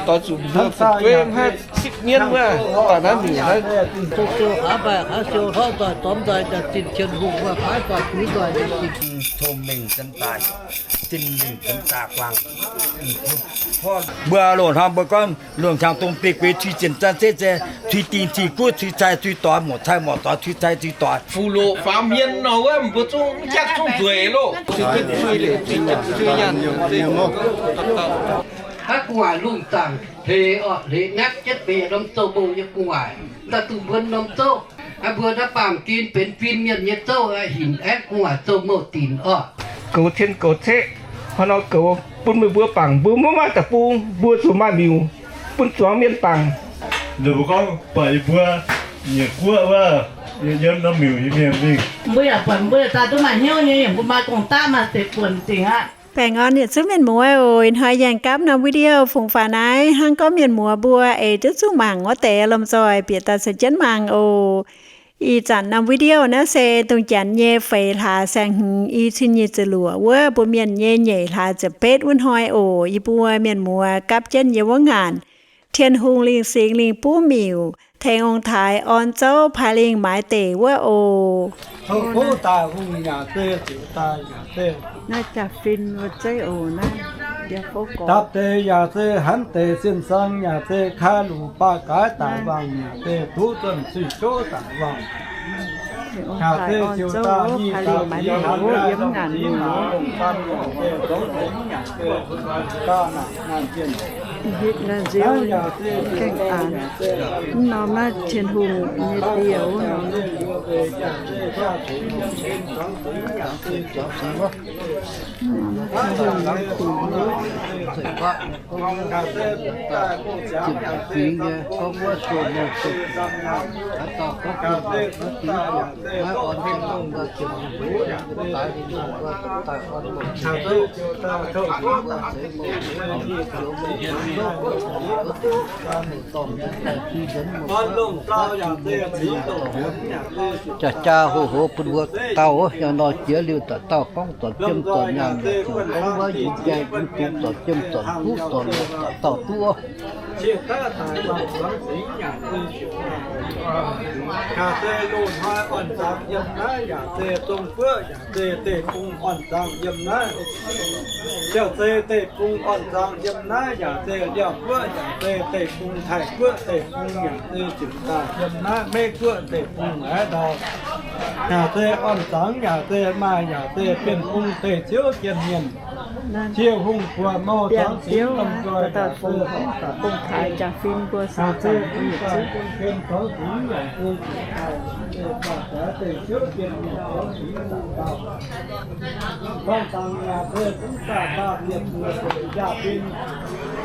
Doix zuqc mbuo fu'jueiv maiv sipv mienv wuov, daaih naaiv miuc naaiv. Mbuo loz-hnoi mbuo gorngv lungh hnyangx dongh biei gueix tui zienc zan zeiv, tui dingh tui guoqv tui cai tui doix, morc cai morc doix tui cai tui doix. Fuqv loqc faaux hmien nor wuov, mbuo zungv jatv zungv nzueic loh. Haaix gu'nguaaic lungh zaangc hleix orqc, hleix miakv jienv beic norm zouv-mouh nyei gu'nguaaic, daaih duqv mbuo norm zouv. Aa, mbuo naaiv baamh gen benx fin-mienh nyei zouv, hinc aeqv gu'nguaaic zouv-mouh dinc orqc. Goux cien goux ceqv, hnangv nor goux bun meih mbuo bangc mbuo maiv maaih deic-bung, mbuo zuqc maaih miuc bun zuangx mienh bangc. Ninh mbuo gorngv buatc yie mbuo nyiec guoqv wuov, yiem norm miuc nyei mienh mingh. Mbuo yaac buatc mbuo yaac daaih duqv maaih hnyouv nyei, yaac mbuo maaih gong-daqv maaih deix buonc dingc aqv. Baengh orn yietc zungv mienh muoz oc. Ih hnoi yangh gapv norm video fungx faaux naaiv hnangv gorngv mienh muoz mbuo eix duqv zungv mangc wuov deix lomh nzoih bieqc daaih caux jienv mangc oc. Ih zanc norm video naaiv se dongh janx nyei feix hlaax saeng-hmz i cin nyic ziepc luoqc wuov mbuo mienh nyei nyeic hlaax ziepc betv wuov hnoi oc. Yie mbuo mienh muoz gapv jienv yiem wuov ngaanc Tin-Hungh lingh singx lingh buv miuc, tengx ong-taaix orn zouv paaix lingh maaiz deic wuov oc. Naaiv jaa-fin wuov zeiv oc. Naaiv dapv deix yaac se hanv deix sin-saeng yaac se kaaix luc baac gaaix daaih wangh yaac se duqv zunh suiv-qouv daaih wangh. Ong-taaix orn zouv wuov paaix lingh maaiz deic wuov yiem ngaanc mingh oc. Hitv naaiv nziouv gaengh aanx. Mv norm naaiv Tin-Hungh nyei dieh wuov norm. Jaa-jaa hoz-hoz bun mbuo dauh wuov, yangh nor jiex liuz daaih dauh gorngv zornc jiem zornc nyaanh, yaac ziouc gorngv wuov yungz gaengh yungz dungz zornc jiem zornc fuqv zornc daaih dauh duqv. Yaac se loz-hnoi orn-nzangc yiem naaiv, yaac se zong guoqv yaac se deic-bung orn-nzangc yiem naaiv. Liouh zei deic-bung orn-nzangc yiem naaiv, yaac se liouh guoqv yaac se deic-bung, Taiv guoqv deic-bung yaac se ziouc daaih yiem naaiv, Meiv guoqv deic-bung aqv ndau. Yaac se orn-nzangc yaac se maaih, yaac se bienh bung deic-ziouv jien-mienh, Ziouv Hungh buoz mouh zuangx singx lomh nzoih yaac se, ong-taaix jaa-fin mbuo se, deic-ziouv jien-mienh zuangx singx lomh nzoih. Gorngv dangx yaac se zungv daaih daaih ziepc nyeic jaa-fin,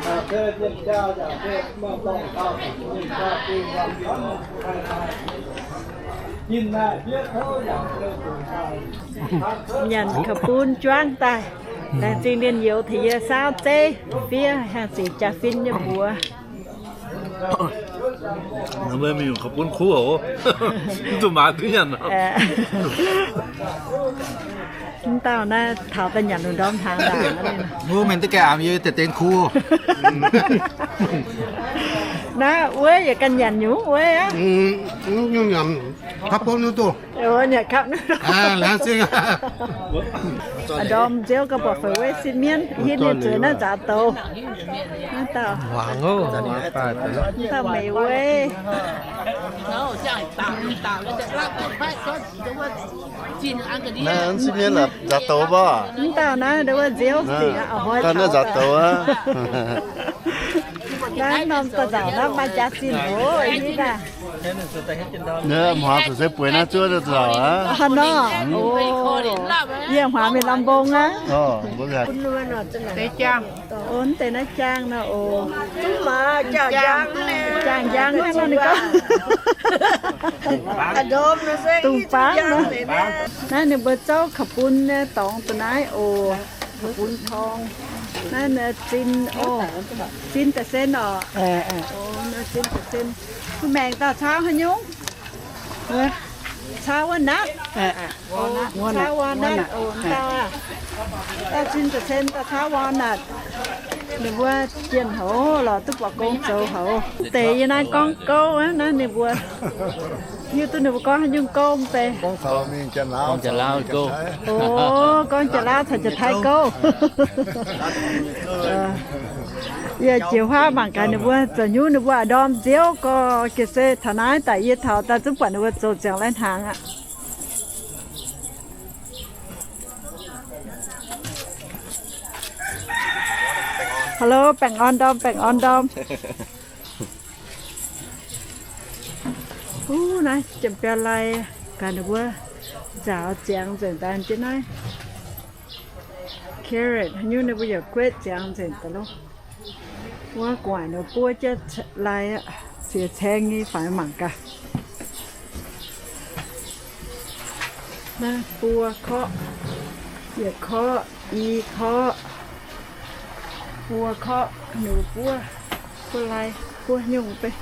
yaac se yiem jaa yaac se mouh dorngh daaih, yiem jaa-fin wangc camv, jin naaiv fiev kouv yaac se zuqc daaih. Nyanc kaux bun juangv daaih, laengz zingh mienh youz tengx yie saauv zeiv fiev hnyangx-ziqc jaa-fin nyei mbuox. Mbuo mingh kaux bun kuv oc. Mv zuqc maaiz duqv nyanc. Mv dauh naaiv taux daaih nyanc lungh ndorm hnaangx ndaangc. Wuov mienh duqv gaengh aamx yie deix dengx kuv. Naaiv wuov yietc ganh nyanc nyungc wuov aqv. Nyungc nyanc kapv bun nyungc duqv. Aa, laengz zingh. Ndorm nziouv gauh buatc feix weiv sin mienv, hitv ninh zueiz naaiv nzaaux douz. Naaiv dauh, naaiv dauh meix weiv. Naaiv sin mienv nzaaux douz mv baac. Mv dauh naaiv ndau wuov nziouv dingc aqv, hnoi taux nzaaux douz aqv. Naaiv norm da'nzauc naaiv maaih jaax zinh oc, hitv aac. Hmuangx zuqc se bueix naaiv zuov da'nzauc aqv. Hnangv nor, yie hmuangx mingh lamh mbong aqv. Mv deix naaiv jaang nor oc. Jaang njang hnangv nor ninh gorngv. Dungz bangv nor. Naaiv ninh mbuo zouv kaux bun nyei dorngx da'naaiv oc. Kaux bun torng. Naaiv zin oc. Zin da'sen oc. Zin da'sen. Kuv maengc dauh caux haaix nyungc? Caa wuov natv, caa wuov natv oc, dauh aac, dauh zinh za'cen dauh caa wuov natv. Ninh mbuo jienh hoz lorz duqv buatc gong zoux hoz. Deix yie naaiv gorngv gouv aqv, naaiv ninh mbuo hiuv duqv ninh mbuo gorngv haaix nyungc gouv mv bei. Gorngv Janx-Laauv gouv. O, gorngv Janx-Laauv caux Janx-Taiv gouv. Yie jiex huaav mangc gaax ninh mbuo zoux nyungc, ninh mbuo ndorm nziouv gorx. Ga'sie taux naaiv daaih yie taux daaih zungv buatc ninh mbuo zoux ziangx lai hnaangx aqv. Hello, baengh orn ndorm, baengh orn ndorm. Uv, naaiv jiem-biauv lai gaax ninh mbuo nzaaux ziangx nzengc daaih jienv naaiv. Carrot haaix nyungc ninh mbuo yaac guetv ziangx nzengc daaih loh. Wuov gu'nguaaic ninh buov jienv lai aqv, ziex caeng nyei faix mangc gaax. Naaiv buo korqv, yietc korqv, i korqv, buo korqv, ninh buov, buov lai, buov nyungc bei.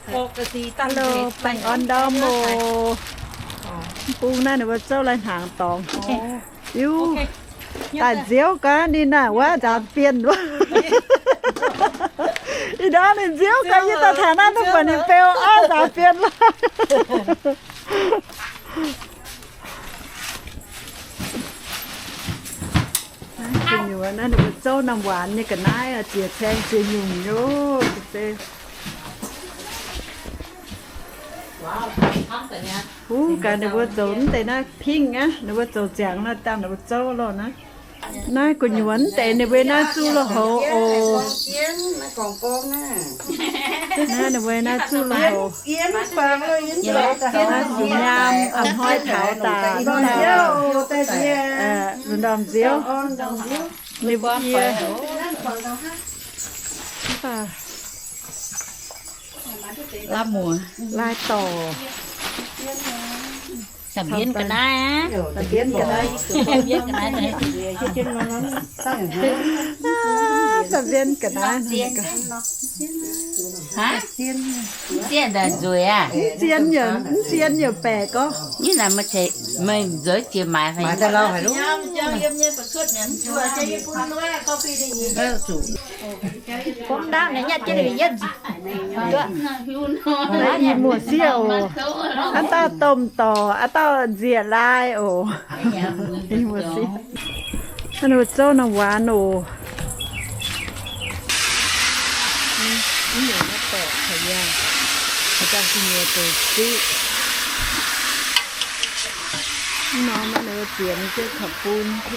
Hello, baengh orn ndorm oc. Bung naaiv ninh mbuo zouv lai hnaangx dorngx. Iu, daaih nziouv gaax ninh naaic wuov nzaaux bienh wuov. Ih ndorm ninh nziouv gaax yie daaih taux naaiv duqv buatc ninh beu auv nzaaux bienh wuov. Gu'nyuoz naaiv ninh mbuo zouv norm waanx nyei ga'naaiv, ziex caeng ziex nyungc nyei. Uv, gaax ninh mbuo zoux mv deix naaiv pingh aqv, ninh mbuo zoux ziangx naaiv dangh ninh mbuo zouv loh naaiv. Naaiv gu'nyuoz mv deix ninh mbuo naaiv zuqv loh-houx oc. Naaiv ninh mbuo naaiv zuqv loh-houx. Naaiv sic nyaam, a'hnoi taux daaih, lunx ndorm nziouv. Ninh mbuo lai dorc. Camv-mbienv ga'naaiv aqv. Camv-mbienv ga'naaiv. Zien daaih nzueic aqv. Mv zien yaac, mv zien yaac baeqc gorngv. Meih nzueic jiex maaiz fai? Gorngv ndapv naaic nyatv jienv yietv. Ih muoz-sieqv oc. Aav dauh domh dorc, aav dauh nzieqc lai oc. Ih muoz-sieqv. Ninh mbuo zouv norm waanx oc. Mv nyungc naaiv baeqc taux yangh, haaix dauh nyei douz ziqv. Mv norm naaiv ninh mbuo zienx jienv taux bun, mv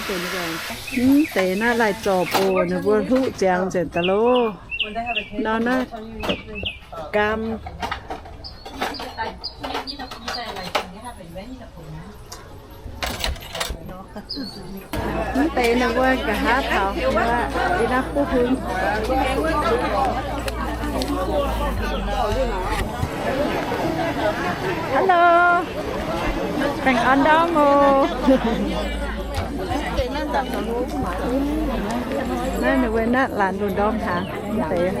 deix naaiv lai-zorc boc ninh mbuo hluqv ziangx nzengc daaih loh. Nor naaiv gaam. Mv deix ninh mbuo nqa'haav taux, ih naaiv buv hmz. Hello, baengh orn ndorm oc. Naaiv ninh mbuo naaiv laanh lunx ndorm hnaangx mv deix.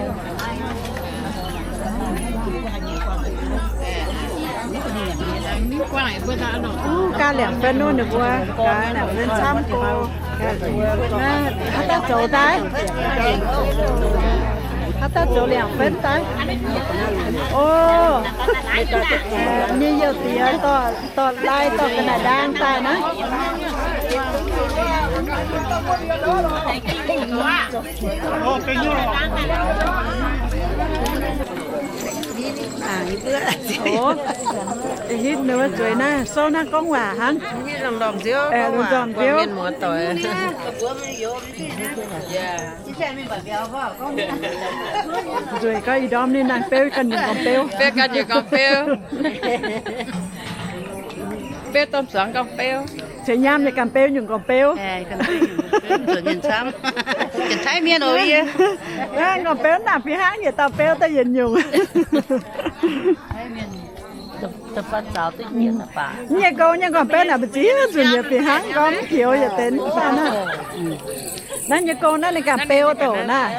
Gaa liangc ben wuov ninh mbuo, gaa liangc ben camv go. Haaix dauh zoux daaih? Haaix dauh zoux liangc ben daaih? O, nyei youh diex dorh, dorh lai dorh ga'naaiv ndaang daaih naaiv. Hitv ninh mbuo zueiz naaiv, sou naaiv gorngv waac hnangv. Lungh ndorm nziouv, nzueiz gau ih ndorm ninh naaic beu ganh nyungc gorngv beu. Beu ganh nyungc gorngv beu. Beu domh zuangx gorngv beu. Ceix nyaam nyei ganh beu nyungc gorngv beu. Gorngv beu naaic fih hnangv yietc dauh beu daaih yietc nyungc. Nyei gong nyei gorn-benv naaic mbu'ziex nzunc yaac fih hnangv gorngv mv pioux yietc deix naaiv. Naaiv nyei gong naaiv ninh ganh beu douc naaiv.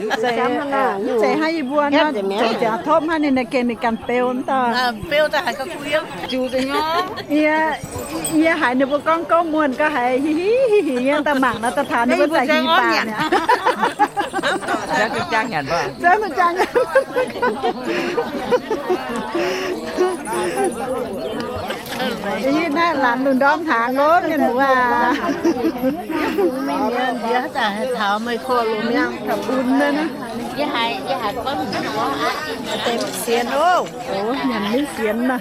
Mv zeiz hnangv yie mbuo nor, zoux ziangx topv hnangv ninh naaiv gengh ninh ganh beu dauh. Yie, yie haiz ninh mbuo gorngv gouv muonh gau haiz hi hi hi hi nyei daaih mangc nor, daaih taux ninh mbuo za'gengh hi baac mi'aqv. Yie naaiv laanh lungh ndorm hnaangx loh mienh muoz aac. Mienh mienh ndiev daaih haih taux meih korv lungh miangh taux bun naaiv. Deix mv sienx oc. Oc, nyanc mv sienx nor.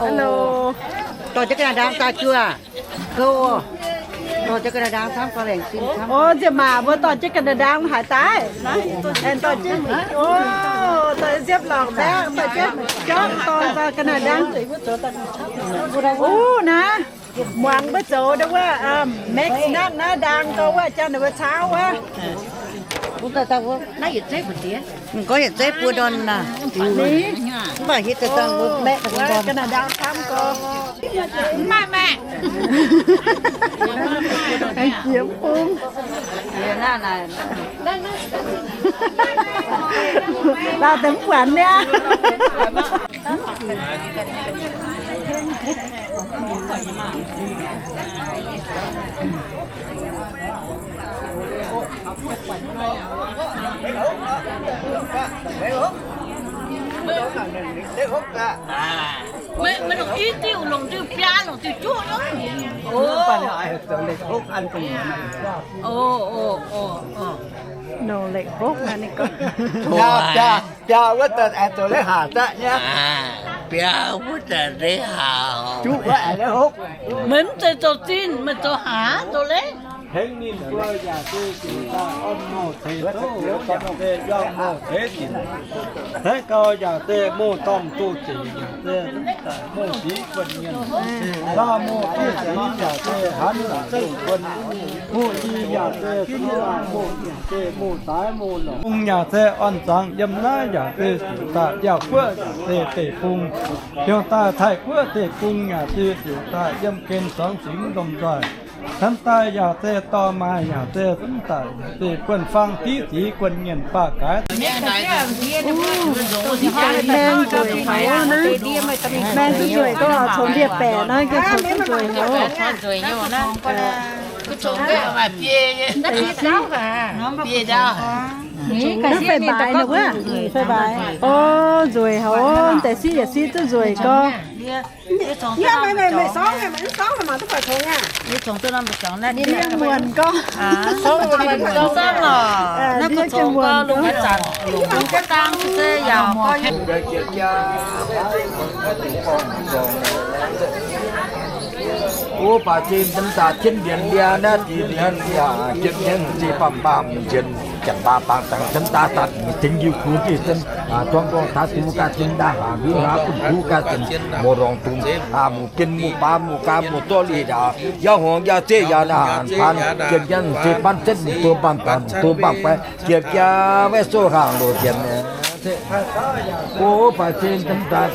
Hello. Dorh jienv ga'naaiv ndaang daaih juoh. Gouv oc. Dorh jienv ga'naaiv ndaang camv, ga'naaiv ndaang camv. Oc, nziex maac mbuo dorh jienv ga'naaiv ndaang haaix daaih? Aengx dorh jienv, oc, dorh ziepv lorngc mbaeqv, dorh jienv jorngv dorh nzauh ga'naaiv ndaang. Uv naaiv, muangx mbuo zoux ndau wuov, mix naaiv, naaiv ndaang gau wuov, janx ninh mbuo cauv wuov. Mv gorngv yietc zeiv buo ndorn naaic. Mv baac hietv daaih dangh mbuo maeqv ga'naaiv ndaang camv gau. Mv maaih maengc. Jiex bung. Lauh deix mv buatc niaa. Meih, meih longc i diuh, longc diuh biaa, longc diuh juqv nor. Longc leiz hopv naaiv ninh gorngv. Biaa wuov daaih aengx zoux leiz haac daaih nyei. Biaa wuov daaih leiz haac. Juqv wuov aengx leiz hopv. Meih mv zeiz zoux zinh, meih zoux haac zoux leiz. Hnangv ninh mbuo yaac se ziouc daaih orn nouh ceix zouv, yaac se yiem nouh ceix zinh. Hnangv gau yaac se mouh dorngh zuqc ziqc, yaac se mouh sic guon nyienh. Laauh mouh duqv sic yaac se hanc zengv guon. Mouh i yaac se suv mouh, yaac se mouh daaih mouh lorqc. Bung yaac se orn zuangx yiem naaiv yaac se ziouc daaih biauv guoqv yaac se deic-bung. Ziouc daaih Taiv guoqv deic-bung yaac se ziouc daaih yiem gen zuangx singx lomh nzoih. Hnamv daaih yaac se dorh maaih yaac se zunv daaih yaac se buonv-fang diqv sic guon nyienh baac gaaix. Maeng nzueic haic naaiv. Maeng duqv nzueic gorngv congx ndie-baeqc naaiv, gengh congx duqv nzueic haic. Fei baaix wuov, fei baaix. O, nzueic haic, deix siqv yietc siqv duqv nzueic gorngv. Muonc gorngv. Naaiv mbuo congx gorngv lungh zanc, lungh zanc se yaac gorngv O baac zinh daaih cien mbienx liaa naaiv deix mienh yaac jien hnyangx zinh baamh baamh njienx janx baac bangc dangx cen daaih daaih dingc yiu kuv diuh cen, zuangx dorngh daaih duqv ganh cen daaih haac mbiuv haac bun kuv ganh cen, mouz ndorngx dungz, muoz-gen muoz-baav muoz-gaa muoz-dorh liuz ndaaux, yaac hngongx yaac zeiv yaac naaic hanc baan, jien hnyangx zinh baan cen mv duqv baamh baamh mv duqv baamh baeqc, jiex jaa maiv soh hnaangx loz-jiex. O baac zinh daaih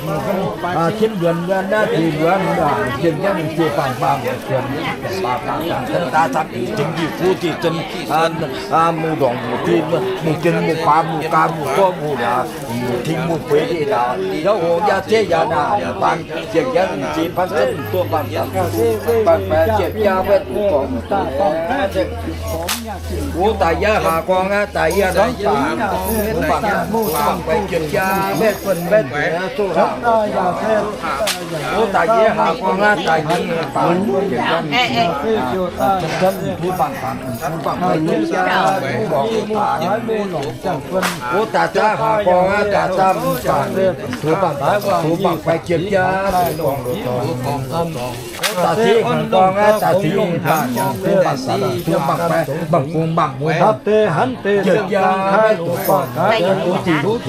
cien mbienx liaa naaiv deix mienh yaac jien hnyangx zinh baamh baamh njienx janx baac bangc dangx cen daaih daaih dingc yiu kuv diuh cen, muoz ndorngx muoz-gen muoz-baav muoz-gaa muoz-dorh muoz ndaaux, muoz-ting muoz-bueix liuz ndaaux, yaac hngongx yaac zeiv yaac naaic baan, jiex jaa zinh baan cen mv duqv baamh baamh, baamh baeqc jiex jaa maiv duqv dorngx. O daaih yie haac gorngv aqv, daaih yie norm baac, mv baac mv baac baeqc jiex jaa maiv duqv baamh baamh soh hnaangx. O daaih yie haac gorngv aqv, daaih yie norm baac, jiex jaa maiv duqv baamh baamh, mv duqv baamh baamh baeqc jiex jaa maiv duqv dorngx daaih. O daaih zaav haac gorngv aqv, daaih zaav mv baac mv duqv baamh baamh, mv duqv baamh baeqc jiex jaa maiv duqv dorngx. O daaih ziv haac gorngv aqv, daaih ziv mv baac mv duqv baamh baamh, mv duqv baamh baeqc, baamh bung baamh mueiz, jiex jaa maiv duqv dorngx.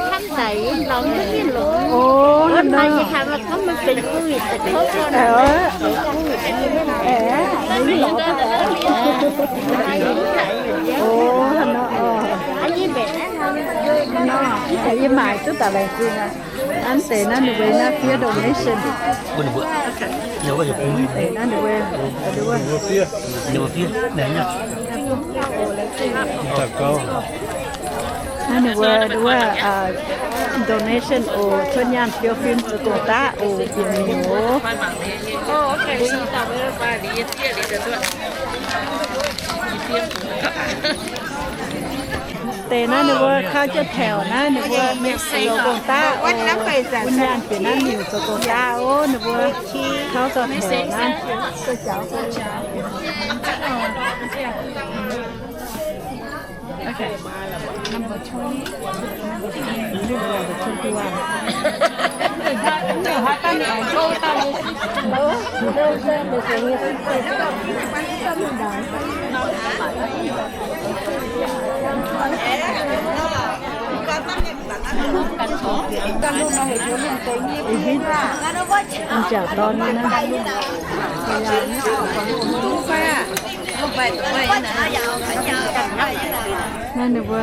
Ov, hnangv nor. Ov, hnangv nor oc. Yie maaic duqv daaih laengz zingh aqv. Hnangv deix naaiv ninh mbuo naaiv fiev donation. Hnangv deix naaiv ninh mbuo, naaiv ninh mbuo, donation oc, cuotv nyaanh biou fim zoux gong-daqv oc, bieqc miuc oc. Deix naaiv ninh mbuo kaux jienv taux naaiv ninh mbuo zoux gong-daqv oc, bun nyaanh bieqc naaiv miuc zoux gong-daqv oc, ninh mbuo kaux zoux taux naaiv. Ih, njaaux dorn naaiv. Naaiv ninh mbuo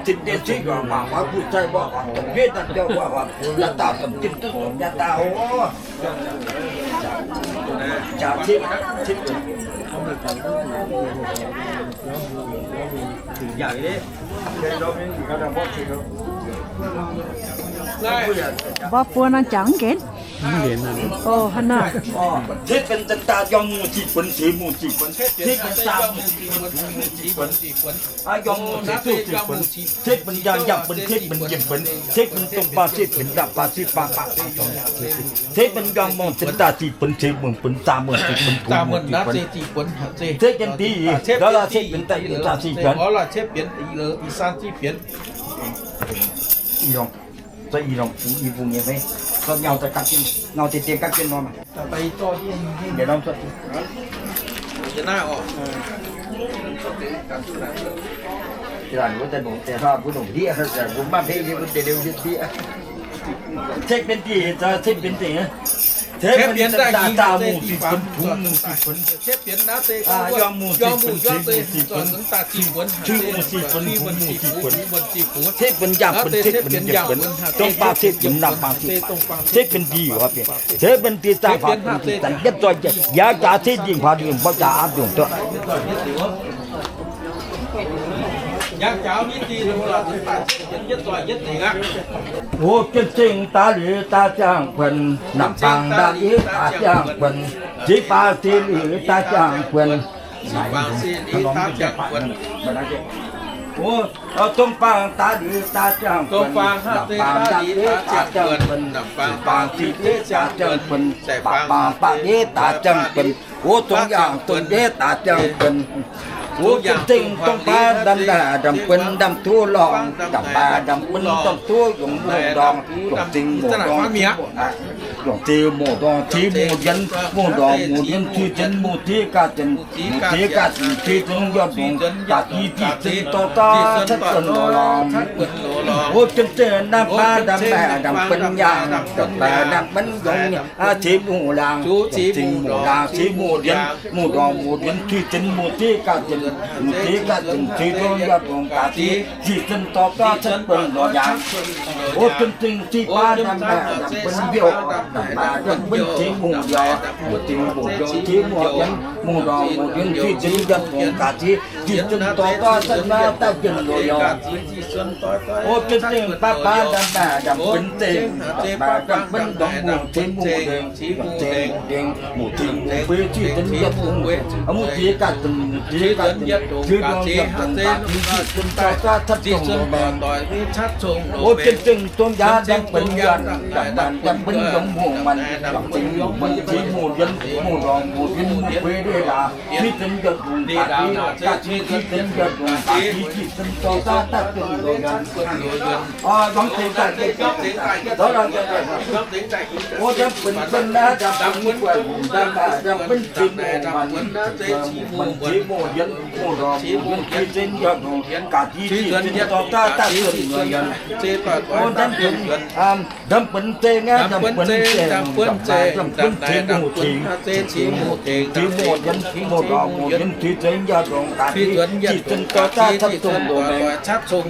zinh ndiev cuiv yuangc waac huaav buv zaih mborqv waac dongh mbienv daaih biauv waac waac buv yaac dauh dongh jiem duqv dongh yaac dauh oc. Jaax cipv, cipv, yaac Mborqv buo nor jangx mv nqenx. Mv nqenx aqv. Oc, hnangv naaiv. Cetv benx zinh ndaah, yiem mungh ziqc buonc, ceix mungh ziqc buonc. Cetv benx zaah mungh ziqc buonc, bungx mungh ziqc buonc. Yiem mungh ceix duqv ziqc buonc. Cetv benx yangh, yangh benx cetv benx yiemc buonc. Cetv benx dongh faang cetv benx ndaamv-faang cetv faang, faang faang dongh yangh cetv. Cetv benx yiem mungh zinh ndaah ziqc buonc, ceix mungh buonc, zaah mungh ziqc buonc, bungx mungh ziqc buonc. Cetv benx diqc, cetv benx daaih zaah ziqc buonc. Ih lorngc, zoux ih lorngc bungx i bung nyei maiv, zoux nyau daaih gapv jienv, ngau deix dien gapv jienv norm. Mbienc norm cuotv. Laanh wuov daaih nongc deix hnoi mbuo nongc ndiev, mbuo maiv mpei nyei mbuo deix liuz ndiev. Cetv benx diqc, cetv benx diqc. Cetv benx zaah mungh ziqc buonc, bungx mungh ziqc buonc. Yiem mungh ziqc buonc, ceix mungh ziqc buonc, ceix mungh ziqc buonc, bungx mungh ziqc buonc. Cetv benx yangh buonc, cetv benx yiemc buonc, dongh faang cetv benx ndaamv-faang cetv faang. Cetv benx diqc, cetv benx diqc, zaah faaux benx diqc, zanc yietv zoih yietv, yaac jaax cetv ndingh faaux ndingh, mborqv jaax aapv ndongc duqv. O jienv zingh daaih liuz daaih ziangh buonc, naamh baang daaih liuz daaih ziangh buonc, jiex baac se liuz daaih ziangh buonc. O dongh faang daaih liuz daaih ziangh buonc, naamh baang daaih liuz daaih ziangh buonc, baang se liuz daaih ziangh buonc, baang baang daaih liuz daaih ziangh buonc. O dongh yangh dongh ndiev daaih ziangh buonc. O jienv zingh dongh baav ndaamv-naaic ndaamv-buonc ndaamv duqv lorngh, ndaamv-baaix ndaamv-buonc ndaamv duqv yungz mouh ndorngx, yungz zingh mouh ndorngx, yungz zingh mouh ndorngx, ziex mouh yienx, mouh ndorngx mouh yienx, cuiv jienx mouh diev ganh zienx, mouh diev ganh zienx, cuiv jienx yaac ndongc daaih diqc, diqc zienx dorh daaih cuotv buonc loz-lorngh. O jienv zingh ndaamv-baav ndaamv-naaic ndaamv-buonc yangh, ndaamv-baaix ndaamv-buonc yungz ziex mouh laangz, yungz zingh mouh laangz, ziex mouh yienx, mouh ndorngx mouh yienx, cuiv jienx mouh diev ganh zienx, mouh diev ganh zienx, cuiv jienx yaac ndongc daaih diqc, diqc zienx dorh daaih cuotv buonc loz-yaangh. O jienv zingh diqc baav ndaamv-naaic ndaamv-buonc mbiouh, ndaamv-baaix ndaamv-buonc ziex mouh mbiouh, mouh zingh mouh mbiouh, ziex mouh yienx, mouh ndorngx mouh yienx, cuiv jienx yaac ndongc daaih diqc, diqc zienx dorh daaih cuotv daaih buonc loz-yaangh. O jienv zingh baav baav ndaamv-naaic ndaamv-buonc zingh, ndaamv-baaix ndaamv-buonc ndongc mouh ziex mouh ndengx, ziex mouh ndengx, mouh zingh mouh bueix, cuiv jienx yaac ndongc, mouh diev ganh zienx, mouh diev ganh zienx, cuiv jienx yaac ndongc daaih diqc, diqc zienx dorh daaih cuotv buonc loz-maengx. O jienv zingh dongh yaac ndaamv-buonc yaac, ndaamv-baaix ndaamv-buonc ndongc mouh maanc, yaac zingh mouh maanc, ziex mouh yienx, mouh ndorngx mouh yienx, mouh bueix ndeic laaix, cuiv jienx yaac ndongc daaih diqc, ganh cuiv jienx yaac ndongc daaih diqc, diqc zienx dorh daaih cuotv buonc loz-yaangh. O ndaamv-buonc buonc naaiv, ndaamv-buonc buonc, ndaamv-baaix ndaamv-buonc ziex mouh maanc, maanc ziex mouh yienx, mouh ndorngx mouh yienx, cuiv jienx yaac ndongc daaih diqc, diqc zienx dorh daaih cuotv buonc loz-yaangh. O ndaamv-buonc, ndaamv-buonc zengx aqv, ndaamv-buonc zengx, ndaamv-baaix ndaamv-buonc ziex mouh tengx, ziex mouh tengx, ziex mouh yienx, mouh ndorngx mouh yienx, cuiv jienx yaac ndongc daaih diqc, diqc zienx dorh daaih cuotv buonc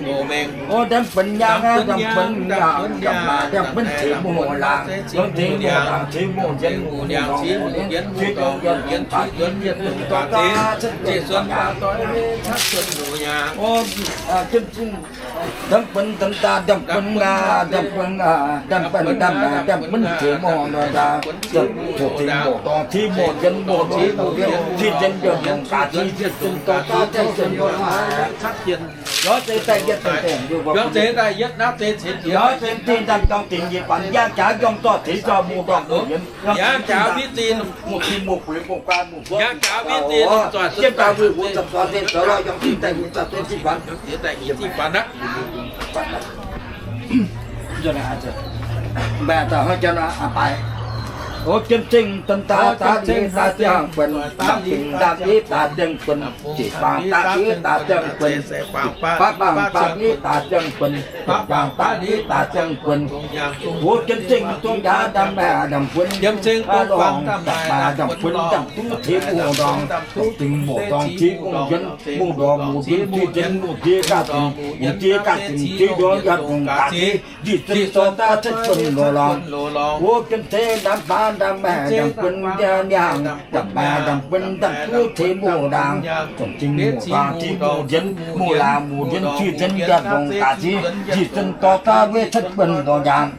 loz-maengx. O ndaamv-buonc nyaangh aqv, ndaamv-buonc nyaangh, ndaamv-baaix ndaamv-buonc ziex mouh laangz, ziex mouh laangz, ziex mouh yienx, mouh ndorngx mouh yienx, cuiv jienx yaac ndongc daaih diqc, diqc zienx dorh daaih cuotv buonc loz-yaangh. O jienv zingh ndaamv-buonc ndaamv-baaix ndaamv-buonc Ndamv-buonv, ndamv-buonv, ndamv-buonv teix mouh nor, ndamv-buonv teix mouh dorngx, teix mouh yienx, mouh nziex, mouh yienx, teix yienx yietc zungh gaax, teix yietc zungh dorh daav, teix yietc zungh dorh daav. Biorngz zeix daaih yietv, biorngz zeix daaih yietv, naaiv zeix ceix jiez, biorngz zeix daaih ndamv-dorngh dingc nyeic banc, yangh jaax njorngh zorqv teix zorqv mouh ndorngh mouh yienx, yangh jaax witv zinh, mouh zinh mouh bueix mouh guaan mouh buov, yangh jaax witv zinh, jienv daaih wuic wuov zangc zoix zinh zoux lorh, yangh zinh daaih wuic zangc zinh zinh banc, zinh daaih yietv zinh banc aqv. Mbaeqc daaih hnangv janx aqv, baaix. O jienv zengv daaih daav diex daav ziangh buonc, daaih dingh daav diex daav ziangh buonc, ziepc baangh daav diex daav ziangh buonc, baav baangh daav diex daav ziangh buonc, ziepc baangh daav diex daav ziangh buonc. O jienv zengv dongh yaac ndamv-maac ndamv-buonv, jienv zengv dongh ndamv-maac ndamv-buonv, ndamv-duqv ceix mouh ndorngx, dingc mouh ndorngx ceix mouh yienx, mouh ndorngx mouh yienx ceix yienx, mouh ndiev gaax dingc, mouh ndiev gaax dingc ceix ndorngx yietc ndongc gaax ceix, njiec zunv dorh daav cuotv cuotv lorz lorz. O jienv zengv ndamv-baav ndamv-maac ndamv-buonv, ndiangx ndamv-maac ndamv-buonv, ndamv-duqv ceix mouh ndaangc, dongh zingh mouh guaang ceix mouh yienx, mouh laangz mouh yienx ceix yienx yietc ndongc gaax ceix, njiec zunv dorh daav weiv cuotv buonc lorz nyaangc.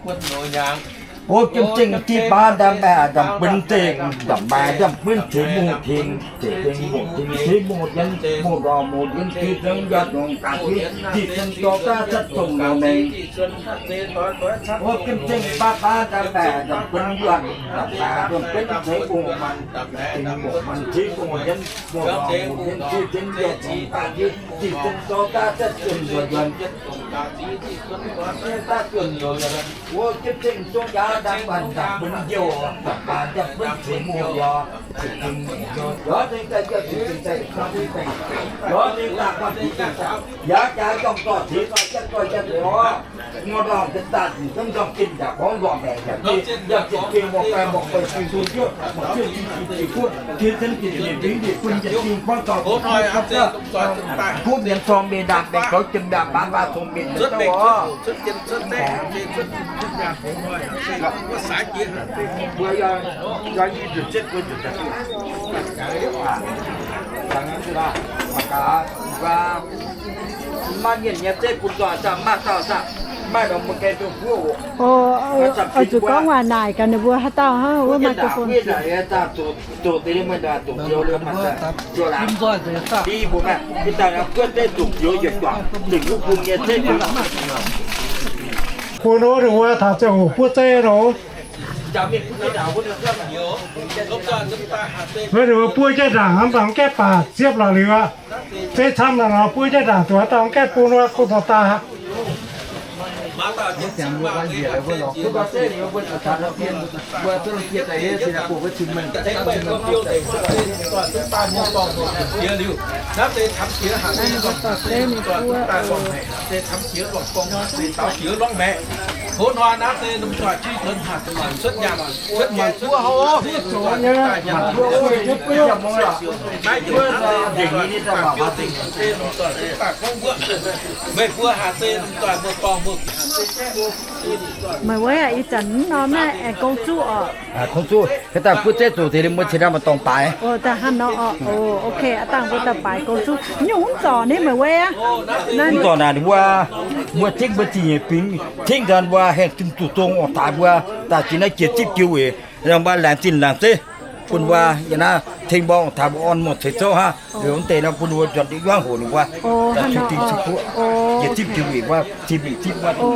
O jienv zengh jienv baav ndamv-maac ndamv-buonv deix, ndamv-maac ndamv-buonv ceix mouh tengx, ceix tengx mouh tengx ceix mouh yienx, mouh ndorngx mouh yienx ceix yienx yietc ndongc gaax ceix, njiec zunv dorh daav cuotv dongh lorz mengh. O jienv zengh baav baav ndamv-maac ndamv-buonv yuonh, ndamv-maac ndamv-buonv ceix mouh maanc, tengx mouh maanc ceix mouh yienx, mouh ndorngx mouh yienx ceix yienx yietc ndongc gaax ceix, njiec zunv dorh daav cuotv dongh lorz yuonh. O jienv zengh zungv yaac ndamv-maac ndamv-buonv youh, ndamv-maac ndamv-buonv ceix mouh youh, ceix mouh youh, lorz zengh daaih youh, ceix zengh daaih, lorz zengh daaih, yaac jaax njorngh dorh ceix dorh yietv dorh yietv oc. Ngorc ndorngh zengh daaih zungv njorngh zinh yaac gorngv lorqc maengc yaac zinh, yaac zinh zinh mbuo baengh mbuo fei zinh zinh juov, mbuo juov zinh zinh zinh juov, zinh zinh zinh zinh zinh zinh bun yietc zinh gorngv dorh kuv mienz corng mienh ndaamv-baengx kaux jiem ndaamv-baamv cong mienh mienh dauh oc. Maiv mienh nyei zeiv bun nzoih zaah, maiv nor mbuo gaengh duqv buov oc. Oix zuqc gorngv waac naaic gaax ninh mbuo haaix dauh hnangv wuov microphone. Bun wuov ninh mbuo taux ziangh hoc buov zeiv nor. Wuov ninh mbuo buov jienv ndaangc hnangv, mv baac mv gaengh baac siepv lorqc liuz aqv. Zeiv camv lorqc nor buov jienv ndaangc, zuqc haaix dauh mv gaengh bun wuov, bun daaih. Meih weiv aac, ih zanc mv norm naaiv aengx gong zuqv oc. Gong zuqv, haaix dauh buov zeiv zoux deix liuz mbuo cingx daaih maaih dorngx baaix. Daaih hnangv nor oc. Ok, aav dangh mbuo daaih baaix gong zuqv. Nyungc mv zorc naaiv meih weiv aqv. Mv zorc naaic mbuo, mbuo cingv mbuo zingh nyeic fingx, cingv nzuonx mbuo hengh zuqc dongh ong-taaix mbuo daaih zinh naaiv jiex zipv jiex weic, mbuo laengz zinh laengz zeiv bun mbuo, yie naaiv tengx mbuo ong-taaix mbuo orn muoz-ceix zouv hnangv. Liuz mv deix nor bun mbuo nzuonx ndiev yuangv hoc ninh mbuo daaih cui ding cui kuoqv, jiex zipv jiex weic mbuo, zinh mingh zipv mbuo.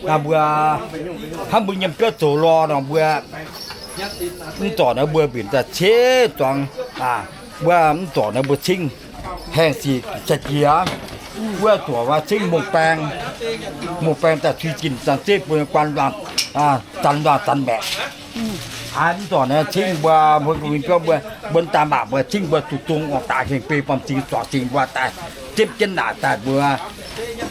Naaiv mbuo hnangv mbuo yiem biauv zoux lorh nor mbuo mv zorc naaiv mbuo mbenc daaih ciev zuangx, mbuo mv zorc naaiv mbuo cingv haengh sic cai jiex, wuov zuoqc wuov cingv mongh baeng, mongh baeng daaih cui zinh zanc zeiv bun guan luangh, zanc luangh zanc maeqc. Aa, mv zorc naaiv cingv mbuo, mbuo mbuo mbuo daaih maac mbuo cingv mbuo zuqc dongh ong-taaix hengh bei baamh zingx zuangx zingx mbuo daaih zipv jienv naaic daaih mbuo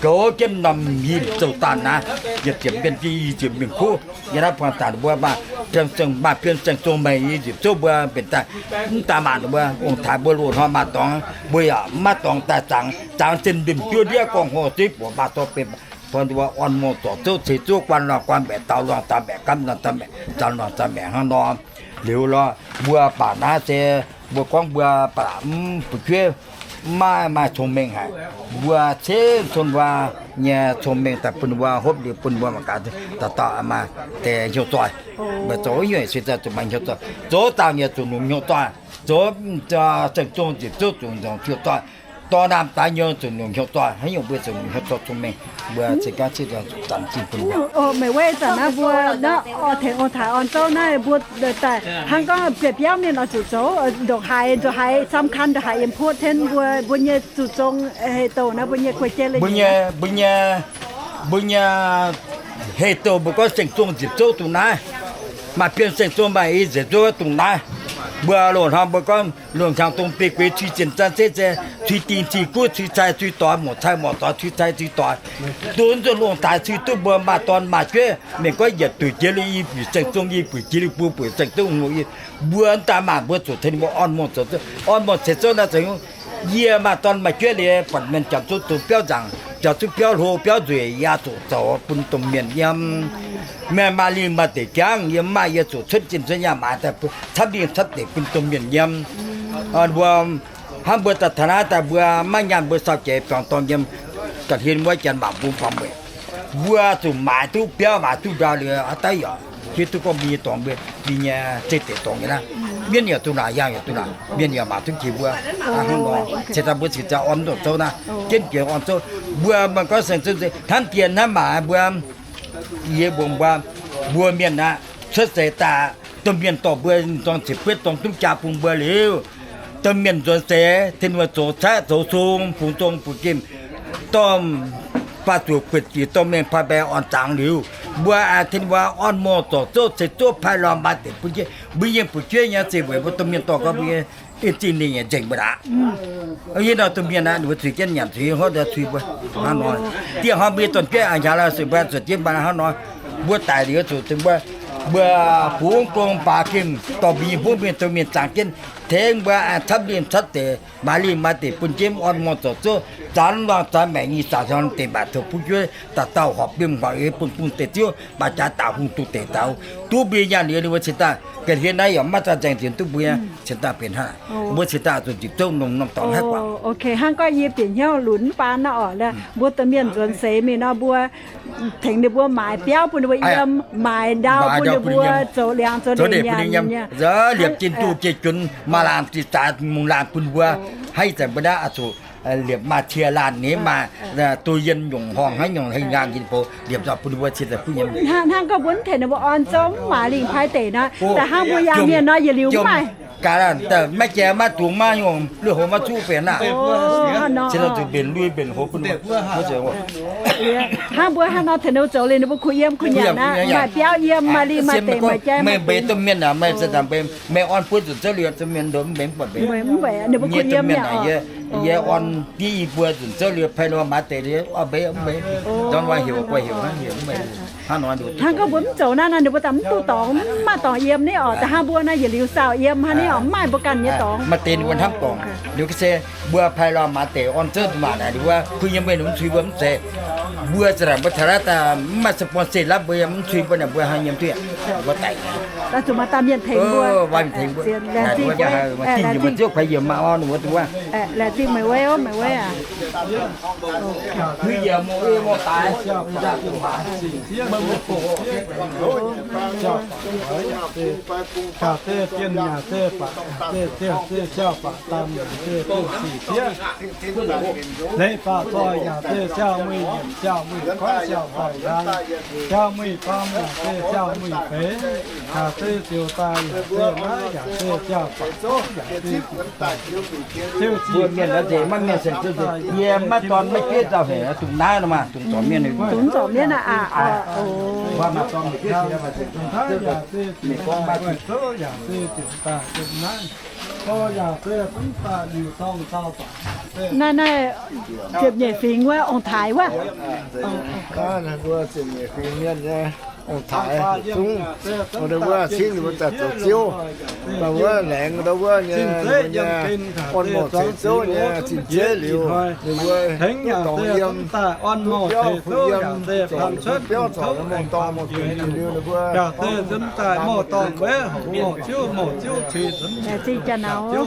goux jienv norm hinh zouv daanh naaiv, yietc ziepc mienh jiex i ziepc mienh kuv. Yie naaiv buangh zaangc mbuo maaih bienv saeng, maaih bienv saeng zong maengc i ziepc zouv mbuo mbenc daaih, mv daaih maac mbuo ong-taaix mbuo loz-hnoi maaih dorngx, mbuo yaac mv maaih dorngx daaih zaangc, zaangc zinh mbienc juov ndiev gorngv hlo zipv buoz maaih dorh benx buonc mbuo orn muoz-doic zouv ceix zouv guan luangh guan maeqc daux luangh daux maeqc, gamh luangh gamh maeqc, zanc luangh zanc maeqc hnangv nor. Liuz lorh, mbuo baac naaiv se mbuo gorngv mbuo baac mv fu'jueiv, Maaih, maaih cong-mengh haic. Mbuo cingv cun wuov nyei cong-mengh daaih bun mbuo hopv liuz bun mbuo mangc gaax dauh dauh maaih deix hnyouv doic. Mbuo zoux hnyouv se zuqc maaih hnyouv doic. Zoux dangh nyei zuqc longc hnyouv doic. Zoux, zoux saeng-zong nzipc zouv zuqc longc hnyouv doic. Dorh naamh daaih nyei zuqc longc hnyouv doic. Haaix nyungc mbuo zuqc longc hnyouv doic cong-mengh. Mbuo zinh gaanv ciev zanc zinh bun mbuo. Meih weic zanc naaiv mbuo naaiv oix tengx ong-taaix orn zouv naaiv mbuo daaih hnangv gorngv biauv-biauv mienh oix zuqc zoux ndongc haaix, ndongc haaix สำคัญ, ndongc haaix important 天 mbuo, mbuo nyei zuqc zong hei douh naaiv mbuo nyei guei jienv mbuo nyei, mbuo nyei, mbuo nyei hei douh mbuo gorngv saeng-zong nzipc zouv dongh naaiv. Maaih bienh saeng-zong maaih i nzipc zouv dongh naaiv. Mbuo loz-hnoi mbuo gorngv loz-hnyangx dongh biei gueix cui zinh zan zeiv zei, cui dingh cui guv cui cai cui doix, muoc cai muoc doix cui cai cui doix. Dongh nzunc ong-taaix cui duqv mbuo maaih dorn maaih jueiv, mienh gorngv yietc duqv jiex liuz i buic saeng-zong, i buic jiex liuz buo buic saeng-zong hungh. Mbuo daaih maanc mbuo zuqc tengx mbuo orn muoz zoux, orn muoz ceix zouv naaiv zoux yie maaih dorn maaih jueiv liuz, buatc mienh janx zuqv dongh biauv nzaangc, janx zuqv biauv hlo biauv nzueic, yie zuqc zoux bun domh mienh yiem. Mienh maaih lingh maaih deic jangv, yie maaih yie zuqc cuotv zinh cuotv nyaanh maaiz daaih camv lingh camv deic bun domh mienh yiem. Mbuo hnangv mbuo daaih taux naaiv daaih mbuo maiv nyaanh mbuo sau jiex biorngz dorngh yiem ga'hlen wuov janx mangc mbuo faaux mueic. Mbuo zuqc maaiz duqv biauv maaiz duqv ndau liuz haaix dauh yaac hiuv duqv gorngv mbuo nyei dorngx mbuo, mbuo nyei zeiv deic dorngx nyei naaiv. Mienv yaac duqv naaic, yaangh yaac duqv naaic, mienh yaac maaiz duqv jiex mbuo. Hnangv nor, cingx daaih mbuo cingx daaih orn ndongc zouv naaiv, jienv jiex orn zouv. Mbuo mangc gorngv saeng-zong hnamv dien hnamv maac mbuo, yie mbuox mbuo, mbuo mienh aqv, cuotv seix daaih domh mienh dorh mbuo zorng ziepc betv dorng duqv jaa bun mbuo liuz, domh mienh nzuonx seix tin mbuo zoux caeqv zoux sung bungx zong bungx gemh, dorh faah zuqc buetc ziqc dorh mengh pai mbae orn zaangc liuz, mbuo aengx tin mbuo orn muoz zorc zouv ceix zouv paaiv lorh maaih deix bun jienv mbuo nyei fu'jueiv nyei zeiv weic mbuo domh mienh dorh gorngv mbuo nyei zingh ninh nzengc mbuo aqv. Yie nor domh mienh aqv, ninh mbuo zuiz jienv nyanc zuiz hov nda cui mbuo hnangv nor. Dieh hnoi mbuo nyei dorn-jueiv a'hnjaaux la'sic mbuo zuotc jienv mbuo hnangv nor. Mbuo daic liuz zuqc mbuo, mbuo bungx gong baax gemh dorh mbuo nyei mbuov mienh domh mienh zaangc jienv tengx mbuo aengx camv lingh camv deic, maaih lingh maaih deic bun jienv orn muoz zorc zouv, zanc luangh zanc maengc nyei zanc hnyangx deix mbaatc taux fu'jueiv dauh dauh horpc mbienv horpc eix bun bun deix ziouv maaih jaax daaih hungh duqv deix daaih duqv mbuo nyaanh liuz ninh mbuo cingx daaih ga'hlen naaiv yaac maiv daaih nzaeng nzengc duqv mbuo cingx daaih benx hnangv. Mbuo cingx daaih zuqc nzipc zouv nongx norm dorngx haiv guaac. Ok, hnangv gorngv yie bieqc hnyouv lunx mv baan naaiv oc, mbuo domh mienh nzuonx seix mingh nor mbuo tengx ninh mbuo maaiz biauv bun ninh mbuo yiem, maaiz ndau bun ninh mbuo zoux liangx zoux ndeic nyanc nyei. Liepc jin duqv jiex junx maaih laangh ziex zaax mungh laangh bun mbuo. Hnangv ih zanc mbuo naaiv oix zuqc liepc maaih cie laanh nyei, maaih duqv yien nyungc horngh hnangv nyungc hei nqaang yie bou liepc nzauh bun mbuo ciex daaih bun yiem. Hnangv gorngv mbuo mv tengx ninh mbuo orn zouv mv maaiz lingh paaiv deic nor, da'hnangv mbuo yangh mienh nor yietc liuz mv maaih. Gaax, maiv jiex maiv dungx maiv nyungc, lui-houx maiv zuqv benx naaiv. Ciex daaih zuqc mbenc lui mbenc houx bun mbuo. Hnangv mbuo hnangv nor tengx ninh mbuo zoux liuz ninh mbuo kuh yiem kuh nyanc aqv, maaih biauv yiem, maaih lingh maaih deic, maaih jai, meih mbenc domh mienh aqv, meih za'gengh mbenc, meih orn buo nzunc zouv liuz domh mienh ndoqc mv mbenc, mv baac mbenc nyei domh mienh aqv, yie, yie orn div i buo nzunc zouv liuz paaiv lorh maaih deix liuz orn mbenc mv mbenc, ndorn waac heuc guai heuc hnangv heuc mv mbenc. Hnangv nor, hnangv gorngv mbuo mv zoux naaiv nor, ninh mbuo daaih mv duqv dorngx, mv maaih dorngx yiem ni oc. Da'hnangv mbuo naaiv yietc liuz saauh yiem hnangv ni oc, mv maaih mbuo ganh nyei dorngx. Maaih deix ninh mbuo hnamv dorngx, ninh mbuo se mbuo paaiv lorh maaih deix orn zouv maac naaic ninh mbuo kuh yiem mbuo ninh mv cui mbuo mv zeiz. Mbuo za'gengh mbuo taux naaiv daaih mv maaih sponsor se lapv mbuo yiem mv cui mbuo naaic mbuo hnangv yiem duqv mbuo daic. Daaih zuqc maaih dauh mienh tengx mbuo, maaih mienh tengx mbuo. Laengz zingh mbuo ziouv kuaix yiemc maaih orn ninh mbuo duqv. Laengz zingh meih weiv, meih weiv aac. Yaac zeiv jienh, yaac zeiv baac, yaac zeiv ziouv, zeiv siauv baac dang, yaac zeiv ziouv sic sieqv. Leiz baac zoih yaac zeiv siauv muic yiemc, siauv muic koiv, siauv zoih nqaang, siauv muic baamh, yaac zeiv siauv muic feix, yaac zeiv ziouc daaih, yaac zeiv naaiv, yaac zeiv siauv baac zouv, yaac zeiv ziouc daaih. Mbuo mienh naaiv nzengc maiv mienh se yie maiv dorn maiv jueiv nzauh hec dungx naaiv nor maah, dungx zorc mienh, dungx zorc mienh aqv. Naaiv, naaiv ziepc nyeic fingx wuov ong-taaix wuov. Mbuo ziepc nyeic fingx mienh nyei ong-taaix zungv, ninh mbuo cingv ninh mbuo daaih zoux ziouv. Dongh wuov laengz ndau wuov nyei, nyei orn morh ceix zouv nyei zinh zeiv liuz, ninh mbuo duqv dorngx yiem, duqv biauv kuh yiem, zorc biauv zorc morh dorngx morh guenx liuz ninh mbuo, ninh mbuo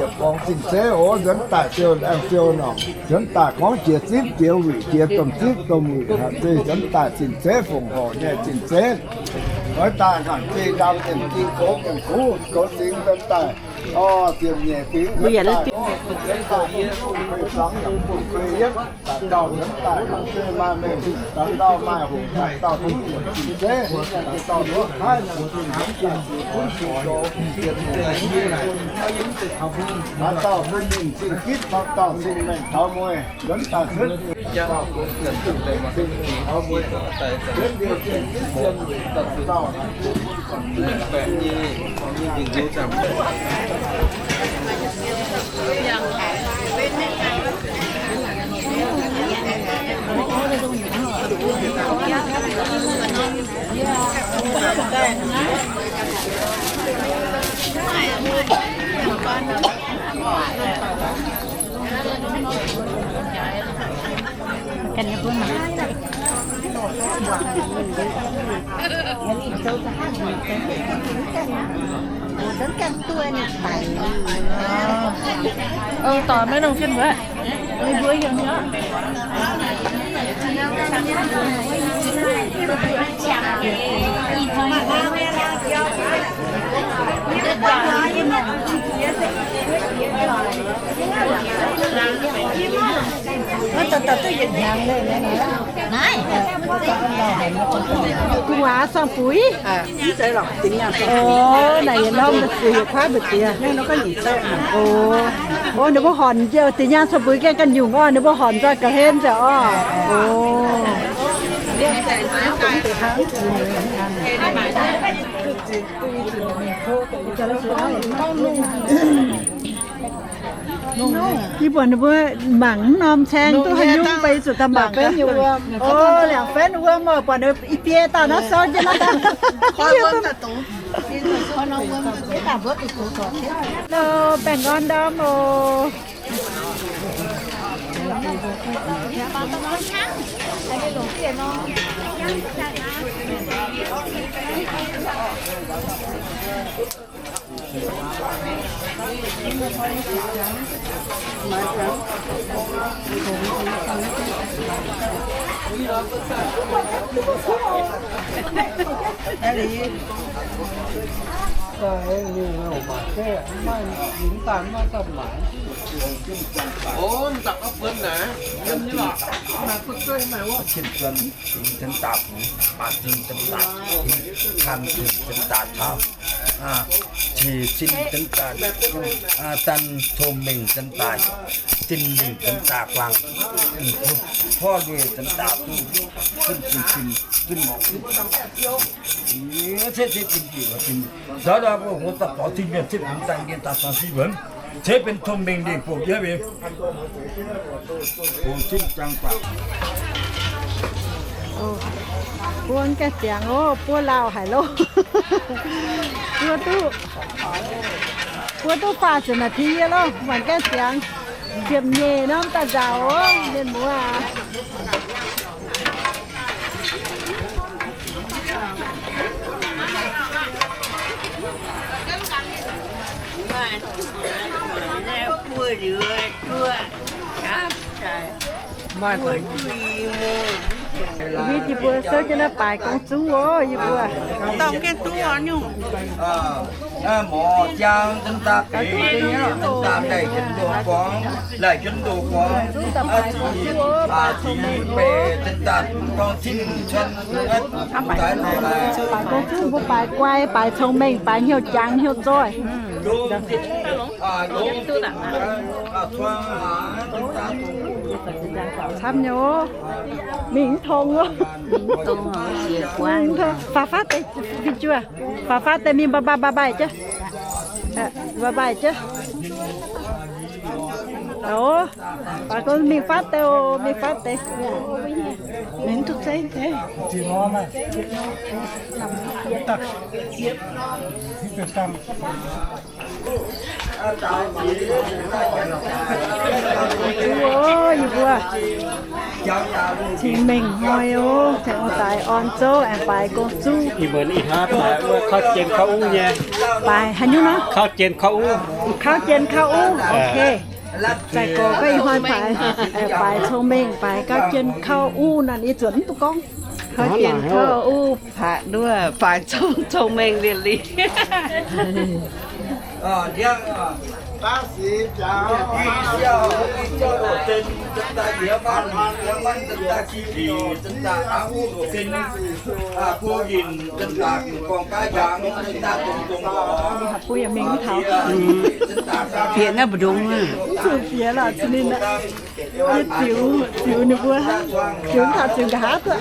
ziepc gorngv zinh zeiv oc, nzuonx daaih ziouc aengx ziouc nor, nzuonx daaih gorngv jiex zipv jiex wuic, jiex domh zipv domh wuic, haic zeiz nzuonx daaih zinh zeiv fongc horc nyei zinh zeiv. Oix daaih hnaangx zinh ndaam mienh zinh goux mienh kuv goux zingx nzuonx daaih, o, ziepc nyeic fingx nzuonx daaih. Ơ, tỏ mấy đồng phiên bữa. Mấy bữa hiểm nữa. Gu'nguaaz sorng-buix. Ov, naaic yietc norm mbu'ziex yietc kuaaiv mbu'ziex. Ov, ov, ninh mbuo hornc njiec deix nyaanh sorng-buix gengh ganh nyungc orqc, ninh mbuo hornc nzoih ga'hlen nziaauc orqc. Ov. Yie buatc ninh mbuo mangc mv norm caeng duqv haaix nyungc, beiv zuqc daaih mangc gaax. Ov, liangx-fenv wuom oc, buatc ninh i biei dauh naaiv souv jienv naaiv. Lo, baengh orn ndorm oc. Ov, mv dangc gauh buonc naaic, yiem nyei lorqc. Mv dangc gauh buonc, zinh daaih, mv baac zinh daaih, kan zinh daaih taux, qiex zinh daaih, daaih cong-mengh daaih, zinh mengh daaih guangc, porv nduih daaih duqv, zinh zinh zinh, zinh mengh zinh, se se zinh zinh zinh, nzauh nzauh mbuo huox daaih borz zinh mienh zinh mengh daaih mienh daaih caux zinh mbuonx. Ceix benx cong-mengh ndeic-bung yie mbuo. Bung zinh jang guangc. Buo gaengh ziangx oc, buo lauh haic loh. Buo duqv, buo duqv faah ziepc naaic ti yie loh, mangc gaengh ziangx. Ziepc nyeic norm daaih nzauc oc, mienh muoz aac. Hitv yie mbuo souv jienv naaiv baaix gong zuqv oc, yie mbuo. Morc jaang zinh daaih beix, zinh daaih laih jienv ndoh guangc, laih jienv ndoh guangc, ziqc, ziqc beix zinh daaih gorngv zinh cuotv, baaix gong zuqv mbuo baaix guai, baaix cong-mengh, baaix hnyouv jangx hnyouv zoih. Camv nyei oc. Mingh mv tong oc. Faaux fatv deix fin-juoh. Faaux fatv deix mingh mbaih mbaih mbaih mbaih jienv. Mbaih mbaih jienv. Ov, mingh fatv deix oc, mingh fatv deix. Mingh duqv zeiv deix. Yie mbuo cing-mengh hnoi oc, tengx oix daaih orn zouv aengx baaix gong zuqv. Ih muonz ih hnoi baaix wuov kauv jien kauv uv nyei. Baaix haaix nyungc nor? Kauv jien kauv uv. Kauv jien kauv uv, ok. Zaaih gorx gauh ih hnoi baaix, baaix cong-mengh, baaix kauv jien kauv uv nor, ih zuotc mv duqv gorngv. Kauv jien kauv uv, baaix nduov, baaix cong, cong-mengh liuz liuz. Bieqc naaiv mbu'ndongx, zuqc bieqc lorqc, ninh yie ziux, ziux ninh mbuo, ziux taux ziux nqa'haav duqv.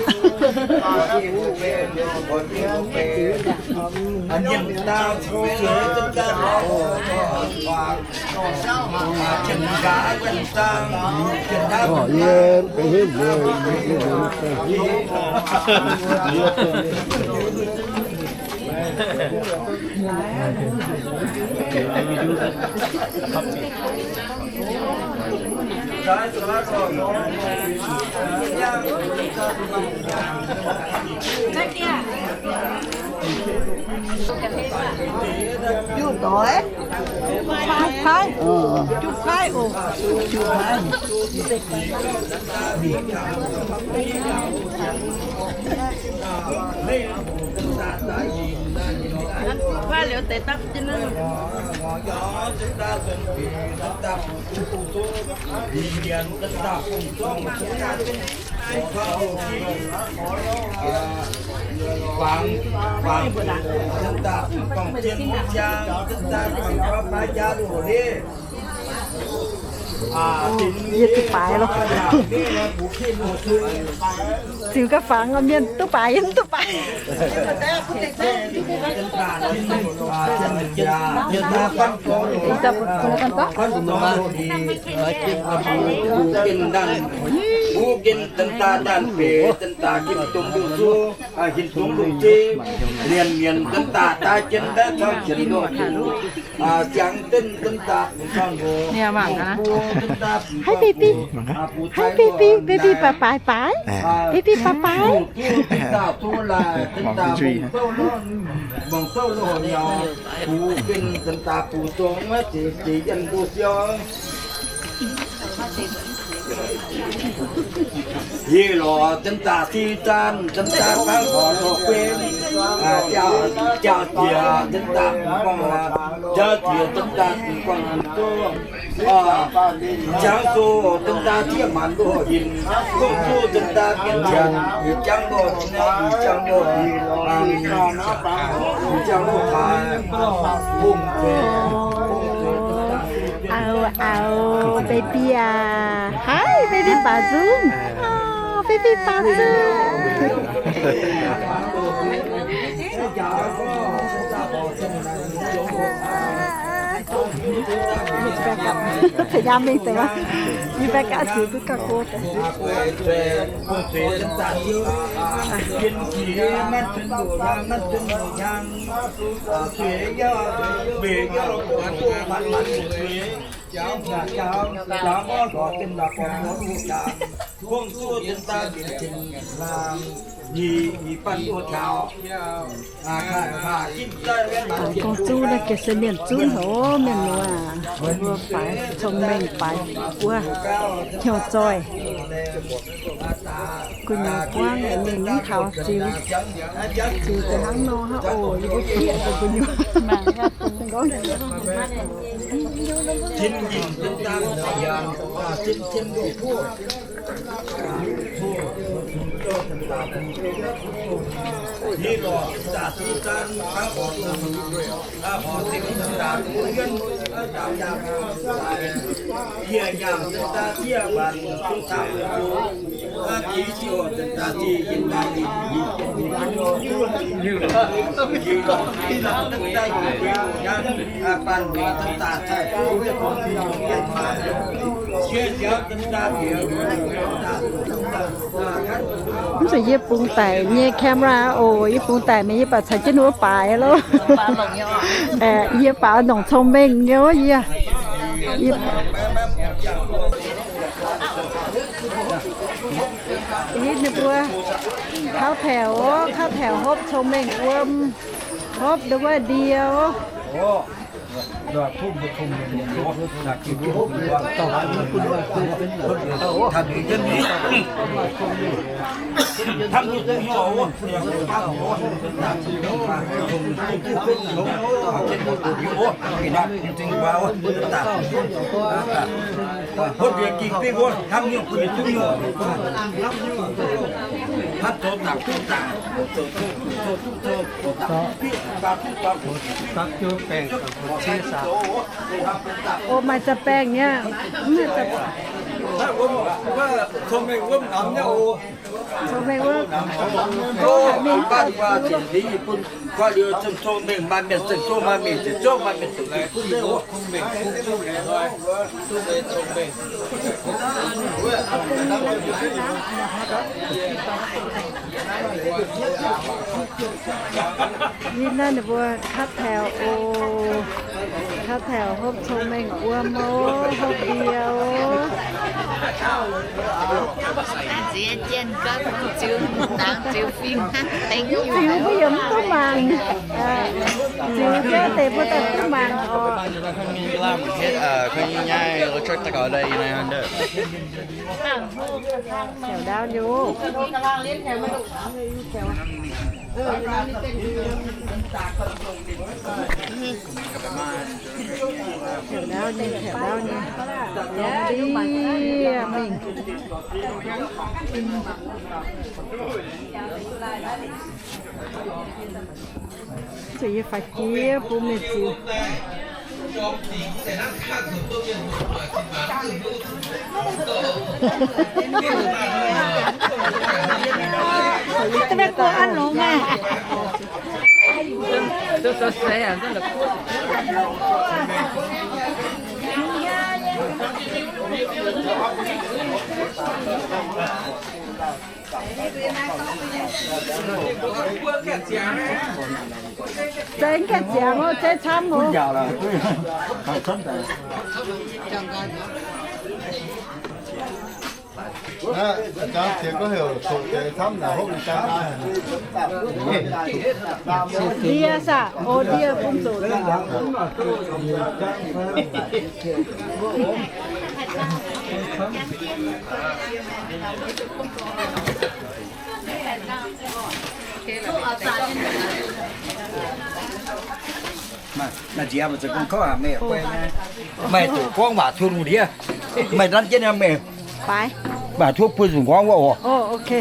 Juqv doix, juqv kuaaiv, juqv kuaaiv oc, juqv kuaaiv. Yie zuqc baaix loh. Ziux ga'fangx mienh duqv baaix, yie mv duqv baaix. Hi baby, hi baby, baby baaix baaix, baby baaix baaix. Yie lorz za'gengh daaih si zan, za'gengh daaih hnangv horc lorh guei, jauv jiex za'gengh daaih bungx gorngv, jauv jiex za'gengh daaih bungx gorngv zoh, jangv zoh za'gengh daaih zieqv maanc loh hinc, gong zoh za'gengh daaih gengh qanx, yie jangv loh, yie jangv loh, yie jangv loh haaix, bungx zoh, bungx zoh za'gengh daaih. Auv, auv, baby aac. Hi, baby baaix nzunc. Auv, baby baaix nzunc. Taux yaac mingh deix wuov. Yie back up ziux duqv gauh go deix. Gong-zuqv naaiv gengh se mienh zunv haic, mienh muoz aac, mbuo faix cong-mengh faix wuov hnyouv zoih. Gu'nyuoz buangv mingh mv taux ziux, ziux deix hnangv nor hnangv oc, yie mbuo bieqc deix gu'nyuoz. Mv zeiz yie bungx daic nyei camera oc, yie bungx daic mingh yie baac caux jienv ninh mbuo baaix loh. Yie baac nongc cong-mengh nyei, yie, yie, ninh mbuo kauv taux, kauv taux hopv cong-mengh wuom, hopv ndau wuov ndie oc. Oc, maaih za'baengh nyei. Mv maaih za'baengh. Cong-mengh wuov, mingh baac bun guaav liuz cong-mengh maaih mienh zengc zouv, maaih mienh zengc zouv, maaih mienh zengc zouv. Yie naaiv ninh mbuo kaav taux oc. Kaav taux hopv cong-mengh wuom oc, hopv ndie oc. Ziux mbuo yaac mv duqv mangc. Ziux jienv deix mbuo daaih duqv mangc oc. Heuc ndaauv nyei. Heuc ndaauv nyei, heuc ndaauv nyei. Ndie mingh. Zuqc yie faix jiex bun mienh ziux. Zeiz gaengh ziangx oc, zeiz camv oc. Ndie saah? Oc, ndie bun zoqc. Maaih nziex maaih za'gengh kouv haic meih, meih zuqc gorngv waac tov lungh ndiev. Meih nanv jienv meih, waac tov bun zuqc gorngv wuov oc.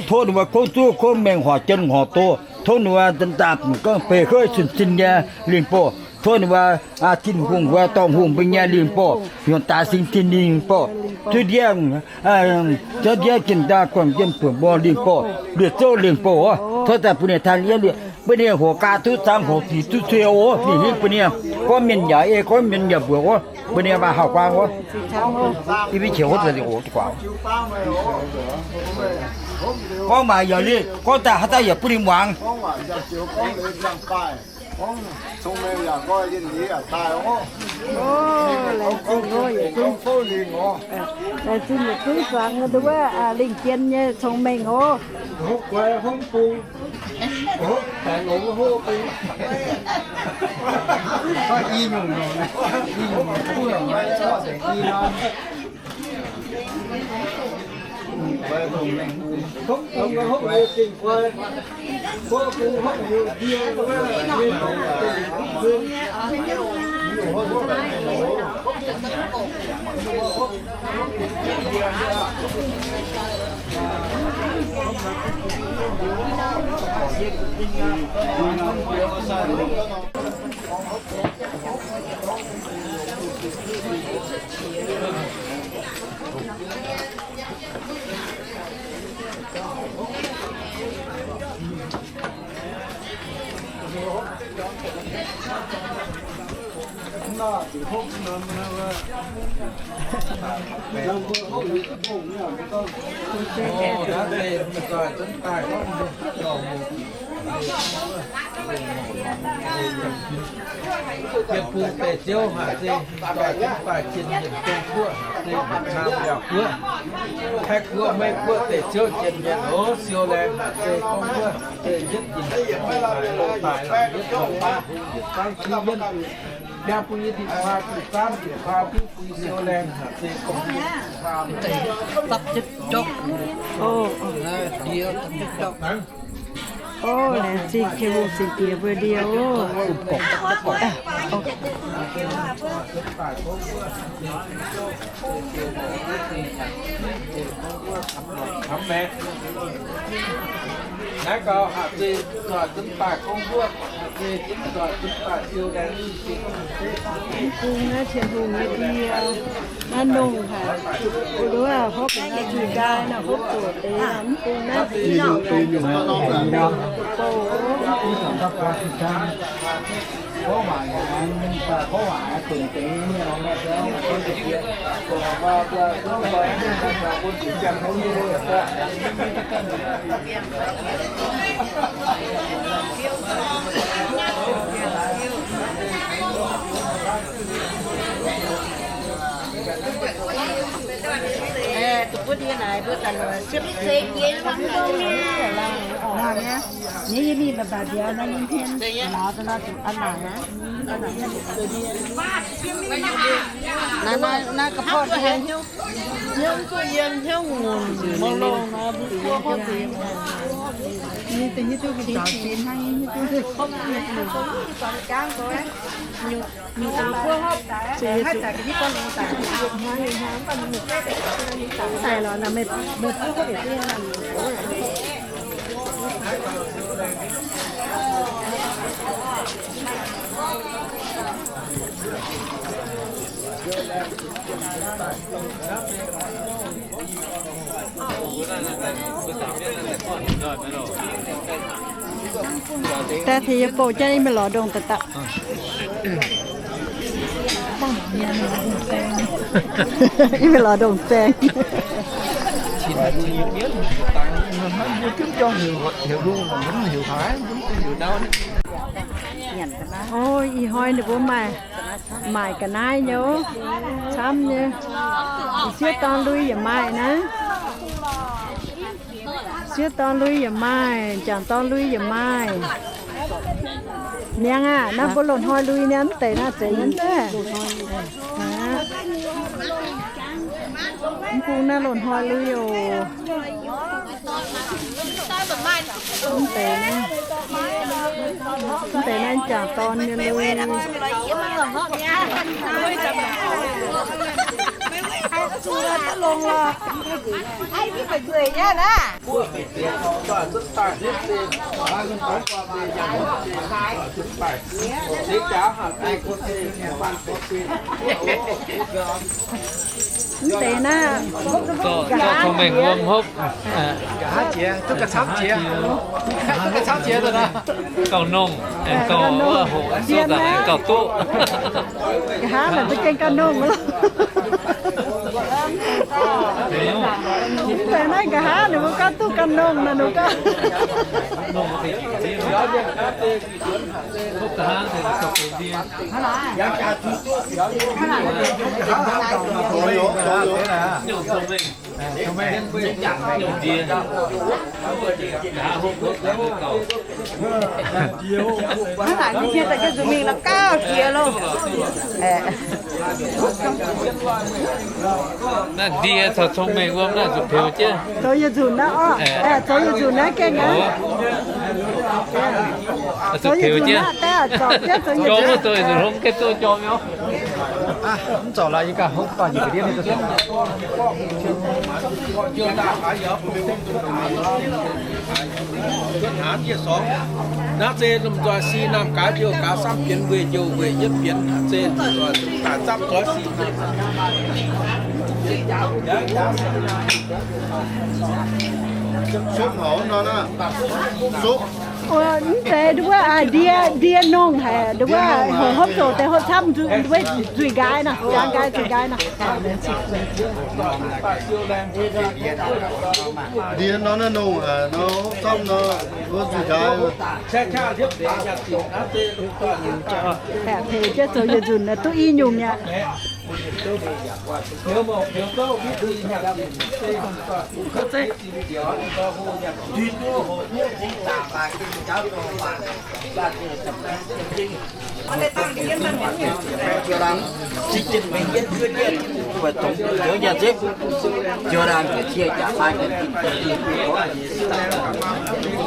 Tov ninh mbuo kouv zuov kouv mengh, horc jien horc doz. Tov ninh mbuo nza'hmien gorngv beiv heuv cin-cin nyei lingh boh. Tov ninh mbuo Tin-Hungh wuov dorngh hungh mbuo nyei lingh boh, yungz daaix singx tin lingh boh, zuov ndiev, zuov ndiev jien daaih guangc jien buonc mbuo lingh boh, liuz zouv lingh boh oc. Tov daaih bun ninh taaih liuz, bun ninh hoqc ga'duqv zaangc, hoqc zic duqv cuei oc. Ninh hiuv bun ninh gorngv mienh yaac ei, gorngv mienh yaac mbuoqc oc. Bun ninh maaih hauh guaang oc. Yie mbuo qiex wuov deix oc, guangc. Gorngv maac yaac liuz, gorngv daaih haaix dauh yaac bun ninh muangx. Laengz zingh oc, yietc zungv zuangx nduov wuov lingh jien nyei cong-mengh oc. Yietc bung deix Ziouv haic se, daaih jienv daaih jienh yienc zong guoqv haic se, Việt Nam yaac guoqv, Taiv guoqv, Meiv guoqv deix Ziouv jienh mienh oc, siou laengz haic se gorngv guoqv, se yietv jienh daaih yietv dongh baav, yietv dongh baav, yietv dongh baav. Orv, laengz zingh Tin-Hungh singx diex mbuo ndie oc. Mv bung naaiv Tin-Hungh nyei ndie, naaiv nongh haic. Nduov hopv naaiv nzuih nqaai naaiv hopv doqc deix, mv bung naaiv. Naaiv, naaiv, naaiv ga'pov hnyouv, hnyouv yiem hnyouv ngunc, mouc longx nor, mbuo buov buov zuiz. Nyei da'nyeic duqv ga'zaux jiex hnangv nyei, nyei duqv nyungc buov hopv daaih, haaix zanc ga'nyeiv gorngv longx daaih. Daaih lorz naaic meih, meih buov hopv yietc diuh. Daaih tengx yie bouh jienv, yie mingh lorz ndongh daaih daaih. Yie mingh lorz ndongh zaeng. O, ih hnoi ninh mbuo maaih, maaic ga'naaiv nyei, camv nyei. Sieqv dorn lui yaac maaih naaiv. Sieqv dorn lui yaac maaih, jangc dorn lui yaac maaih. Niangx aah, naaiv mbuo loz-hnoi lui niaa, mv deix naaiv zeiz nyei. Mv bung naaiv loz-hnoi lui oc. Mv deix naaiv, mv deix naaiv jangc dorn nyei lui. Mv deix naaiv, zorqv cong-mengh wuom hopv. Nqa'haav jiex, duqv ga'camv jiex, duqv ga'camv jiex daaih. Gauh nongh, gauh hoqc sou daaih gauh duqv. Nqa'haav naaic duqv gengh gauh nongh loh. Mv deix naaiv nqa'haav ninh mbuo gorngv duqv gauh nongh naaic, ninh mbuo gorngv. Hnangv naaic, mv qiemx daaih jienv nzunc mingh la'gauh jiex loh. Naaiv ndie caux cong-mengh wuom naaiv zuqc peux jienv. Zoux yietc nzunc naaiv orqc? Zoux yietc nzunc naaiv gengh aqv. Zuqc peux jienv. Jorm wuov zoux yietc nzunc hlo mv gaengh duqv jorm nyei. Mv zorc laaix yie ganh hopv daaih njiec ga'ndiev nyei. Naaiv se lomh nzoih si naamh gaax njoux gaax samv bienx weic njoux weic yietv bienx, naaiv se lomh nzoih daaih zapv zoix si. Sopv haic nor, sopv. Mv zeiz, nduov, ndie, ndie nongh haic, nduov, hoqc hopv zoqc deix hopv camv, nduov, nzuih nqaai nor, jaa nqaai nzuih nqaai nor. Ndie nor naaiv nongh haic nor, hopv camv nor, nduov, nzuih nqaai. Baeqc peix jienv zoux yietc nzunc duqv i nyungc mi'aqv.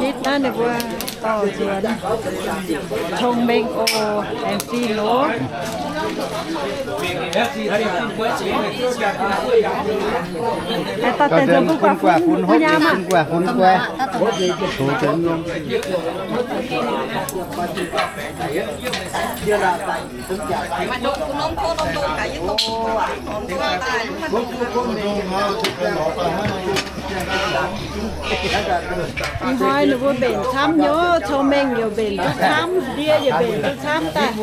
Hitv naaiv ninh mbuo dorh nzuonx, cong-mengh oc, aengx zingh oc. Haaix dauh deix nzuonx bun guaax fun, bun nyaam maah. Ih hnoi ninh mbuo mbenc camv nyei, cong-mengh yaac mbenc duqv camv, ndie yaac mbenc duqv camv daaih.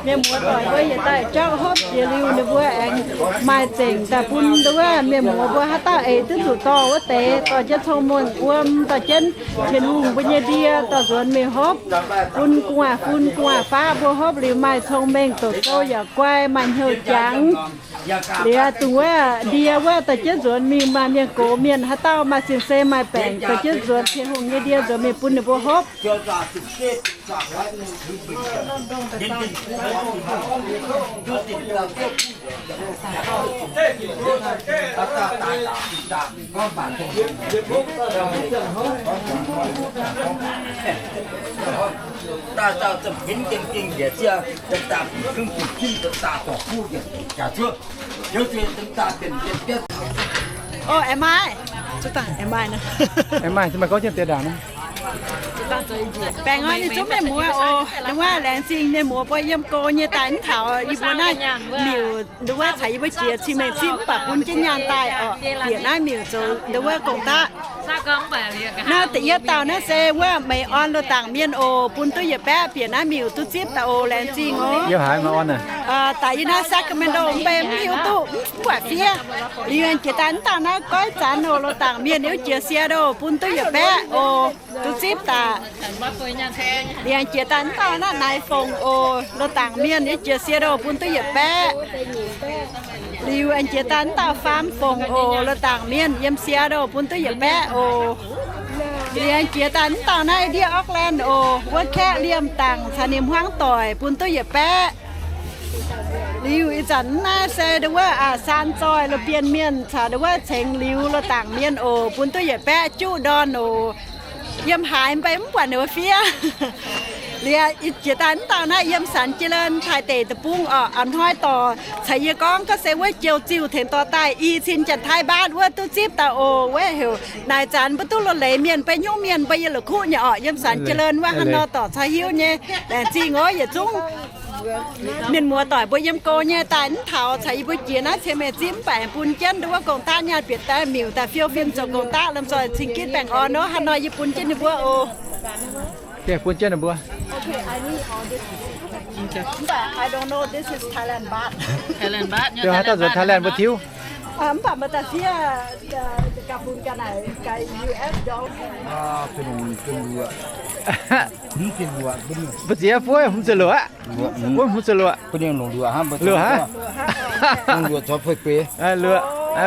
Mienh muoz-doic mbuo yietc daaih jauv hopv jiex liuz, ninh mbuo aengx maaih zengc daaih bun nduov mienh muoz mbuo haaix dauh eix duqv zuqc dorh wuov deix, dorh jienv cong-mengh wuom, dorh jienv Tin-Hungh mbuo nyei ndie dorh nzuonx mingh hopv, bun gu'nguaaz-fun gu'nguaaz-faqv mbuo hopv liuz maaih cong-mengh, doqc sou yaac guai, maaih hnyouv jangx. Liuz dongh wuov ndie wuov dorh jienv nzuonx mingh maaih mienh gox mienh, haaix dauh maaih sin-sei maaih baengc dorh jienv nzuonx Tin-Hungh nyei ndie nzuonx mingh bun ninh mbuo hopv. Ov, aengx maaih. Aengx maaih, maaih gorngv jienv deix ndaangc. Baengh orn ninh zungv mienh muoz oc. Ninh wuov laengz zingh mienh muoz mbuo yiem go nyei daaih mv taux yie mbuo naaiv miuc, ninh wuov caux yie mbuo jiex cing-mengh zipv mv baac bun jienv nyaanh daaih oc. Bieqc naaiv miuc zoux ninh wuov gong-daqv. Naaiv da'yietv dauh naaiv se wuov Meix Orn Loz-Dangc Mienh oc, bun duqv yietc baeqv bieqc naaiv miuc duqv zipv daaih oc, laengz zingh oc. Daaih yie naaiv Sacramento mv bei mv hiuv duqv mv buatc fiev. Liuz aengx jiex daaih mv dauh naaiv Goiv Zanx oc, Loz-Dangc Mienh yiem jiex Seattle bun duqv yietc baeqv oc, duqv zipv daaih. Liuz aengx jiex daaih mv dauh naaiv Naaiv Fongc oc, Loz-Dangc Mienh yiem jiex Seattle bun duqv yietc baeqv. Liuz aengx jiex daaih mv dauh Faam Fongc oc, Loz-Dangc Mienh yiem Seattle bun duqv yietc baeqv oc. Liuz aengx jiex daaih mv dauh naaiv ndiev Oakland oc, wuov kaeqv liemh dangc caux ninh hmuangv doic bun duqv yietc baeqv. Liuz ih zanc naaiv se nduov wuov aa saan zoih Loz Bienh Mienh caux nduov wuov Cengx Liuz, Loz-Dangc Mienh oc, bun duqv yietc baeqv juqv ndorn oc. Yiem haaix mv bei mv buatc ninh mbuo fiev. Liuz jiex daaih mv dauh naaiv yiem Sanx Jiex Leun taaih deic deic-bung oc, a'hnoi dorc caux yie gorngv gorngv se wuov jiou ziuh tengx dorh daaih i cin janx-taiv mbaatv wuov duqv zipv daaih oc. Wuov heuc naaic zanc mbuo duqv loz-leiz mienh, mbuo nyungc mienh mbuo yiem la'kuqv nyei oc, yiem Sanx Jiex Leun wuov hnangv nor dorc caux hiuv nyei. Laengz zingh oc yietc zungv mienh muoz-doic mbuo yiem go nyei daaih mv taux caux yie mbuo jiex naaiv cien meih zipv mv baac bun jienv nduov wuov gong-daqv nyaanh bieqc daaih miuc daaih fiou fim zoux gong-daqv lomh nzoih cing gitv baengh orn nor, hnangv nor yie bun jienv ninh mbuo oc. Bun jienv ninh mbuo. Mv baac I don't know this is Thailand baht. Haaix dauh nzuonx Thailand mbuo tiuv. Mv baac maaih daaih fiev ga'funx ga'naaic ga'US dollar. Mbu'ziex fu'jueiv hmz ziepc luoqc aqv. Fu'jueiv hmz ziepc luoqc. Luoqc hnangv. Luoqc.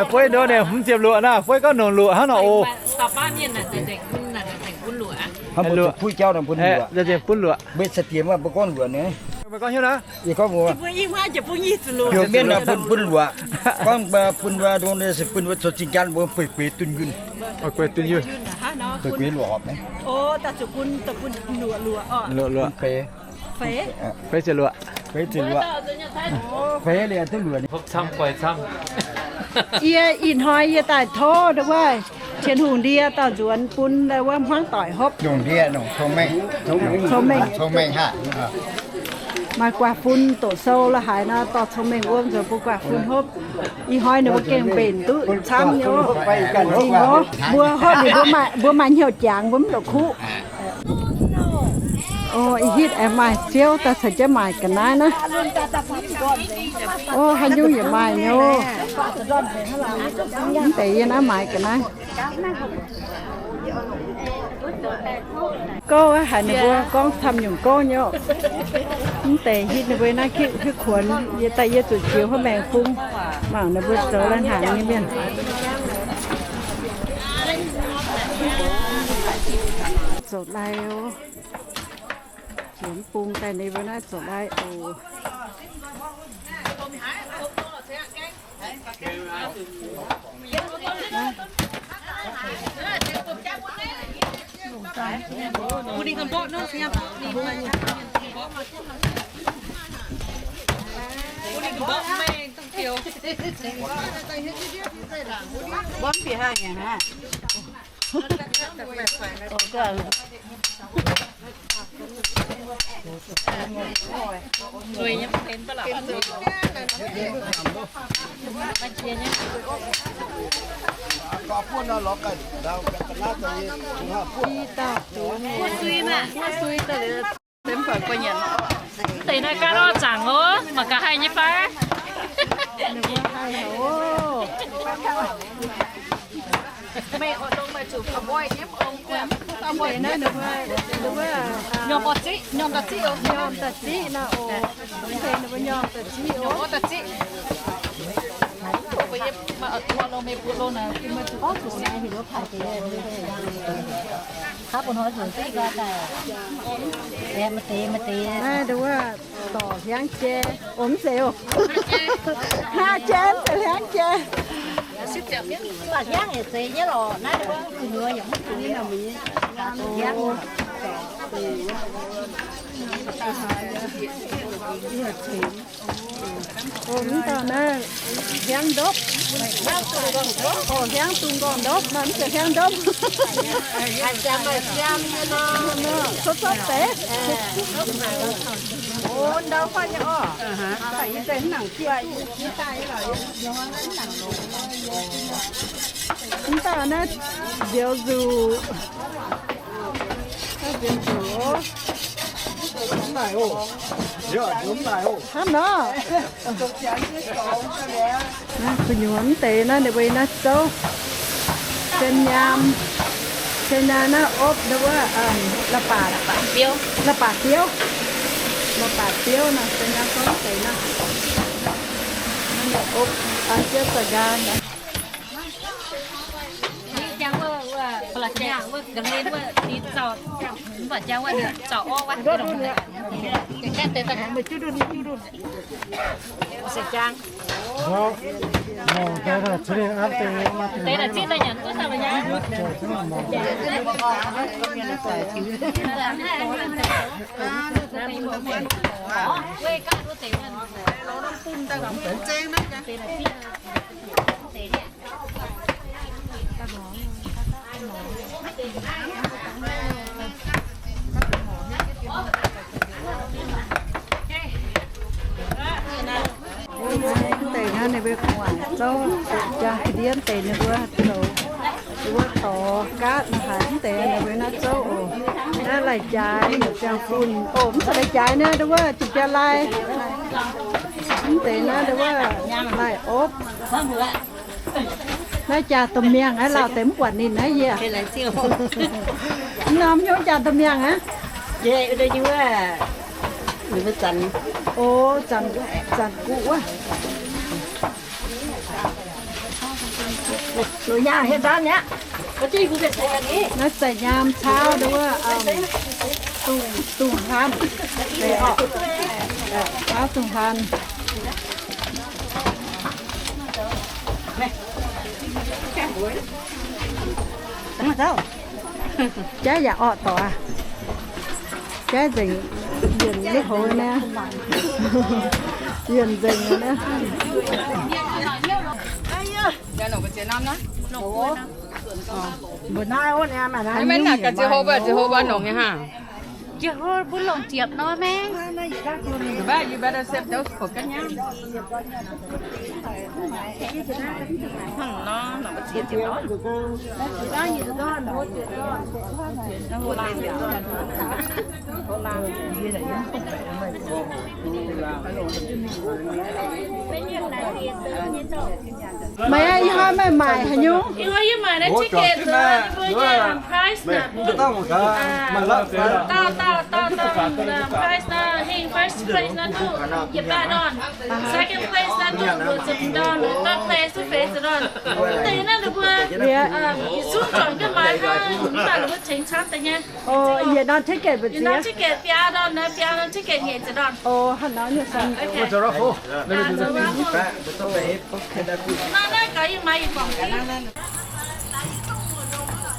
Fu'jueiv ndoqv ninh hmz ziepc luoqc nor, fu'jueiv gorngv longc luoqc hnangv nor oc. Hnangv mbuo zuqc puix jauv nor bun luoqc. Mbuo gorngv hiuv nor. Mienh bun bun luoqc. Gorngv bun ndongc se bun mbuo zoux zingh jaan mbuo bueix bueix dunh yunh. Bueix luoqc horpc. Feix ziepc luoqc. Feix ziepc luoqc. Feix liuz duqv luoqc. Yie ih hnoi yie daaih tov nduov wuov Tin-Hungh ndie dorh nzuonx bun wuov hmuangv doic hopv. Cong-mengh, cong-mengh haic. Maaih guaax fun doqc sou la'haaix nor dorh cong-mengh wuom nzuonx bun guaax fun hopv. Ih hnoi ninh mbuo gengh mbenc duqv camv nyei oc. Zingh oc. Mbuo hopv liuz mbuo maaih hnyouv jangx mbuo mv la'kuqv. Ov, ih hitv aengx maaih ziouv daaih caux jienv maaic ga'naaiv naaiv. Ov, haaix nyungc yaac maaih nyei. Mv deix yie naaiv maaiz ga'naaiv. Gouv haic, ninh mbuo gorngv camv nyungc gouv nyei oc. Mv deix hitv ninh mbuo naaiv hitv kuonx, yie daaih yie zuqc jiex wuov maengx bung, mangc ninh mbuo zoux lai hnaangx nyei mienh. Zoux lai oc. Jiex bung daaih ninh mbuo naaiv zoux lai oc. Mv deix naaiv gaav lorh zaangc oc, mangc gaax haih nyei fai? Nyorm da'ziqv, nyorm da'ziqv nor oc. Mv deix ninh mbuo nyorm da'ziqv oc. Naaiv nduov wuov dorc hliangv jai, mv zeiz oc. Hngaqv jai, mv zeiz hliangv jai. Mv dauh naaiv hliangv ndopv. Hliangv dungz nqorngv ndopv, mv zeiz hliangv ndopv. Copv copv deix. Mv dauh naaiv nzioux nzuqc. Hnangv nor. Naaiv gu'nyuoz mv deix naaiv ninh mbuo naaiv zouv. Sen nyaam, sen nyaam naaiv opv nduov wuov, la'baac, la'baac biouv, la'baac biouv nor, sen nyaam gorngv deix nor. Naaiv opv, an jienv za'nqaang. Mv deix naaiv ninh mbuo gu'nguaaic zouv jaa ndiev deix ninh mbuo zoux, ninh mbuo dorh gaatv haic mv deix ninh mbuo naaiv zouv oc. Naaiv lai-jaaix ziangh fun oc, mv zeiz lai-jaaix naaiv, nduov wuov ziepc jaax lai. Mv deix naaiv nduov wuov lai-opv. Naaiv jaa domh miangh aqv, lauh deix mv buatc ninh naaiv yie. Mv norm hnyouv jaa domh miangh aqv. O, zanc, zanc guv wuov. Naaiv za'nyaam cauv nduov wuov, dungz, dungz hlan, cauv dungz hlan. Jaiv yaac orqv dorc aqv. Jaiv nzengc, yienc nyei hoz naaiv. Yienc nzengc naaiv. Mbuo naaiv wuov naaiv maaih naaiv, ziex hopv, ziex hopv nongc nyei hnangv. Jiex hlo mbuo longc ziepc nor maiv? But you better save those for ga'nyaam. Meih ih hnoi meih maaic haaix nyungc? Ih hnoi yie maaic naaiv ticket, price naaiv. Dauh, dauh, dauh, dauh, price naaiv, heng first place naaiv duqv yietc baeqv ndorn. Second place naaiv duqv luoqc ziepc ndorn. Third place duqv feix ziepc ndorn. Deix naaiv ninh mbuo, yietc zungv juangc jienv maaiz hnangv, mv baac ninh mbuo tengx camv deix nyei. Yietc norm ticket mbu'ziex? Yietc norm ticket biaa ndorn, biaa norm ticket nyic ziepc ndorn. Naaiv, naaiv gaax yie maaiz yietc guangc div.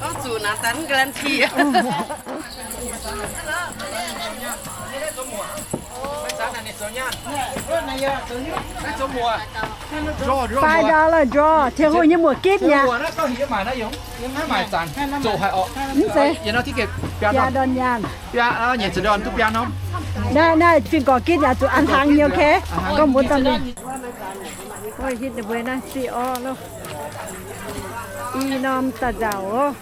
Gorngv zuqc naaic daaih mv guarantee. Five dollar draw, Tin-Hungh nyei muoc gitv mi'aqv. Mv zeiz, biaa ndorn nyaanh. Naaiv, naaiv fingx gorx gitv yaac zuqc an hlang nyei, ok? Gorngv mbuo dorh mingh. Hitv ninh mbuo naaiv siqv orv loh. I norm daaih nzauc oc.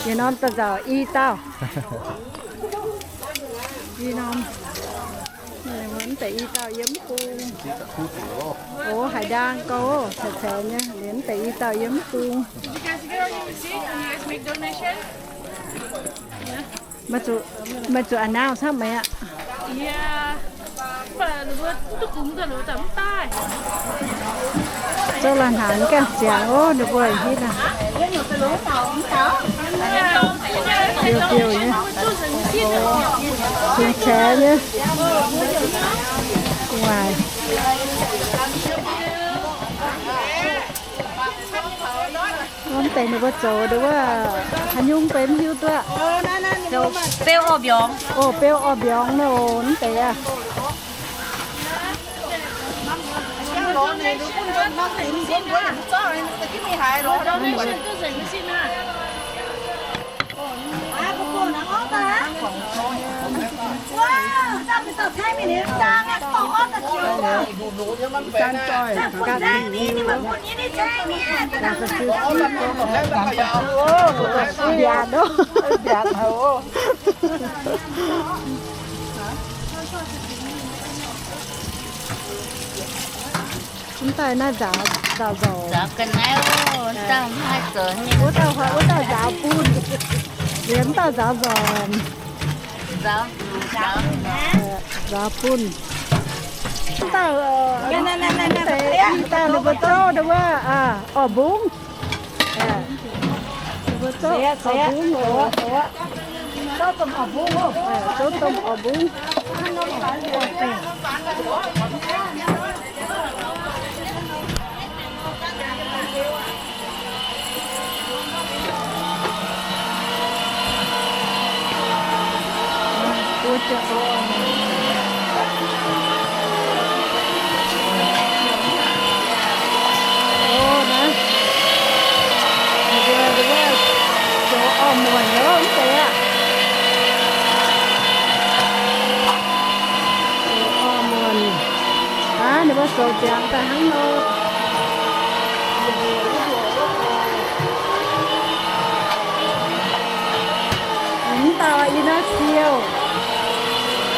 Yietc norm daaih nzauc i dauh. I norm. Mv deix i dauh yiem mv bung. Oc, haaix ndaang gouv, caix caix nyei. Liemh mv deix i dauh yiem mv bung. Meih zuqc, meih zuqc announce camv meih aqv. Zoux la'hnangx ganh ziangx oc, ninh mbuo hitv aqv. Biouv-biouv nyei. Cingx caix nyei. Waaic. Mv deix ninh mbuo zoux deix wuov haaix nyungc benx mv hiuv duqv. Beu orv mbiorngz. Oc, beu orv mbiorngz nor, mv deix aqv. Mv daaih naaiv nzaaux, nzaaux nzormc. Wuov dauh, wuov dauh nzaaux bunh. Liemh dauh nzaaux nzormc. Nzaaux bunh. Mv dauh, i dauh ninh mbuo zouv deix wuov, orv mbungv. Ninh mbuo zouv orv mbungv oc. Zouv domh orv mbungv. Zoux orv muonc nor mv deix aqv. Zoux orv muonc. Aav, ninh mbuo zoux ziangx daaih hnangv nor. Mv dauh yie naaiv siou.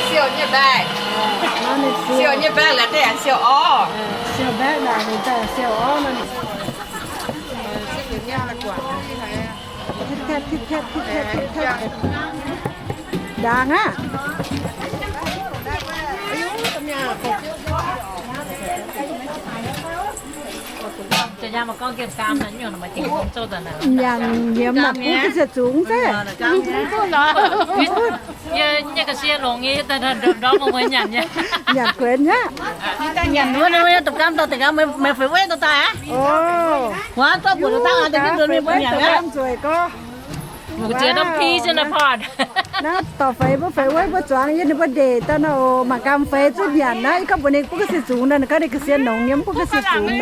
Siou nyei mbaeqc. Siou nyei mbaeqc laaix deix siou orv. Siou mbaeqc naaic ninh daaih siou orv nor. Ndaangc aqv. Nyanc nyiemz naaic bun ga'sie zungx se. Nyanc kuenx aqv. Nyanc wuov, dongh gam dauh deix gaax, meih feix wei dongh daaih aqv. Wuov, zorqv buoc dongh daaih, dongh gam nzueic gorngv. Naaiv dorh feix mbuo feix wei mbuo zuangx yie ninh mbuo ndeic daaih nor, mangc gam feix zuqc nyanc naaiv, yie gorngv mbuox ninh bun ga'sie zungx nor, ninh gorngv ninh ga'sie nongx yie mv bun ga'sie zungx nor.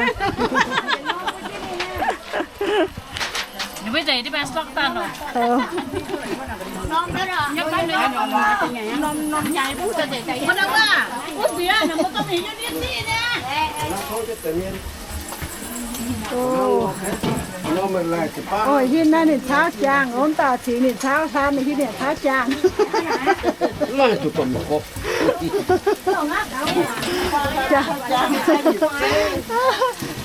Oc, hin naaiv ninh cauv jaangh, mv dauh cingx ninh cauv hlan, hin ninh cauv jaangh.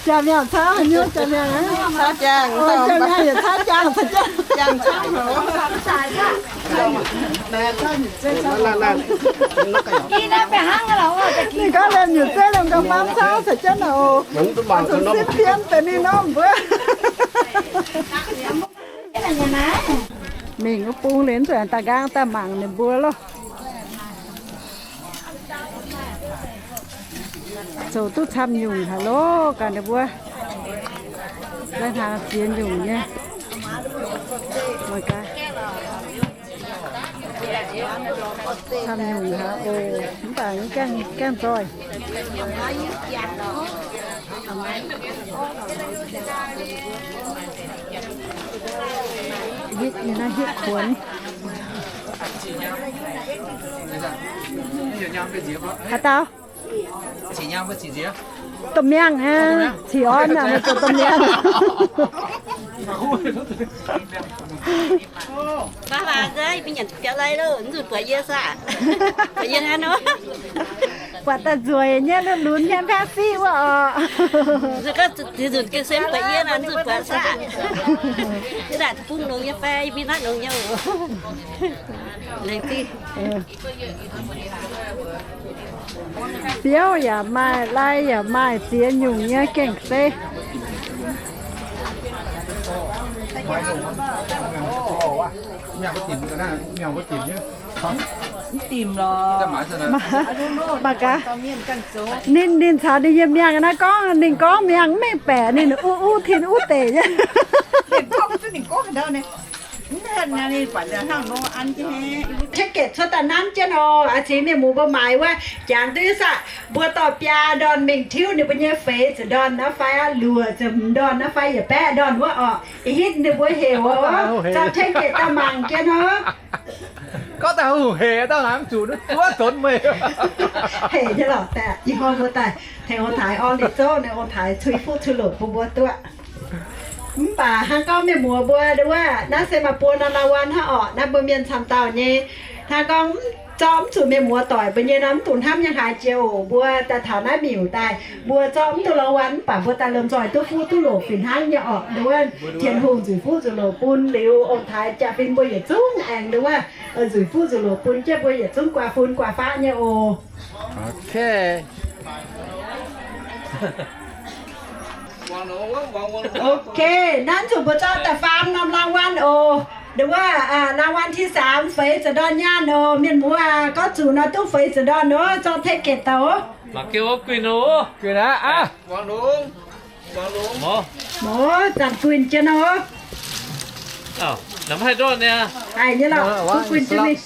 Jaa-miangh cauv haaix nyungc, jaa-miangh aqv? Jaa-miangh yietc cauv jaangh caux jienv. Ninh gorngv liemh nyutc zeiv liemh ga'maam cauv caux jienv oc. Zuqc sipv hmien benx ninh norm mbuo. Mingh wuov bung liuz zuqc daaih nqaang daaih mangc ninh mbuo loh. Zoux duqv camv nyungc haic loh, gaax ninh mbuo. Lai-hnaangx ziex nyungc nyei. Camv nyungc haic oc, mv baac gaengh, gaengh nzoih. Hitv, ninh naaiv hitv kuonx. Haaix dauh? Domh miangh aqv, cingx orn aqv, meih zoux domh miangh. Baac baac nziex mingh nyanc biaux lai loh, mv nzunc buatc yie saah? Buatc yie hnangv nor. Buatc daaih nzueic nyei, lunx lunx nyei, mv baac fiuv wuov oc. Nzunc ga'sie mv buatc yie nor, mv nzunc buatc saah? Yie daaih bung longx nyei fai, mingh naaiv longx nyei oc. Laengz zingh. Biouv yaac maaih, lai yaac maaih, ziex nyungc nyei, gengh se. Mv dimc lorqc. Mangc gaax, ninh, ninh caux ninh nyei miangh naaiv gorngv, ninh gorngv miangh mv mengh baeqc, ninh uv uv tin uv deic nyei. Ticket cuotv daaih nanv jienv nor, a'cingx mienh muoz mbuo maaiz wuov, jangx duqv saah, mbuo dorh biaa ndorn mingh tiuv ninh mbuo nyei feix ziepc ndorn naaiv fai aqv, luoqc ziepc ndorn naaiv fai yietc baeqv ndorn wuov orqc. Ih hitv ninh mbuo heuc oc, zaux ticket daaih mangc jienv nor. Gorngv daaih hungh hec dauh naaic mv zuqc, zuov zonx meih. Hec nyei lorqc, ih hnoi mbuo daaih tengx ong-taaix orn liuz zouv, ninh ong-taaix cui fuqv cui loc bun mbuo duqv. Mv baac hnangv gorngv mienh muoz mbuo nduov, naaiv se maaih buo norm รางวัล hnangv orqc, naaiv mbuo mienh camv dauh nyei. Hnangv gorngv zorqv mv zuqc mienh muoz doic mbuo nyei nor, mv dungx hnamv nyei haaix jiex oc. Mbuo daaih taux naaiv miuc daaih, mbuo zorqv mv duqv รางวัล mv baac mbuo daaih lomh nzoih duqv fuqv duqv loc fih hnangv nyei orqc. Nduov, Tin-Hungh nzueic fuqv nzueic loc bun liuz ong-taaix jaa-fin mbuo yietc zungv aengx nduov, nzueic fuqv nzueic loc bun jienv mbuo yietc zungv guaa fun guaa faqv nyei oc. Ok, nanv zuqc mbuo zorqv da'faam norm รางวัล oc. Nduov, รางวัลที่สาม feix ziepc ndorn nyaanh oc. Mienh muoz aac, gorngv zuqc nor duqv feix ziepc ndorn oc, zorqv ticket daaih oc. Mangc gaax, guinh oc. Guinh aqv. Mouz, zanc guinh jienv oc. Haiz nyei lorqc, guinh jienv mingh.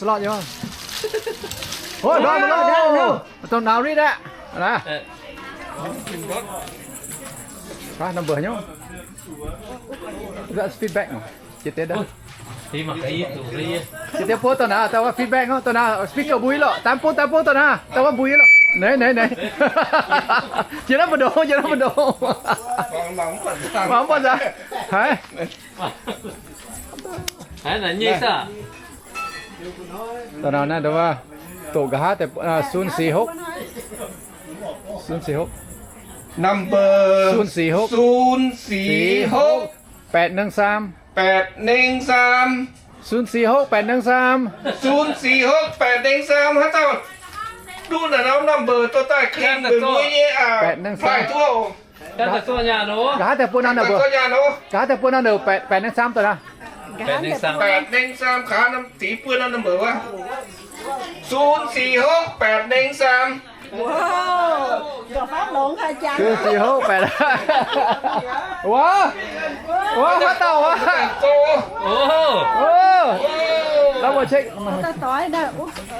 Dongh nauz ritv aqv. Number haaix nyungc? Feedback. Jiex deix puov dongh nauz, daaih wuov feedback nor, dongh nauz speaker mbui lorqc, daan bung daan bung dongh nauz, daaih wuov mbui lorqc. Naaiv, naaiv, naaiv. Jiex naaiv mbu'ndongx, jiex naaiv mbu'ndongx. Mangc mv buatc nzangc. Haiz. Dongh nauz naaiv, dongh wuov, doqc nqa'haav deix, ศูนย์สี่หก ศูนย์สี่หก number ศูนย์สี่หก ศูนย์สี่หก แปดหนึ่งสาม แปดหนึ่งสาม ศูนย์สี่หก แปดหนึ่งสาม ศูนย์สี่หก แปดหนึ่งสาม haaix dauh duqv naaiv norm number dorh daaih kling mbuo nyei aqv. Nqa'haav deix bun norm number, nqa'haav deix bun norm number แปดหนึ่งสาม dongh naaiv. แปดหนึ่งสาม ศูนย์สี่หก แปดหนึ่งสาม ศูนย์สี่หก แปด ว้าว ว้าว มาเต่าอ่ะ โอ้ โอ้ double check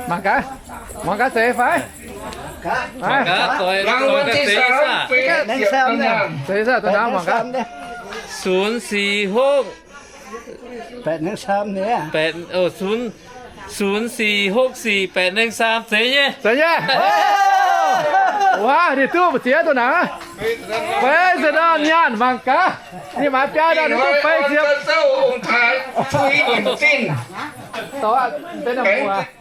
มา กะ มองกะเสยไฟ รางวัลที่สาม เสยซ่า ตัวน้ำมองกะ ศูนย์สี่หก Baeqc nengh saam nyei. Baeqc, o, ศูนย์ ศูนย์สี่หกสี่ แปดหนึ่งสาม zeiz nyei. Zeiz nyei. Waac, ninh duqv mbu'ziex dongh naaiv. Feix ziepc ndorn nyaanh mangc gaax. Ninh maaiz biaa ndorn ninh duqv feix ziepc.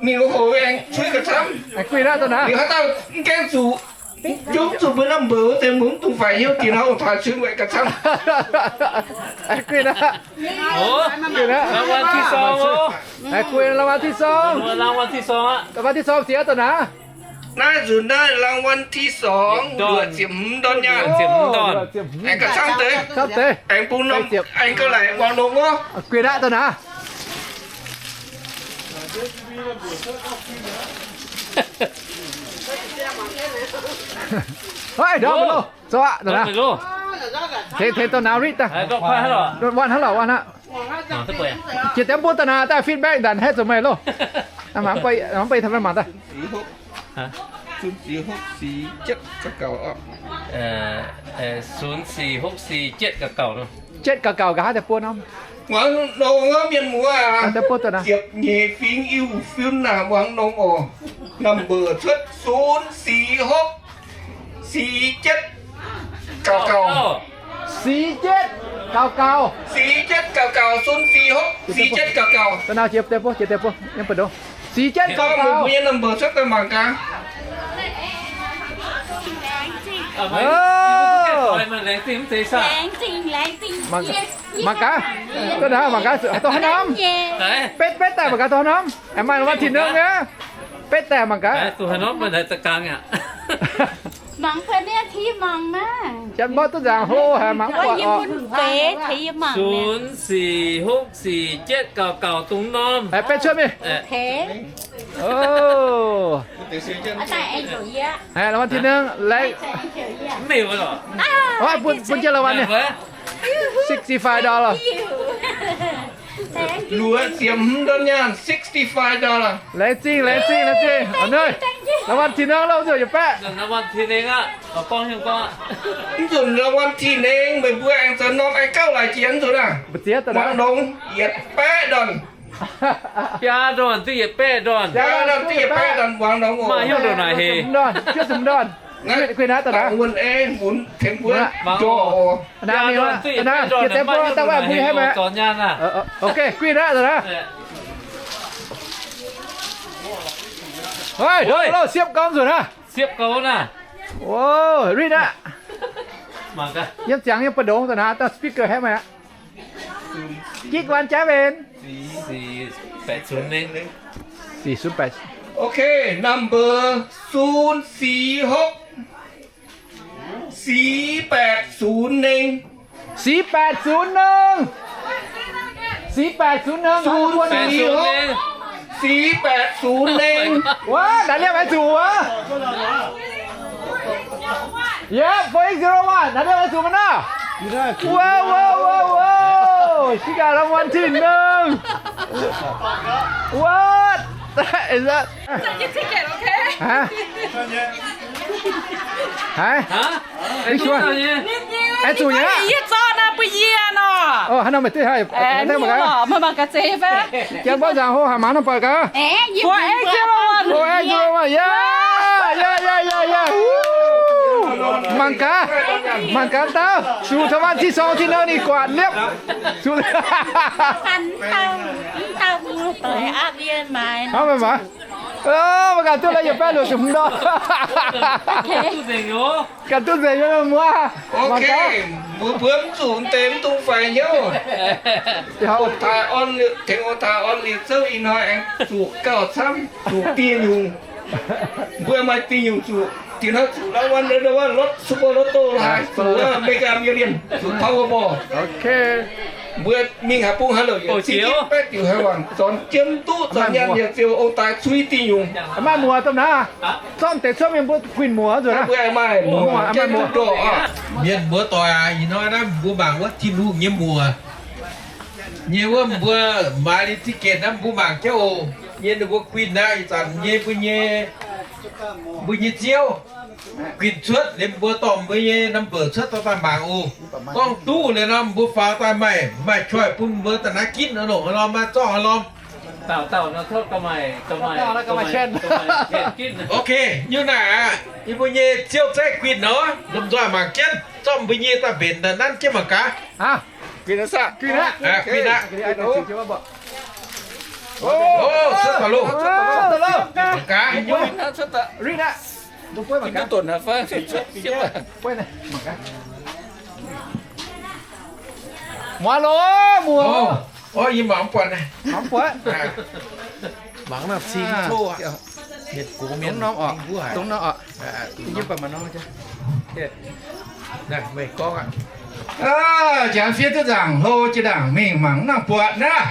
Mingh hoc aengx cui ga'camv. Guih naaiv dongh naaiv. Liuz haaix dauh mv gaengh zuqc, jomv zuqc mbuo number wuov deix mbuo mv dungx faix hnyouv, dinh hnoi ong-taaix cui mbuo ga'camv. Guih naaiv. Guih naaiv. รางวัลที่สอง โอ้ guih รางวัลที่สอง รางวัลที่สอง อ่ะ รางวัลที่สอง ziex dongh naaiv. Naaiv nzunc naaiv รางวัลที่สอง luoqc ziepc hmz ndorn nyaanh. Aengx ga'camv deix. Aengx bung norm, aengx ga'laic wangc longx wuov. Guih naaiv dongh naaiv. Ov, ndorm maiv loh, zorqv aqv. Tengx, tengx dongh naaiv ritv daaih. Wanh hnangv lorqc, wanh aqv. Jiex diemv bun daaih naaic daaih feedback ndanc haeqv zoux meih loh. Mangc, mangc daaih. Jatv gauh gauh nqa'haav deix buo norm. Muangx nongx mienh muoz aac, ziepc nyeic fingx Iu-fim naaic muangx nongx oc. Number cuotv ศูนย์สี่หก สี่เจ็ด เก้าเก้า สี่เจ็ด เก้าเก้า สี่เจ็ด เก้าเก้า ศูนย์สี่หก สี่เจ็ด เก้าเก้า Da'naaiv jiex deix buo, jiex deix buo, yiem buoz-ndoqv. สี่เจ็ด เก้าเก้า mbuo nyei number cuotv daaih mangc gaax. Mangc gaax, dongh naaiv mangc gaax, dongh haaix norm? Betv, betv daaih mangc gaax dongh haaix norm? Aengx maaih รางวัลที่หนึ่ง nyei. Betv daaih mangc gaax. Janx mborqv duqv nzaangc hlo haic, mangc mv buatc oc. ศูนย์สี่หกสี่เจ็ดเก้าเก้า dongh norm. Betv cuotv mingh. รางวัลที่หนึ่ง bun jienv รางวัล nyei, sixty-five dollar. Luoqc ziepc hmz ndorn nyaanh, sixty-five dollar. Laengz zingh, laengz zingh, laengz zingh. รางวัลที่หนึ่ง loh, nzunc yietc baeqv. Mv nzunc รางวัลที่หนึ่ง meih mbuo aengx zoux norm aengx gauh laaix jiex nzunc naaic. Wangc longx yietc baeqv ndorn. Biaa ndorn duqv yietc baeqv ndorn. Biaa ndorn duqv yietc baeqv ndorn, wangc longx oc. Maaih hnyouv ndongc naaic hec. Guih naaiv daaih naaiv. Wuonh ei munx tengx mbuo njoh oc. Naaiv mingh, naaiv jiex deix mbuo daaih waaic mbuo haih maah. Ok, guih naaiv daaih naaiv. Ov, siepv gau nzunc naaiv. Siepv gau naaiv. Ov, ritv aqv. Yiem ziangx yiem buoz-ndoqv daaih naaiv, dauh speaker haih maah aqv. Gitv guanh jaiv mbenc. Ok, number ศูนย์สี่หก สี่แปดศูนย์หนึ่ง สี่แปดศูนย์หนึ่ง สี่แปดศูนย์หนึ่ง ศูนย์สี่หก สี่แปดศูนย์หนึ่ง What? Naaiv liemh haaix zuqc wuov? Yep, four eight zero one. Naaiv liemh haaix zuqc maiv nor? Wow, wow, wow, wow. She got รางวัลที่หนึ่ง. What? Is that? Haiz? Haiz? Maiv zuqc nyei. Yie zorqv naaiv bun yie nor. Ov, haaix nor meih duqv haiz? Meih mangc gaax zeiz fai? Janx mborqv nzaangc hlo haic, mangc nor buatc gaax. Four eight zero one. Four eight zero one. Yeah, yeah, yeah, yeah, yeah. Mangc gaax, mangc gaax dauh. Zuqc รางวัลที่สอง ที่หนึ่ง ninh guatc liepv. Zuqc. Hnangv meih maah. Ov, mangc gaax duqv lai yietc baeqv luoqc ziepc hmz ndorn. Ganh duqv nzengc nyei muoz. Ok, mbuo mbuo mv zuqc deix mv dungx faix hnyouv. Ong-taaix orn, tengx ong-taaix orn liuz zouv ih hnoi aengx zuqc gauh camv, zuqc dieh nyungc. Mbuo maaih dieh nyungc zuqc, dinh hnoi zuqc รางวัล wuov รถ Super Lotto lorqc, haiz zuqc wuov อเมริกา Million, zuqc Powerball. Mbuo mingh haaix bung haaix louc yietc cin baeqv diuc haaix wangc, zornc jienv duqv zornc nyaanh yietc ziouc ong-taaix cui dieh nyungc. Maaih muoz domh naaiv, zorqv deix cuotv mingh mbuo guinh muoz nzuonx. Maaih muoz, maaih muoz. Mienh muoz doic aac, ih hnoi naaiv mbuo mangc wuov Tin-Hungh nyei muoz nyei wuov, mbuo maaiz liuz ticket naaiv mbuo mangc jienv oc. Nyei ninh mbuo guinh naaiv ih zanc nyei mbuo nyei, mbuo nyei Ziouv. Guinh cuotv liuz mbuo dorh mbuo nyei number cuotv dorh daaih mangc oc. Gorngv duqv liuz nor mbuo faaux daaih maaih, maaih choice bun mbuo daaih naaiv ginv nor, nongc haaix norm maaih zorqv haaix norm. Ok, nyungc naaic aqv, yie mbuo nyei ziouv zeiv guinh nor, lomh nzoih mangc jienv, zorqv mbuo nyei daaih mbenc daaih nanv jienv mangc gaax. Guinh aqv. Cuotv daaih loh. Mangc gaax nyungc. Muoz loh, muoz. Orv, yie mangc mv buatc. Mangc naaiv cing tov aqv. Mienh gox mienh dongh norm oc. Dongh norm oc. Jangx fiev duqv nzaangc hlo jiex ndaangc mingh mangc mv nangc buatc naaiv.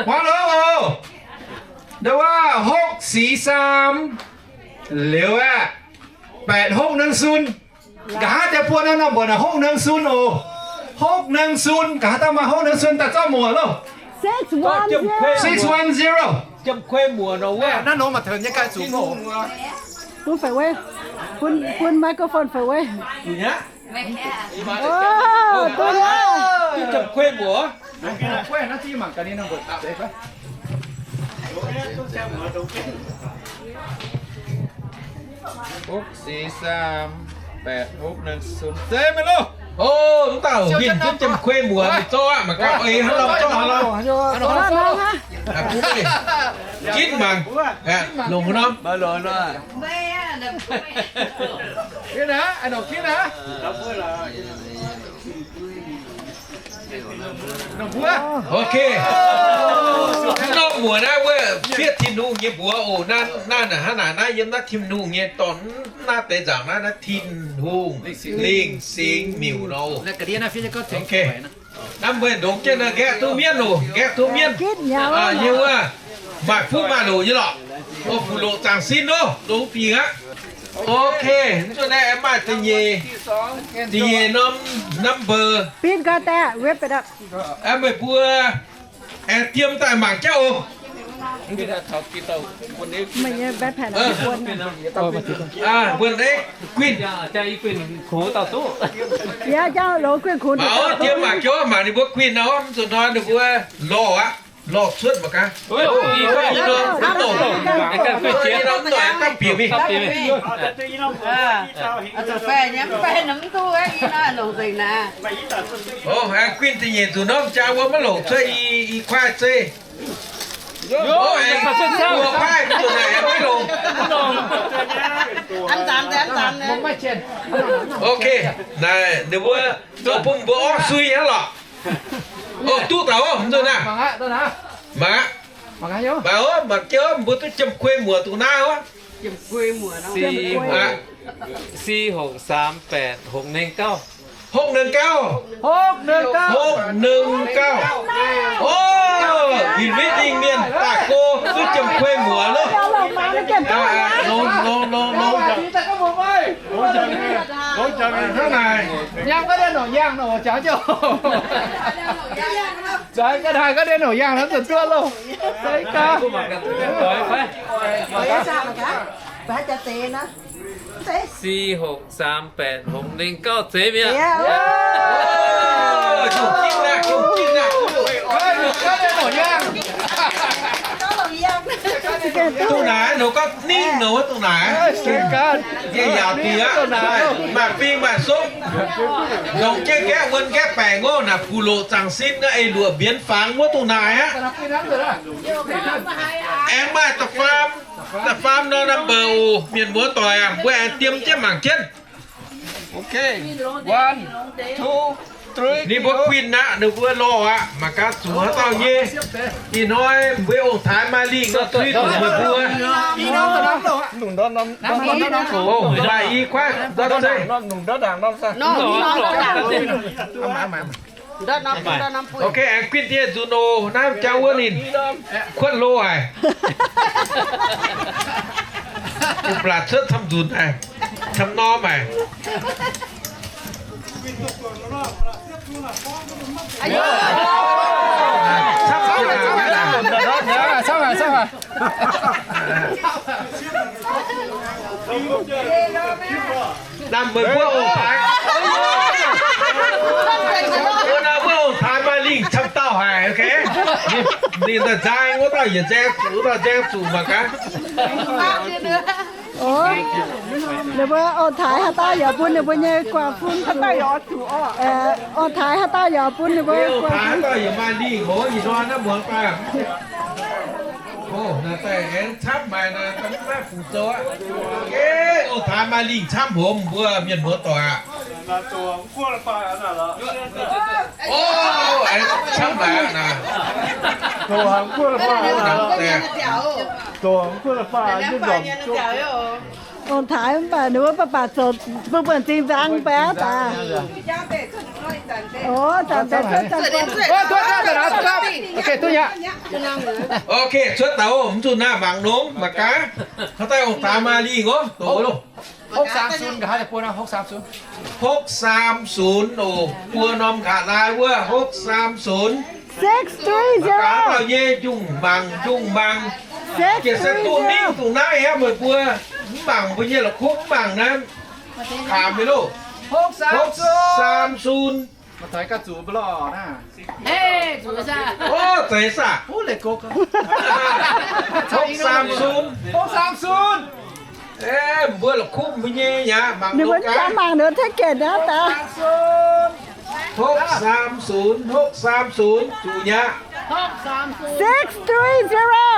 Muoz loh oc. Nda wuov หกสี่สาม liuz aqv, แปดหกหนึ่งศูนย์. Nqa'haav deix buo naaiv norm mbuoqc naaic หกหนึ่งศูนย์ oc. หกหนึ่งศูนย์ nqa'haav daaih maaih หกหนึ่งศูนย์ daaih zorqv muoc loh. Six one zero. Naaiv nor maaih taux nyei gai zuqc loh. Bun Fei Wei, bun, bun microphone Fei Wei. Hopv six สาม แปด หก หนึ่ง ศูนย์ zeiv mingh loh. O, mv dauh huinh duqv Jiem Kuei muoz mingh zorqv aqv, mangc gaax eix hnangv nor zorqv hnangv nor. Ginv mangc, longc haaix norm. Ok. Norm muoz naaiv wuov fiev Tin-Hungh nyei mbuox oc. Naaiv, naaiv hnangv naaic naaiv yiem naaiv Tin-Hungh nyei dorn, naaiv deix nzaangc naaiv, naaiv Tin-Hungh lingh singx miuc nor. Ok. Naaiv mbuo ndongx jienv nqaeqv duqv mienv oc, nqaeqv duqv mienv. Yie wuov maaih fuqv maaih loc nyei lorqc. O, fuqv loc zaangc sin oc, longx dingc aqv. Ok, mv zuqc naaiv aengx maaih da'nyeic, da'nyeic norm number. Aengx meih mbuo aengx diem daaih mangc jauv oc. Wuonh ei guinh. Diem mangc jauv, mangc ninh mbuo guinh nor, mv zuqc hnoi ninh mbuo lorh aqv. Lorh cuotv mangc gaax. Aengx guinh da'nyeic nzunc norm jaa wuov maiv longc cuotv i kuaaiv zeiv. Buo kuaaiv mv zuqc naaic aengx maiv longc. Ok, naaic ninh mbuo zoux bun mbuo orv sui hnangv lorqc. O, duqv daaih oc, mv zuqc naaic. Mangc aqv. Mangc oc, mangc jienv oc, mbuo duqv Jiem Kuei muoc dongh naaiv oc. สี่หกสามแปด หกหนึ่งเก้า หกหนึ่งเก้า หกหนึ่งเก้า O, ih luiv dingh mienh daaih go duqv Jiem Kuei muoc loh. Longx, longx, longx, longx. Hnangv naaic. Zaaix ga'naaiv ga'ndiev nongc yaangh naaiv zuqc duqv loh. Six หกสามแปด หกหนึ่งเก้า zeiv mi'aqv. Duqv naaic, ninh gorngv ninh wuov duqv naaic. Yie yaauc diex aqv, maaih fing maaih sopv, longc jienv gaeqv wuonh gaeqv baengc oc. Naaic fuqv loc zaangc sin naaiv eix luoqc mbienx fangx wuov duqv naaic aqv. Aengx maaih da'faam, da'faam norm number oc. Mienh muoz doic aac, mbuo aengx diem jienv mangc jienv. Ninh mbuo guinh aqv, ninh mbuo lorh aqv, mangc gaax zuqc haaix dauh nyei. Ih hnoi mbuo ong-taaix maaih lingh nor tuix zuqc meih mbuo. Maaih i kuaaiv ndortv zeiv. Ok, aengx guinh diex nzunc oc. Naaiv jauv wuov ninh kuotv lo haic. Mv baac cuotv camv nzunc haic, camv norm haic. Naaiv meih mbuo ong-taaix, naaiv mbuo ong-taaix maaih lingh camv dauh haic, ok. Ninh daaih nzang wuov dauh yietc nzaeng zuqc, wuov dauh nzaeng zuqc mangc gaax. Ninh mbuo ong-taaix haaix dauh yaac bun ninh mbuo nyei guangc fun. Ong-taaix haaix dauh yaac bun ninh mbuo guangc fun. Haaix dauh yaac maaih lingh hoc ih hnoi naaiv muangx daaih. Naaiv daaih aengx camv maaic naaiv, maiv fuc zoux aqv. Ong-taaix maaih lingh camv hoc mbuo mienh muoz doic aqv. Camv maaic aqv naaiv. Ong-taaix mv baac ninh mbuo baac baac zoux bun buonc zingh nzang mv baac aqv daaih. Ok, cuotv daaih oc, mv zuqc naaiv mangc nongx mangc gaax. Haaix dauh ong-taaix maaih lingh oc, doqc wuov loh. Hopv saam sunx nqa'haav deix buo norm, hopv saam sunx. Hopv saam sunx oc, buo norm nqa'haav wuov, hopv saam sunx. Six three zero. Mangc gaax dauh nyei njungh mangc njungh mangc. Six three zero. Gengh se dongh ninh dongh naaiv aqv, meih mbuo mv mangc mbuo nyei la'kuqv mv mangc naaiv. Kaamx nyei loh. Hopv saam sunx. Oc, zeiz saah. Hopv saam sunx. Mbuo la'kuqv mbuo nyei yaac mangc ninh mbuo gaax. Mangc ninh ticket aqv daaih. Hopv saam sunx, hopv saam sunx, zuqc nyei aqv. Six three zero.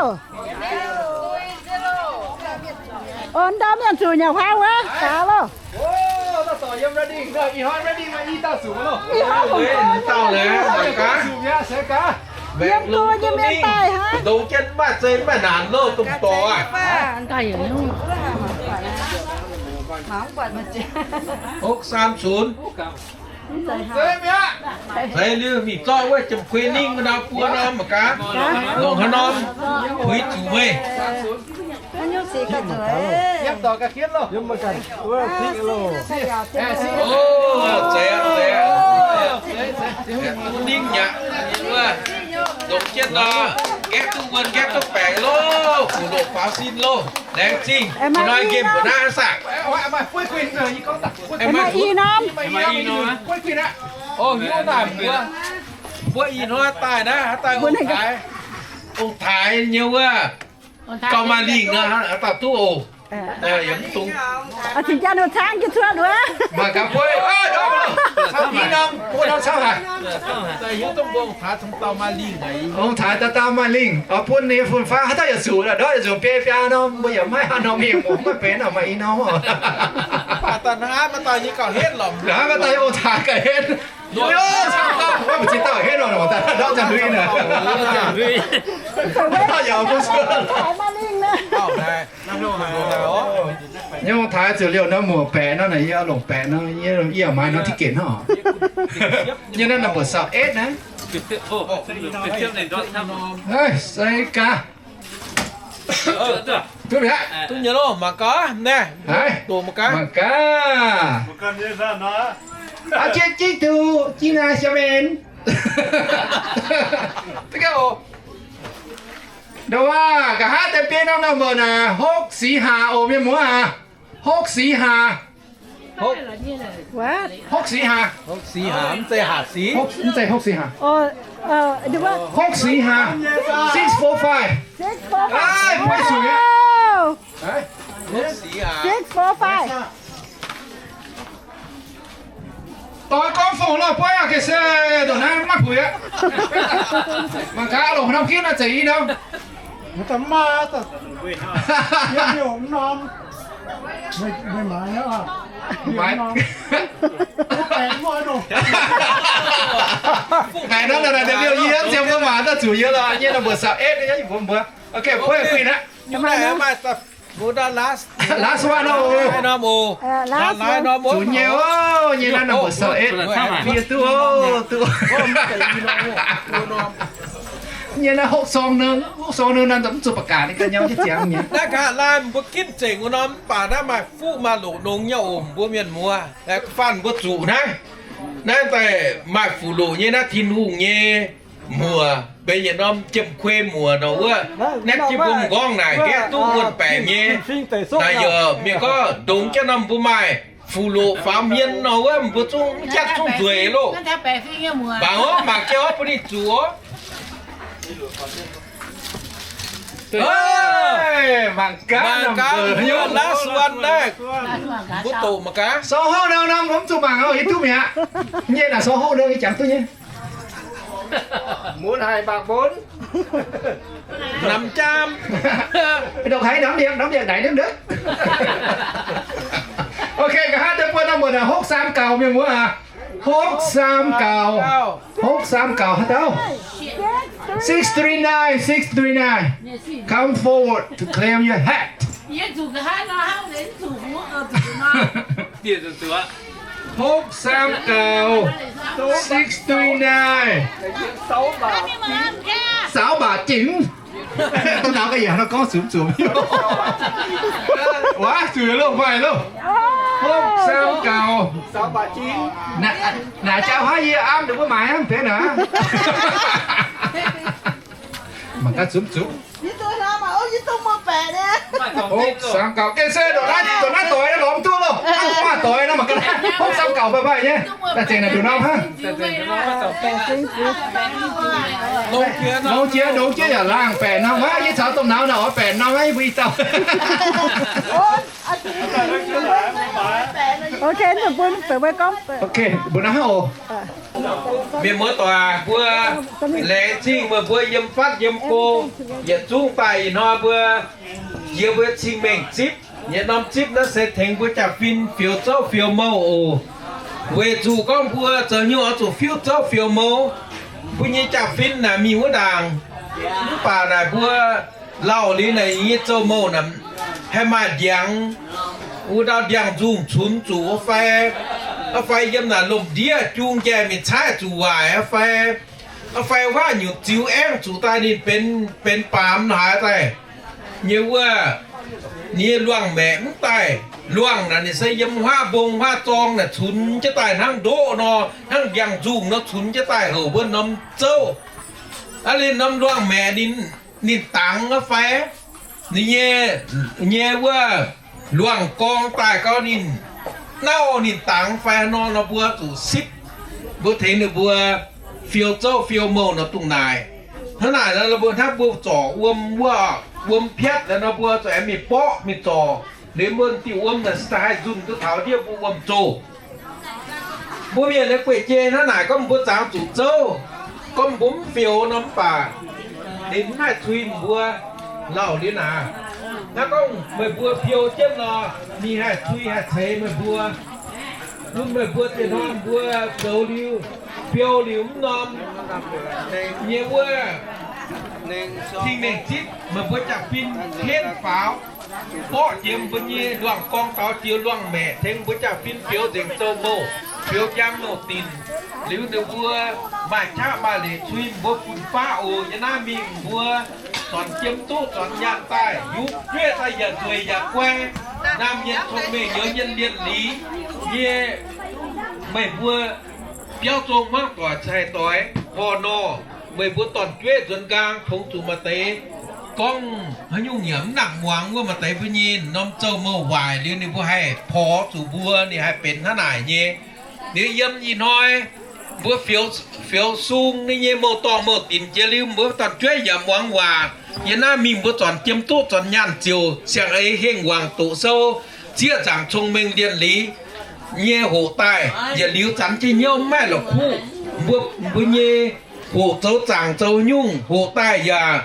Ov, ndau mienh zuqc nyei huaav wuov, gaax loh. Yiem go nyei mienh daaih hnangv. Ndongc jienv maaih zeiz maaih naanc loh, dongh dorc aqv. Hopv saam sunx. Zeiz liuz mingh zorqv wuov jiem kuei ningv wuov nor buo norm mangc gaax, longc haaix norm puix zuqc meih. Oc, zeiz aqv, zeiz aqv. Ningv yaac wuov, longc jienv nor, gaeqv duqv wuonh gaeqv duqv baengc loh, fuqv loqc faaux sin loh, laengz zingh. Ih hnoi nqemh mbuo naaiv saah. Maaih i norm. Oc, hiuv daaih mbuo, mbuo ih hnoi daaih naaiv haaix dauh ong-taaix, ong-taaix nyei wuov, gauh maaih lingh nor haaix dauh duqv oc. Yaac mv dungx. Cingx jaa ninh caangv jienv cuotv wuov. Mangc gaax buo, buo norm camv haic. Hiuv duqv mbuo ong-taaix dauh dauh maaih lingh. Oc, bun ninh fun-faqv haaix dauh yaac zuqc, ndortv yaac zuqc biei biaa norm, mbuo yaac maiv haaix norm mienh muoz maiv benx, maaih i norm oc. Mv baac daaih hnangv aav, maaih dauh nyei gauh henv lorqc. Hnangv maaih dauh ong-taaix gauh henv. Mv baac ziex dauh henv nor, daaih ndortv ziangh ndui naaic. Dauh yaac mbuo suonc. Nyei ong-taaix zuqc liouh norm muoc baeqc nor, naaic yie longc baeqc nor, yie yaac maaih norm ticket hnangv. Nyei naaiv number seven eight naaiv. Haiz, se gaax. Duqv mi'aqv. Duqv nyei loh, mangc gaax naaiv. Haiz, doqc mangc gaax. Mangc gaax. Aa, jiex jiex duqv, jiex naaiv siou mienh. Da'wuov, nqa'haav deix biei norm number naaic, hopv sic haaz oc, mienh muoz aac. Hopv sic haaz. Hopv sic haaz. Hopv sic haaz, mv zeiz haaz sic. Mv zeiz hopv sic haaz. Hopv sic haaz. Six four five. Aav, bueix zuqc aqv. Hopv sic haaz. Six four five. Doix gorngv fongc lorh bueiv aqv, ga'sie ndongc naaiv maiv puix aqv. Mangc gaax longc norm ginv naaiv zeiz i norm. Mangc gaax norm naaic, liouh yie ziouc mbuo mangc daaih zuqc yie lorqc, nyei number seven eight nyei mbuo mbuo. Ok, bueix fih aqv. Last one oc. Last one. Zuqc nyei oc, nyei naaiv number seven eight. Fih duqv oc, duqv. Nyei naaiv hopv sorng nor, hopv sorng nor naaiv mv zuqc ba'gaax ninh ganh nyau jienv ziangx nyei. Naaiv ga'naaiv mbuo ginv zengc wuov norm mv baac naaiv maaih fuqv maaih loqc nongx nyei oc, mbuo mienh muoz. Fanh mbuo zuqc naaiv, naaiv daaih maaih fuqv loqc nyei naaiv Tin-Hungh nyei muoc, benx yietc norm jiem kuei muoc nor wuov, naetv jienv mbuo m'nqorngv naaic, gaeqv duqv wuonh baengc nyei. Naaic yaac mienh gorngv ndongx jienv norm mbuo maaih fuqv loqc faaux hmien nor wuov, mbuo zungv jatv zungv nzueic loh. Mangc orv, mangc jienv orv, bun ninh zuqc orv. Mangc gaax, mangc gaax, last one naaiv. Mbuo doqc mangc gaax. Sou houv nor, nor mv zuqc mangc oc, yie duqv mi'aqv. Nyei naaic sou houv nor, yie jangx duqv nyei. Mun haic mangc mun. Namx jaam. Ndongc haaix namx liangx, namx liangx naaic ndiev ndiev. Ok, nqa'haav deix buo nor mbuo hopv saam gaux mienh muoz aac. Hopv saam gaux. Hopv saam gaux haaix dauh? Six three nine, six three nine. Come forward to claim your hat. Hopv saam gaux, six three nine. Saaux mbaac jiex. Dongh naaiv ga'yaac nor gorngv zunc zuqc. Waac zuqc loh, fai loh. Hopv saam gaux. Naaic jauv haaix yie aamv ninh mbuo maaiz hnangv deix naaic. Mangc gaax zunc zuqc. Hopv saam gaux. Gengh se ndongc naaiv, ndongc naaiv doix lorz mv duqv loh. Hnangv maaih doix nor mangc gaax. Hopv saam gaux fai fai nyei. Daaih zengc naaic ndongc norm hnangv. Longx jiex, longx jiex yaac laangh baeqc norm aqv. Yie caux dongh nauz naaic oix baeqc norm aqv, yie mbuo i dauh. Ok, mbuo, mbuo gorngv. Ok, mbuo naaiv oc. Mienh muoz-doic, mbuo laengz zingh meih mbuo yiem fatv yiem go, yietc zungv daaih ih hnoi mbuo jiex mbuo cing-mengh zipv. Yietc norm zipv naaiv se tengx mbuo jaa-fin fioux zouv fioux mouh oc. Weic zuqc gorngv mbuo zoux hnyouv oix zuqc fioux zouv fioux mouh, mbuo nyei jaa-fin naaic mingh wuov ndaangc. Mv baac naaic mbuo lauh liuz naaic nyei zouv-mouh naaic haih maaih ndiangx, wuov ndau ndiangx-nzungh cunx zuqc wuov fai, wuov fai yiem naaic lomh ndiev jung njaih mingh caaiv zuqc waaic wuov fai, wuov fai huaav nyutc ziux aengv zuqc daaih ninh benx, benx baamz haaix daaih nyei wuov, ninh nyei luangh maeqc mv daaih. Luangh naaic ninh se yiem huaav mbong huaav zorng naaic cunx jienv daaih hnangv ndoqv nor, hnangv ndiangx-nzungh nor cunx jienv daaih houc mbuo norm zouv. Aav liuz norm luangh maeqc ninh, ninh dangx wuov fai, ninh nyei, nyei wuov luangh gorng daaih gau ninh nauv ninh dangx fai nor, nor mbuo zuqc sipv, mbuo tengx ninh mbuo fiou zouv fiou mouh nor dongh naaic. Hnangv naaic nor mbuo hnangv mbuo zorc wuom wuov, wuom piatv nor mbuo zuqc aengx mingh borqv mingh zorc. Liuz mbuo diuh wuom naaic se daaih haih nzunh duqv taux ndiev mbuo wuom-zoh. Mbuo mienh nyei gueic jei hnangv naaic, gorngv mbuo zangx zuqc zouv, gorngv mbuo mv fioux nor mv baac ninh mv haih cui mbuo lauh liuz naaic. Naaiv gorngv meih mbuo fiou jienv nor, ninh haih cui haih ceix meih mbuo. Bun meih mbuo ziex hnoi mbuo zoux liuz, fiou liuz mv norm nyei wuov cing-mengh zipv meih mbuo jaa-fin henv faaux, borqv jiex mbuo nyei luangh gorngv daux jiex luangh maeqc, tengx mbuo jaa-fin fioux nzengc zouv-mouh, fioux njang nouh dinc. Liuz ninh mbuo maaih qaqv maaih leic cui mbuo fun-faqv oc. Yie naaiv mingh mbuo zornc jiem duqv zornc nyaanh daaih, yungz jueiv daaih yaac nzueic yaac guai, naamh mienh cong-mengh nyouz mienh lienh liz nyei. Meih mbuo biauv zong hmuangv doic cai doix horh nor, meih mbuo dorn-jueiv nzuonx nqaang tongx zuqc maaih deix gorngv haaix nyungc yaac mv nangc muangx wuov, maaih deix mbuo nyei norm zouv-mouh waaic liuz ninh mbuo haih porx zuqc mbuo, ninh haih benx hnangv naaic nyei. Liuz yiem ih hnoi mbuo fioux, fioux sung ninh nyei mouh dorngh mouh dinc jiex liuz, mbuo dorn-jueiv yaac muangx waac. Yie naaiv mingh mbuo zornc jiem duqv zornc nyaanh ziouc siang-eix hengh wangc doqc sou, zieqv zaangc cong-mengh lienh liz nyei hoqc daaih, yietc liuz zanx jienv hnyouv mv maaih la'kuqv. Mbuo, mbuo nyei hoqc zoux zaangc zoux nyungc, hoqc daaih yaac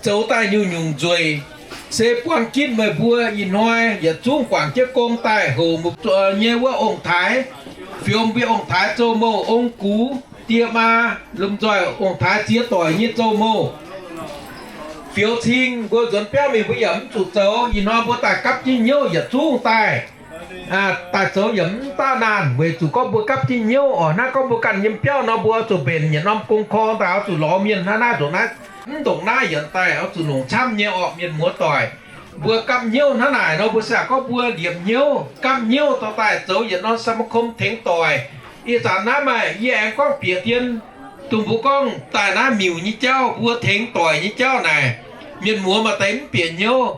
zoux daaih nyungc-nyungc nzueic. Se buangh gitv meih mbuo ih hnoi yietc zungv guangc jienv gong daaih hoqc mbuo nyei wuov ong-taaix, fioux mbuo ong-taaix zouv-mouh, ong-gux, die maa, lomh nzoih ong-taaix ziex doic nyei zouv-mouh. Fioux cing mbuo nzuonx biauv mingh mbuo yaac mv zuqc zoux. Ih hnoi mbuo daaih gapv jienv hnyouv yietc zungv daaih, daaih zoux yaac mv daav naanh, weic zuqc gorngv mbuo gapv jienv hnyouv oc. Naaiv gorngv mbuo ganh yiem biauv nor, mbuo oix zuqc mbenc yietc norm gong korng daaih, oix zuqc lorz mienh hnangv naaiv ndongc naaiv, mv ndongc naaiv yietc daaih oix zuqc longc camv nyei orqc, mienh muoz-doic. Mbuo gapv hnyouv hnangv naaic nor, mbuo se gorngv mbuo liepc hnyouv, gapv hnyouv dorh daaih zoux yietc norm สมาคม tengx doic. Ih zanc naaiv maaih yie aengx gorngv bieqc dien Dongh mbuo gorngv daaih naaiv miuc nyei jauv, mbuo tengx doic nyei jauv naaic, mienh muoz maaih deix mv bieqc hnyouv.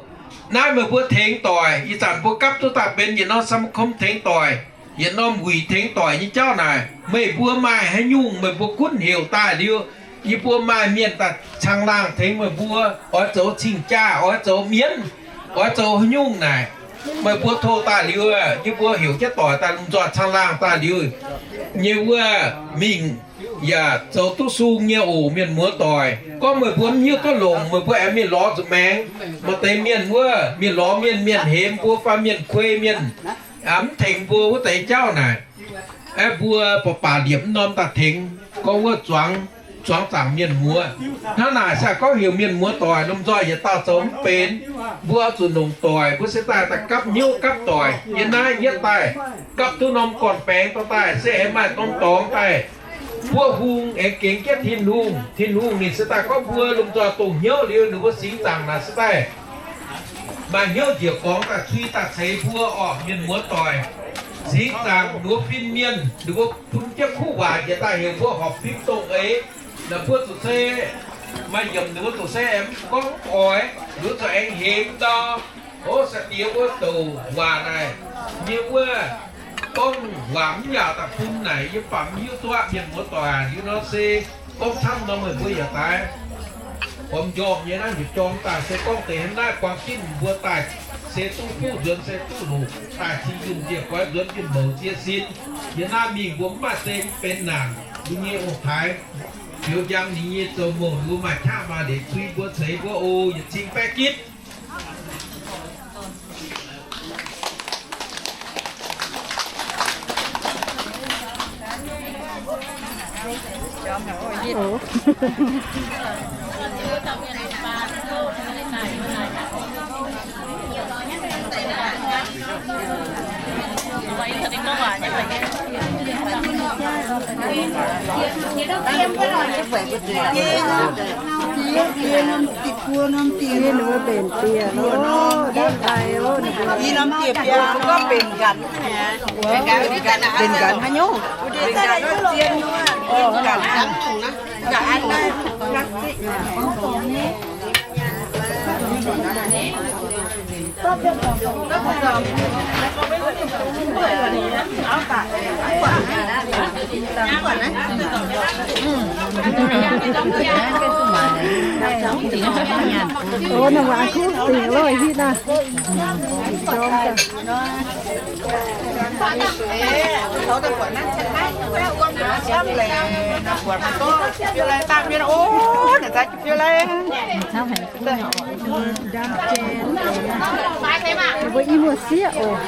Naaiv meih mbuo tengx doic, ih zanc mbuo gapv duqv daaih benx yietc norm สมาคม tengx doic, yietc norm wuic tengx doic nyei jauv naaic, meih mbuo maaih haaix nyungc meih mbuo gunv heuc daaih liuz, yie mbuo maaih mienh daaih caangh laangh tengx meih mbuo, oix zoux cing-jaa, oix zoux mienv, oix zoux haaix nyungc naaic, meih mbuo tov daaih liuz, yie mbuo heuc jienv doic daaih lomh nzoih caangh laangh daaih liuz nyei wuov mingh yaac zoux duqv sung nyei oc. Mienh muoz doic, gorngv meih mbuo mv hiuv duqv longc, meih mbuo aengx mingh lorz zuqc maengx. Maaih deix mienh wuov mienh lorz mienh, mienh hemx mbuo fai mienh kuei mienh, mv tengx mbuo wuov deix jauv naaic, aeqv, mbuo baac baac liepc mv norm daaih tengx gorngv wuov zuangx, zuangx zaangc mienh muoz. Hnangv naaic se gorngv heuc mienh muoz doic lomh nzoih yietc dauh zoux mv benx. Mbuo oix zuqc longc doic, mbuo se daaih daaih gapv hnyouv gapv doic. Yie naaiv yietv daaih gapv duqv norm gorn-baengx dorh daaih se aengx maaih norm dorngx daaih buov hung aengx gengx jienv Tin-Hungh. Tin-Hungh ninh se daaih gorngv mbuo lomh nzoih dongh hnyouv liuz, ninh mbuo singx zaangc naaic se daaih maaih hnyouv njiec gorngx daaih cui daaih ceix mbuo orqc, mienh muoz doic. Singx zaangc ninh mbuo fin-mienh, ninh mbuo bun jienv kuv waac njiec daaih heuc mbuo horpc fim dongh eix. Naaic mbuo zuqc se maaih yiemc ninh mbuo zuqc se aengx mv gorngv oix, ninh mbuo zuqc aengx hemx ndau. O, sai-diex wuov douc waac naaic, yie wuov gorngv waac mv yaac daaih bun naaic, yie mv baac mv hiuv duqv. Mienh muoz doic, liuz nor se gorngv camv nor meih mbuo yaac daaih horpc njormh nyei naaiv njiec jorm daaih se gorngv deix hnangv naaiv buang ginv mbuo daaih se duqv fuqv nzuonx, se duqv loqc daaih cing yunh njiec goix nzuonx yunh mouc nzie sin. Yie naaiv mingh mbuo mv maaih se mv benx naanc mbuo nyei ong-taaix, fioux njang ninh nyei zoux mouc, mbuo maaih qaqv maaih leiz cui mbuo ceix mbuo o yietc cing baeqv gitv. Ninh mbuo mbenc bieqc loh, ndamv daaih loh, ninh mbuo mbenc ganh, mbenc ganh haaix nyungc? Ov, naaic waac kuv dingc loh, hitv naaic. Mbuo i muoz-sieqv oc.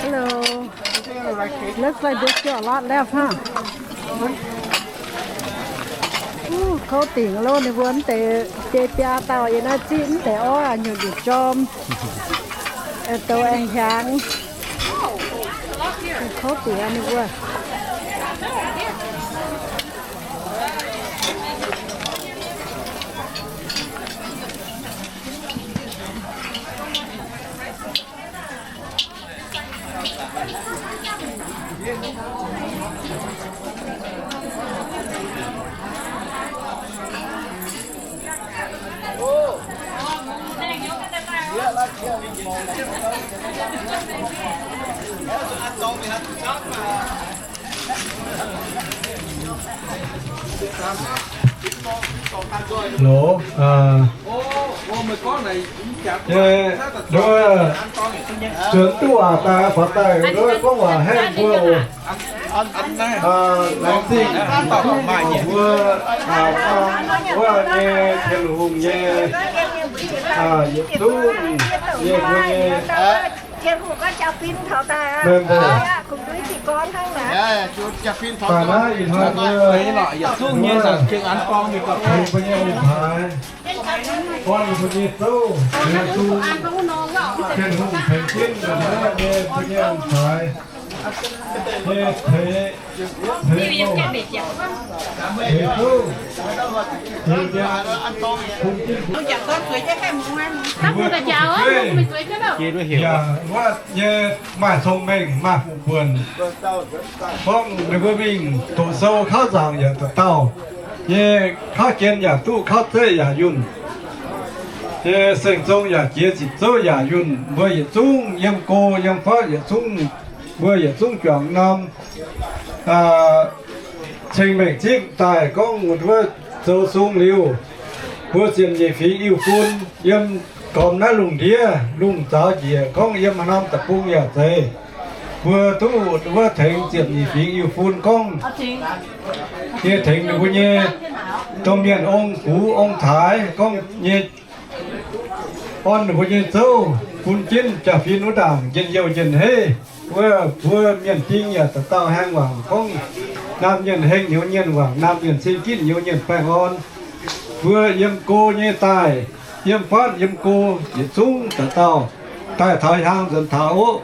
Hello. Looks like there's still a lot left, huh? Uh, kouv dingc loh, ninh mbuo mv deix biei biaa dauh yiem naaiv zipv mv deix orv nyungc njiec jorm, douz aengx hiaangx. Kouv dingc aqv ninh mbuo. Loz, aa, nyei, nduov, zuonx duqv waac daaih, faaux daaih nduov gorngv waac haeqv mbuo oc. Laengz zingh mbuo, aa, wuov nyei Tin-Hungh nyei, aa, yietc zungv nyei mbuo nyei. Tin-Hungh gorngv jaa-fin taux daaih aqv. Kungx duqv ziqc gorn hnangv naaic. Daaih naaiv ih hnoi mbuo, yietc zungv nyei, tengx mbuo nyei ong-taaix, gorngv mbuo nyei zouv, Tin-Hungh tengx jienv mbuo nyei, mbuo nyei ong-taaix. Teix, teix mouh, teix zouv, teix mienh, bun jienv yaac wuov nyei maaih cong-mengh, maaih fuqv buonc. Gorngv ninh mbuo mingh doqc sou kauv nzaangc yaac dauh dauh, nyei kauv jien yaac duqv, kauv zeiv yaac yunh, nyei seng zong yaac jiex, zipv zouv yaac yunh. Mbuo yietc zungv yiem go yiem fatv yietc zungv, mbuo yietc zungv juangc norm ceng-mengh zipv daaih gorngv wuov zoux sung liuz, mbuo ziepc nyeic fingx Iu-fun yiem gormx naaiv lungh ndiev, lungh zaaux njiec gorngv yiem haaix norm deic-bung yaac zeiz, mbuo duqv wuov tengx ziepc nyeic fingx Iu-fun gorngv nyei tengx ninh mbuo nyei domh mienh ong-gux ong-taaix gorngv nyei orn ninh mbuo nyei zouv bun jienv jaa-fin wuov ndaangc njien-youh njien-heiv. Wuov mbuo mienh ding yaac dauh dauh haengh wangc gorngv naamh mienh heng hnyouv nyienh wangc, naamh mienh cing ginv hnyouv nyienh baengh orn. Mbuo yiem go nyei daaih, yiem fatv yiem go yietc zungv dauh dauh daaih taux hiaang nzuonx taux oqv,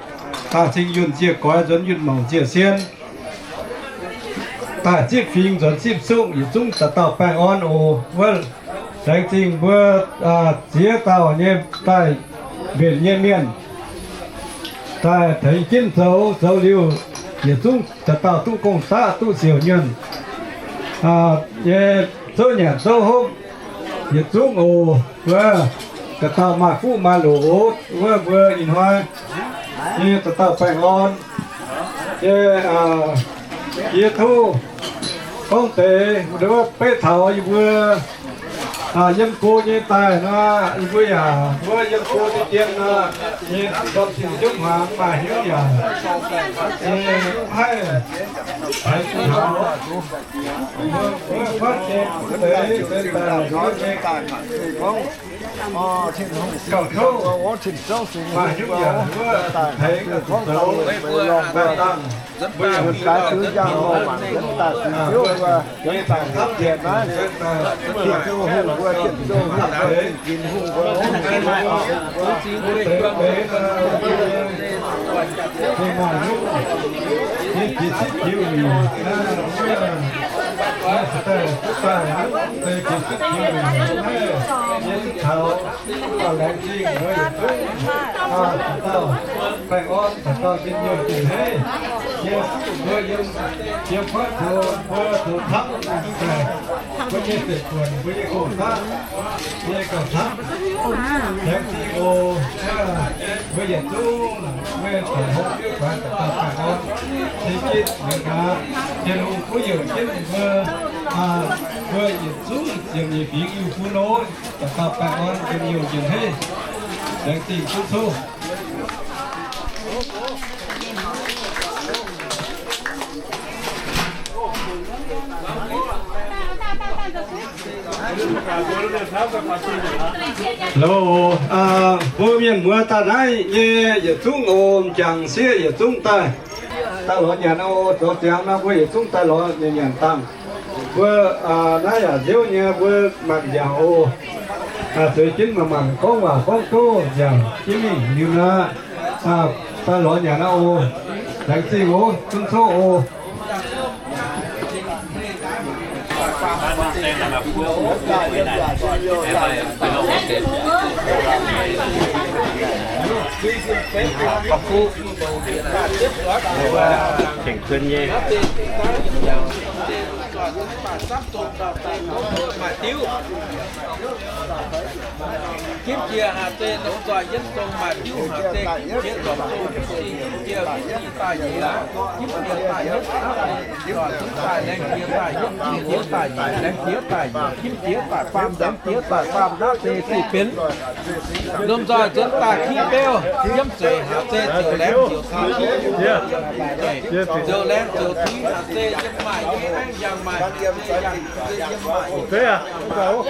daaih cing yunh ziec goix, nzuonx yunh mangc ziec sien, daaih zipv fingx nzuonx zipv suqv yietc zungv dauh dauh baengh orn oc. Wuov laengz zingh mbuo ziex dauh nyei daaih mbenc nyei mienh daaih tengx jienv zoux, zoux liuz yietc zungv dauh dauh duqv gong-daqv duqv siouc nyuonh nyei zouv nyanc zouv hopv yietc zungv oc. Wuov dauh dauh maaih fuqv maaih loc oc. Wuov mbuo ih hnoi nyei dauh dauh baengh orn nyei jiex tov gorngv deix wuov beiv taux yie mbuo yiem go nyei daaih nor, yie mbuo yaac wuov yiem go nyei dien nor, nyei dorn-ziuh njuov hmuangx maaih hnyouv yaac haih taux wuov fatv nyei deix daaih wuov nyei gauh kouv, maaih hnyouv yaac wuov tengx zoux daaih dangh. Mbuo yaac daaih zuqc nziaamv mouh mangc jienv daaih zuqc hnyouv mbuo jienv daaih zuqc njiec naaiv, Tin-Hungh mbuo, Tin-Hungh mbuo, Tin-Hungh mbuo, baengh orn daaih dauh njien-youh njien-heiv. Yie mbuo yiem, yiem fatv zoux, mbuo zoux camv, mbuo nyei zeiv buonc, mbuo nyei gong-daqv, mbuo nyei gauh camv, laengz zingh oc. Mbuo yietc zungv mbuo nyei doic hopv jienv faix daaih dauh baengh orn, cing jienv mienh aqv. Tin-Hungh kuv heuc jienv mbuo, mbuo yietc zungv ziepc nyeic fingx Iu-fun oc, daaih dauh baengh orn njien-youh njien-heiv. Laengz zingh duqv coqv. Lo, mbuo mienh muoz daaih naaiv nyei yietc zungv oc, m'jangc sieqv yietc zungv daaih. Daaih lorz nyanc oc. Zoux ziangx nor mbuo yietc zungv daaih lorz nyanc nyanc dangh. Mbuo naaiv yaac nziouv nyei, mbuo mangc nziaauc oc. Zueiz jienv mangc mangc gorngv waac gorngv gouv nziaauc jienv mingh liuz nor, daaih lorz nyanc aqv oc. Laengz zingh oc, zunv coqv oc. Tengx kuon nyei. Maaih diuv. Kimv jiex haaix zei longc nzoih yietv dongh maaih diuv haaix zei kimv jiex longc dongh kimv jiex, kimv jiex daaih yietv, kimv jiex daaih yietv, daaih laengz jiex daaih yietv, jiex daaih yietv, laengz jiex daaih yietv, kimv jiex daaih faam, laengz jiex daaih faam, naaiv se sic benx. Lomh nzoih nzuonx daaih ki beu, yiem zueiz haaix zei ziouc laengz ziouc taux, ziouc laengz ziouc taux haaix zei yiem maaih, yiem baengv yangh maaih, haaix zei yangh, haaix zei yiem maaih.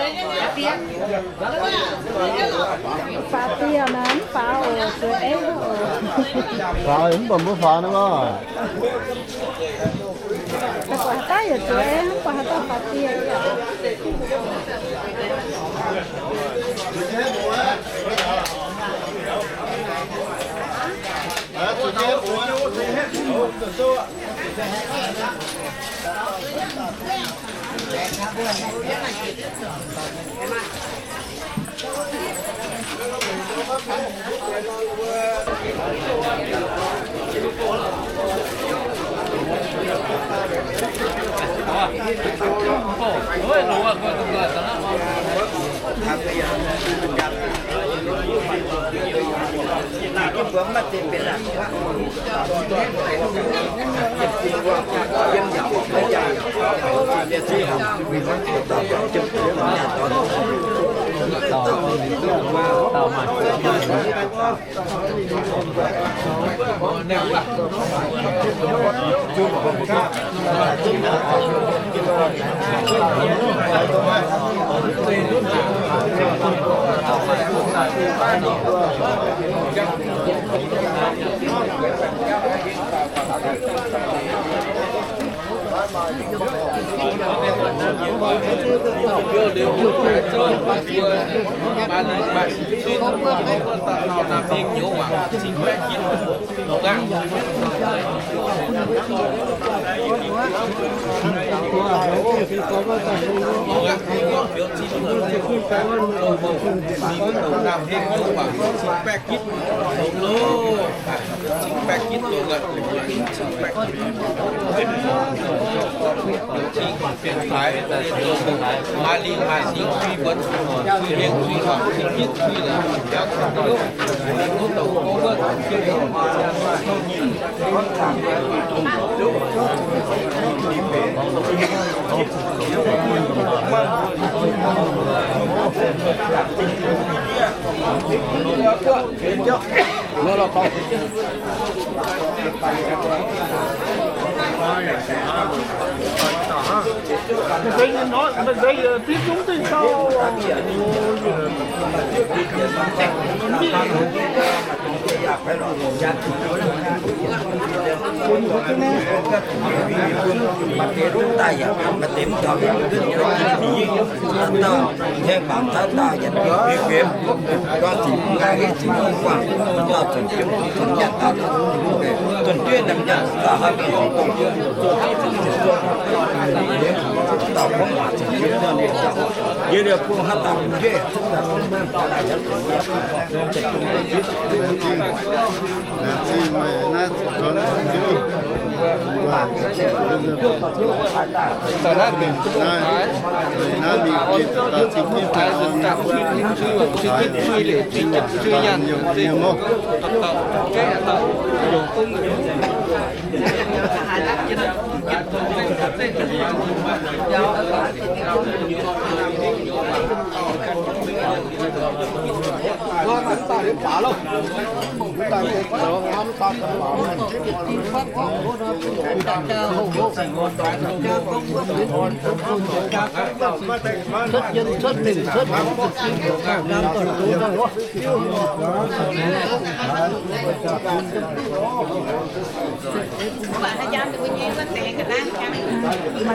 Faaux dieh naaiv, mv faaux oc, zueiz aqv oc. Faaux mv baac mbuo faaux naaiv maah. Daaih buatc haaix dauh yaac zueiz, mv baac haaix dauh faaux dieh. Maaih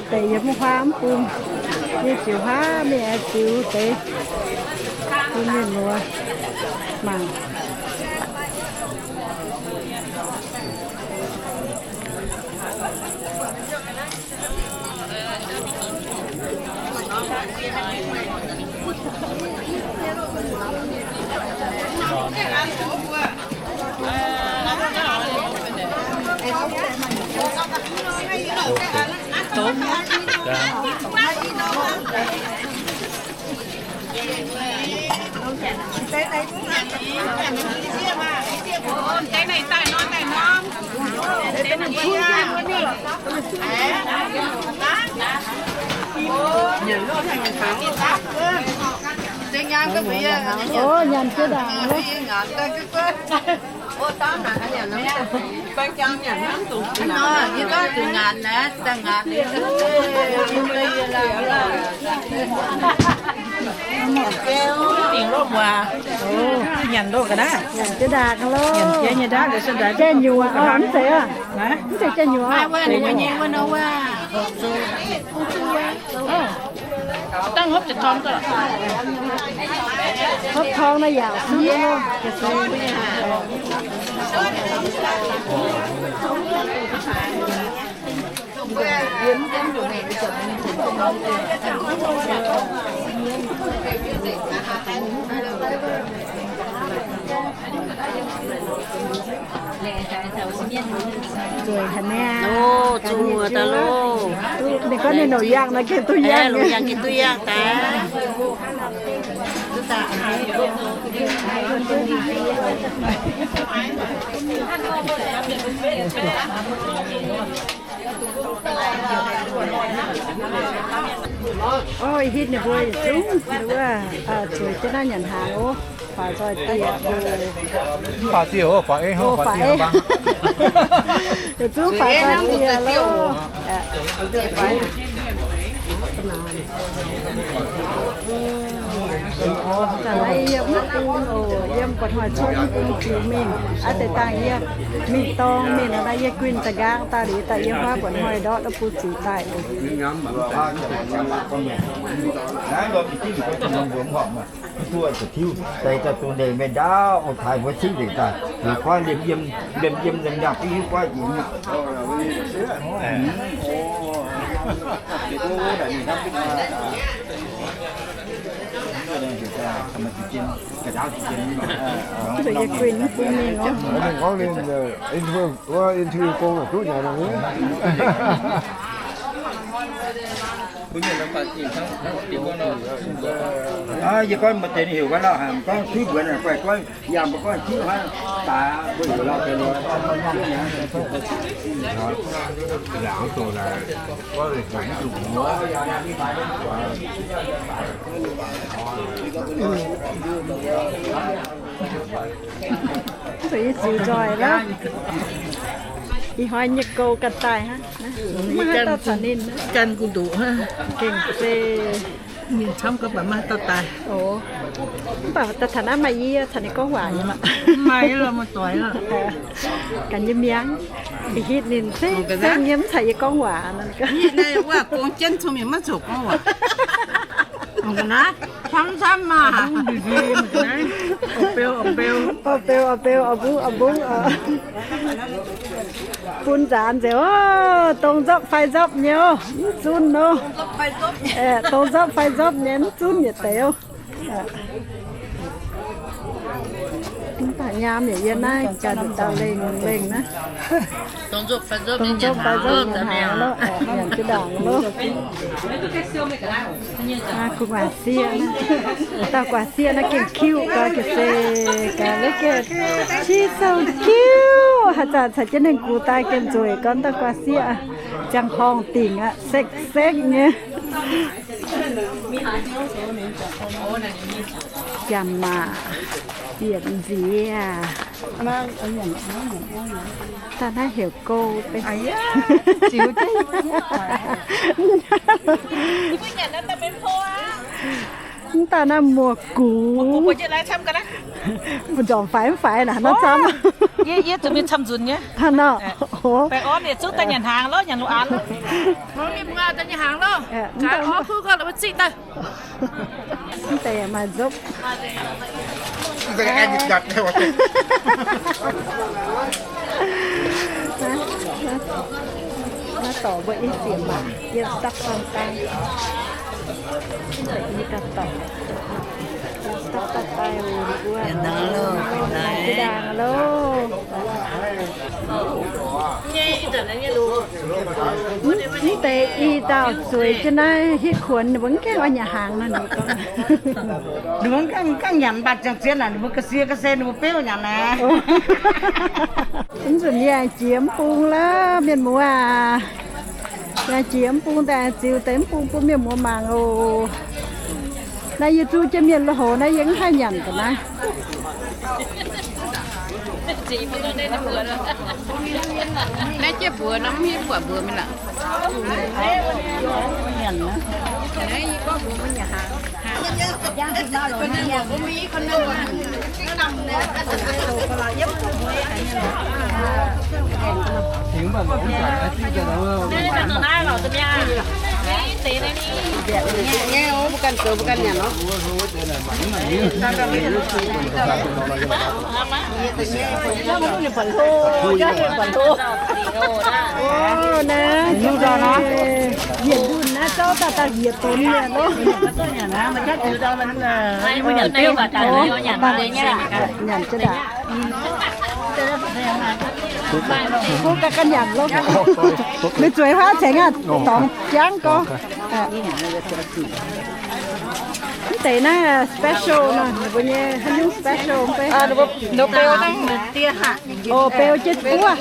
deix yiem huaam mv bung, yie ziux huaav mingh aengx ziux deix bun mienh muoz mangc. Ov, nyanc jiex ndaangc. Ov, nyanc ndoqv ga'naaiv. Nyanc jiex ndaangc loh. Nyanc jiex nyei ndaangc. Jai-nyuoqc oc, mv zeiz oc. Mv zeiz jai-nyuoqc oc. Dangh hopv deix torngv ga'lorqc. Hopv torngv naaiv yaac sutv loh. Nzueic haic niaa. Ninh gorngv ninh longc yangh nor gengh duqv yangh, longc yangh gengh duqv yangh daaih. Ov, ih hitv ninh mbuo yietc zungv wuov, zueiz jienv naaiv nyanc hnaangx ov. Faaux nzoih dieh, mv faaux dieh ov, faaux ei hnangv, faaux ei hnangv. Yietc zungv faaux nzoih dieh loh. Yiem mv bung oc, yiem buatc hnoi cuotv mv bung ziux mingh, aav deix dangh yie mingh dorng mingh nor, naaiv yie guinh da'nqaang daaih liuz daaih yie huaav buatc hnoi ndortv mv bung ziux daaih oc. Deix daaih dongh ndeic mienh ndaauv, ong-taaix mbuo cingv nzengc daaih, goiv liemh yiem, liemh yiem liemh nyaanh, hiuv goiv jiex. Yie guinh mv bung mingh oc. Ninh gorngv ninh, wuov interview gong duqv nyanc nor. Yie gorngv maaih deix ninh heuc wuov lauh haic, gorngv kuiv mbuonx guai goiv, yangh mbuo gorngv kuiv hnangv, daaix mbuo heuc lauh deix nor. Zuqc yie ziux nzoih lorqc. Ih hnoi nyei gouv ganh daaih hnangv. Maiv haih dauh caux ninh. Gan gu ndoqc hnangv. Gengh se mingh camv gau baac maiv haih dauh daaih. Oc. Mv baac daaih taux naaiv maaih yie caux ninh gorngv waac nyei maah. Maaih lorqc, muoz-doic lorqc. Ganh nyei mi'aqv. Ih hitv ninh se, se nyei mv caux yie gorngv waac nor. Wuov gong jienv cong-mengh maiv zoux gorngv waac. Camv camv maah. Orv beu, orv beu, orv beu, orv bung, orv bung oc. Bun nzaanx nzengc oc, dongh nzopv fai nzopv nyei oc, mv zunv oc. Dongh nzopv fai nzopv nyei, mv zunv yietc deix oc. Mv baac nyaam yaac yiem naaiv ganh dauh lengh lengh naaiv. Dongh nzopv fai nzopv nyei hnaangx loh, nyanc jienv ndaangc loh. Gu'nguaaz sieqv, dauh guaax sieqv naaiv gengh cute gau, ga'se gaax, look at, she's so cute. Haaix zanc caux jienv ninh gux daaih gengh nzueic gau, dauh guaax sieqv, ziangh horngh dingc aqv, sekv-sekv nyei. Jangx maac, yietc nziex. Daaih naaiv heuc gouv deix. Mv daaih naaiv muoz-gux. Mbu'ndongx faix mv faix naaic, naaiv camv. Yie zuqc mingh camv nzunc nyei. Hnangv nor. Baengh orn yietc zungv daaih nyanc hnaangx loh, nyanc lungh aanx loh. Mv deix maaih nzopv. Naaiv dorc mbuo yiem ziepc maac, yiem dapv dorn daaih. Yie ganh dorc, dapv dorn daaih wuov, jienv ndaangc loh. Mv deix i dauh zueiz jienv naaiv hitv kuonx, ninh mbuo mv gaengh oix nyanc hnaangx nor, ninh mbuo gorngv. Ninh mbuo mv gaengh, mv gaengh nyanc, mv baac ziangh zien naaic ninh mbuo ga'sie ga'sie ninh mbuo beuv nyanc naaic. Mv nzunc yie aengx jiex mv bung lorqc, mienh muoz aac. Yie aengx jiex mv bung daaih aengx ziux deix mv bung bun mienh muoz mangc oc. Naaiv yie zuqv jienv mienh lui-houx naaiv yie mv haih nyanc ga'naaiv. Naaiv jienv mbuox nor mv hiuv buatc mbuox mingh lorqc. Naaiv, yietc ndunh naaiv zouv daaih daaih yietc donx mienh loh. Nyanc jienv daaih. Mbuo ganh ganh nyanc loh. Meih zueiz huaav cengx aqv, dorngx jangv gorx. Mv deix naaiv special nor, ninh mbuo nyei haaix nyungc special mv bei? O, beu jienv buov.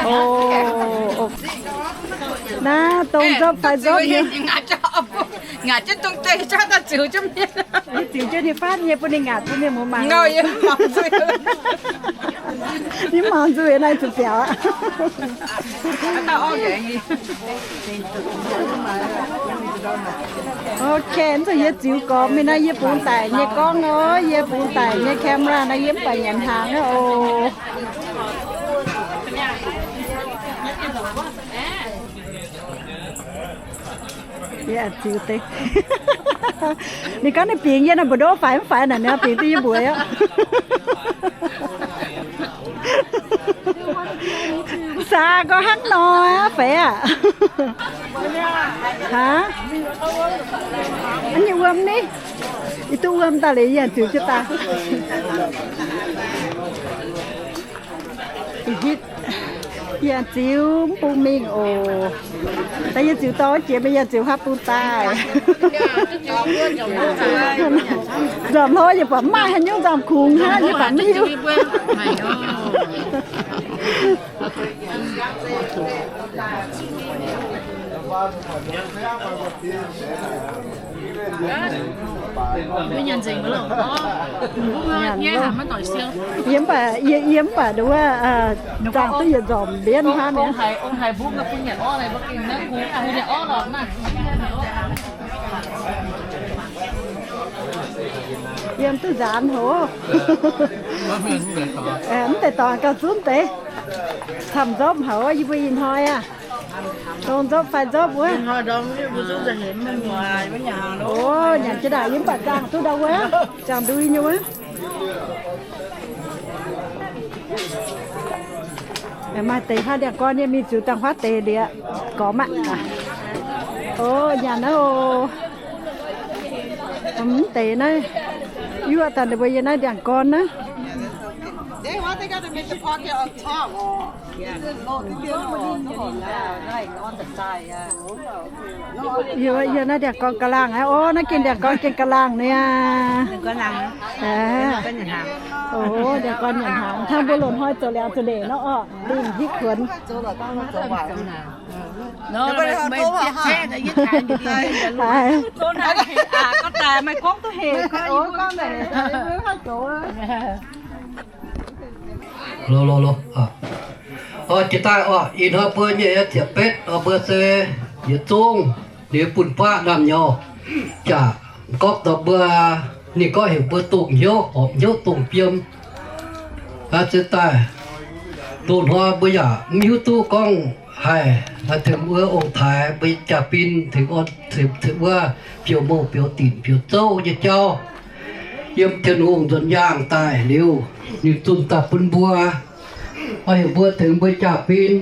O, naaiv dongh nzopv fai nzopv nyei. Ngaatc jienv dongh deix jaav daaih ziux jienv mienh. Ziux jienv ninh faanv nyei bun ninh ngaatc bun mienh muoz mangc. Ninh mangc nzuih naaiv zuqc biaux aqv. Ok, mv zuqc yie ziux gormx mingh naaiv, yie bungx daic nyei gorngv oc, yie bungx daic nyei camera naaiv yie mv baac nyanc hnaangx oc. Yie ziux deix. Ninh gorngv ninh bingx yie naaiv mbu'ndongx faix mv faix naaic, ninh bingx duqv yie mbuox aqv. Saa gorngv hnangv nor aqv, feix aqv. Aa, a'nyei wuom ni, yie duqv wuom daaih liuz yie ziux jienv daaih. Yie ziux mv bung mingh oc. Daaih yie ziux dorh jiex mingh, yie ziux haav bung daaih. Nzamc hlo yie buatc maaih haaix nyungc nzamc kungx hnangv, yie buatc mv hiuv. Yie mv baac, yie, yie mv baac nduov, zaangc duqv yietc nzormc mbienv hnangv mi'aqv. Yiem duqv nzaanx hoc. Mv deix dorngx gauh zunv deix. Camv nzopv haic, yie mbuo ih hnoi aqv. Dongh nzopv fai nzopv wuov. O, nyanc jienv daaih yie mv baac zaangc duqv ndau wuov, zaangc ndui nyei wuov. Maaih deix hnangv ndiangx-gorn nyei mingh ziux dangh huaav deix liuz, gormx aqv. O, nyanc naaiv oc. Mv deix naaiv, yuoqv daaih ninh mbuo yiem naaiv ndiangx-gorn naaiv. Yie, yie naaiv ndiangx-gorn ga'laangh aqv. O, naaiv gengh ndiangx-gorn gengh ga'laangh niaa. O, ndiangx-gorn nyanc hnaangx. Hnangv mbuo loz-hnoi zoux liangx zoux ndeic nor orqc, dingh hitv kuonx. Loz, loz, loz. Oc, jiex daaih oc, ih hnoi mbuo nyei ziepc betv oc, mbuo se yietc zungv liuz fun-faqv naamh nyouz jaax gorngv dorh mbuo, ninh gorngv heuc mbuo dongh hnyouv horpc hnyouv dongh fiem. Aa, se daaih loz-hnoi mbuo yaac mv hiuv duqv gorngv haic, tengx wuov ong-taaix mbuo jaa-fin tengx orn, tengx wuov biouv-mouh biouv-dinc biouv-zouv nyei jauv yiem Tin-Hungh nzuonx yaangh daaih liuz, ninh zunh daaih bun mbuo. Oix heuc mbuo tengx mbuo jaa-fin,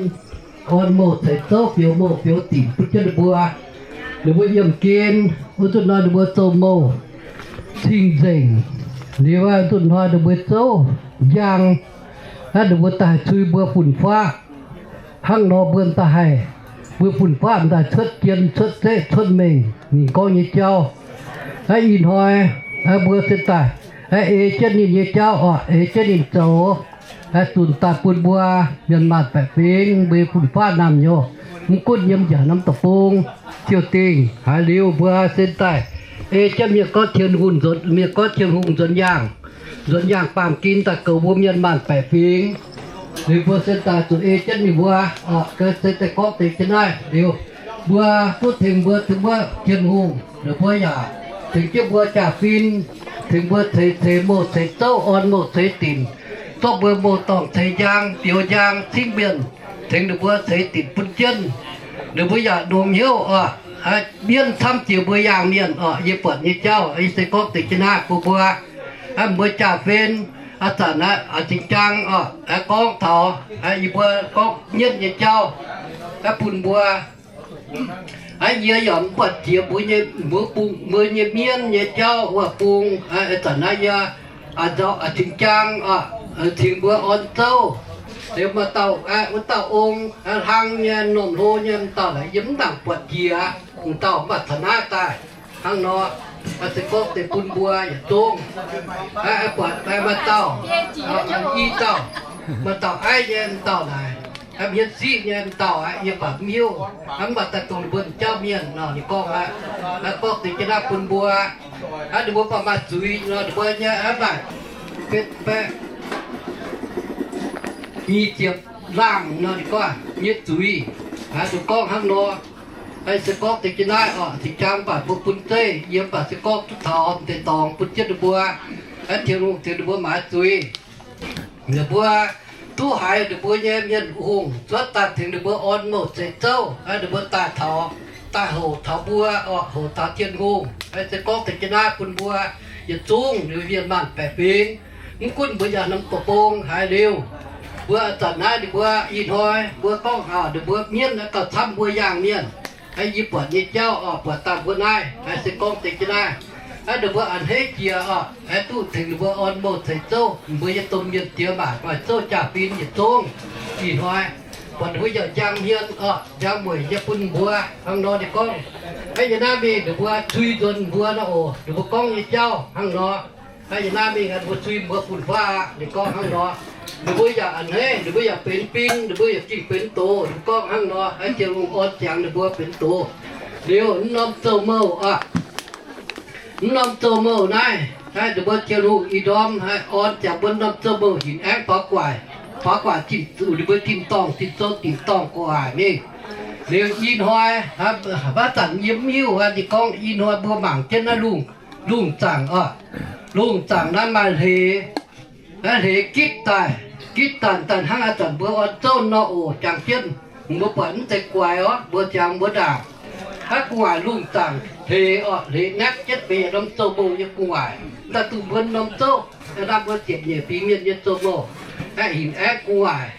orn mouh ceix zouv, biouv mouh biouv dinc bun jienv ninh mbuo. Ninh mbuo yiemh gen, wuov nzunc hnoi ninh mbuo zoux mouh cing-nzengc. Liuz wuov nzunc hnoi ninh mbuo zouv njang, hnangv ninh mbuo daaih cui mbuo fun-faqv. Hnangv nor mbuo daaih haih, mbuo fun-faqv daaih cuotv jien, cuotv zeqv, cuotv mengh, ninh gorngv nyei jauv. Aa, ih hnoi, aa, mbuo se daaih, aa, ei jienv ninh nyei jauv oc, ei jienv ninh zoux. Aa, zunc daaih bun mbuo mienh maanc baeqc fingx, mbuo fun-faqv naamh nyouz, mv gunv yiem njiec norm deic-bung, ziouc dingh haaix liuz mbuo se daaih ei jienv mienh gorngv Tin-Hungh nzuonx, mienh gorngv Tin-Hungh nzuonx yaangh, nzuonx yaangh baamh gen daaih goux mbuo mienh maanc baeqc fingx. Liuz mbuo se daaih zuqc ei jienv ninh mbuo, oc, se daaih gorngv deix jienv naaiv liuz, mbuo duqv tengx mbuo, tengx mbuo Tin-Hungh, ninh mbuo yaac tengx jienv mbuo jaa-fin, tengx mbuo ceix, ceix mouh ceix zouv, orn mouh ceix dinc, zorqv mbuo mouh dorngh ceix njang, bioux njang, cingv mienh, tengx ninh mbuo ceix dinc bun jienv. Ninh mbuo yaac longx hnyouv oc. mienv camv jiex mbuo yaangh mienh oc. Yie buatc nyei jauv, yie se gorngv deix jienv naaiv bun mbuo, mbuo jaa-fin, a'zanc a'cing-jaang oc, gorngv taux yie mbuo gorngv mienv nyei jauv bun mbuo. Yie yaac mv buatc jiex mbuo nyei, mbuo bung, mbuo nyei mienv nyei jauv wuov bung. A'zanc naaiv yie a'cing-jaang oc, cingx mbuo orn zouv. Liuz maaih dauh, wuov dauh ong, hlang nyei, m'normh hlo nyei, m'dauh naaic yie mv nangc buatc jiex. M'dauh mv baac taux naaiv daaih hnangv nor, se gorngv deix bun mbuo yietc zungv buatc maaih dauh, i dauh, maaih dauh aiv nyei m'dauh naaic, hmien siqv nyei m'dauh aqv, yie baac mv hiuv. Mv baac daaih dongh ninh mbuo m'jauv mienh nor, ninh gorngv aqv, gorngv deix jienv naaiv bun mbuo. Ninh mbuo baac maaih zuiz nor, ninh mbuo nyei mv baac betv baeqv nyic ziepc laangh nor, ninh gorngv nyei zuiz. Ninh gorngv hnangv nor, se gorngv deix jienv naaiv oc, cing-jaang mv baac mbuo bun zeiv, yie mv baac se gorngv duqv taux deix dorngx bun jienv ninh mbuo, Tin-Hungh tengx ninh mbuo maaiz zuiz. Ninh mbuo duqv haiz ninh mbuo nyei mienh hungh cuotv daaih tengx ninh mbuo orn mouh ceix zouv, ninh mbuo daaih taux, daaih houc taux mbuo oc, houc taux Tin-Hungh. Se gorngv deix jienv naaiv bun mbuo yietc zungv liuz mienh maanh baeqc fingx, mv gunv mbuo yaac norm deic-bung haiz liuz, mbuo a'zanc naaiv ninh mbuo ih hnoi mbuo gorngv aac, ninh mbuo mienv gauh camv mbuo yaangh mienh. Yie buatc nyei jauv oc, buatc dangh mbuo naaiv se gorngv deix jienv naaiv, ninh mbuo a'hneiv jiex oc, duqv tengx ninh mbuo orn mouh ceix zouv, mbuo nyei domh mienh diex maac maaih zouv jaa-fin yietc zungv. Ih hnoi buatc ninh mbuo yaac njang hmien oc, njang mueic nyei bun mbuo hnangv nor ninh gorngv. Yie naaiv mingh ninh mbuo cui nzuonx mbuo nor oc, ninh mbuo gorngv nyei jauv hnangv nor. Yie naaiv mingh ninh mbuo cui mbuo fun-faqv aqv, ninh gorngv hnangv nor. Ninh mbuo yaac a'hneiv, ninh mbuo yaac benx bing, ninh mbuo yaac gengh benx doz, ninh gorngv hnangv nor. Tin-Hungh orn ziangx ninh mbuo benx doz. Liuz mv norm zouv-mouh oc, mv norm zouv-mouh naaiv, ninh mbuo Tin-Hungh ih ndorm haih orn ziangx mbuo norm zouv-mouh hinc aengv faaux gu'nguaaic, faaux gu'nguaaic zinh zuqc ninh mbuo tin-dorngh tin-zouv tin-dorngh gu'nguaaic mingh. Liuz ih hnoi, haaix zanc yie mv hiuv, ninh gorngv ih hnoi mbuo mangc jienv naaiv lungh, lungh zaangc oc, lungh zaangc naaiv maaih hleix, hleix gitv daaih, gitv daaih daaih hnangv a'zanc mbuo orn zouv nor oc. Jangx jienv mbuo buatc mv zeiz guaix orqc, mbuo ziangx mbuo ndaangc, haaix gu'nguaaic lungh zaangc hleix oc, hleix naetv jienv benx yietc norm zouv-mouh nyei gu'nguaaic. Daaih duqv mbuo norm zouv, naaiv mbuo ziepc nyeic fingx mienh nyei zouv-mouh, hinc aengv gu'nguaaic.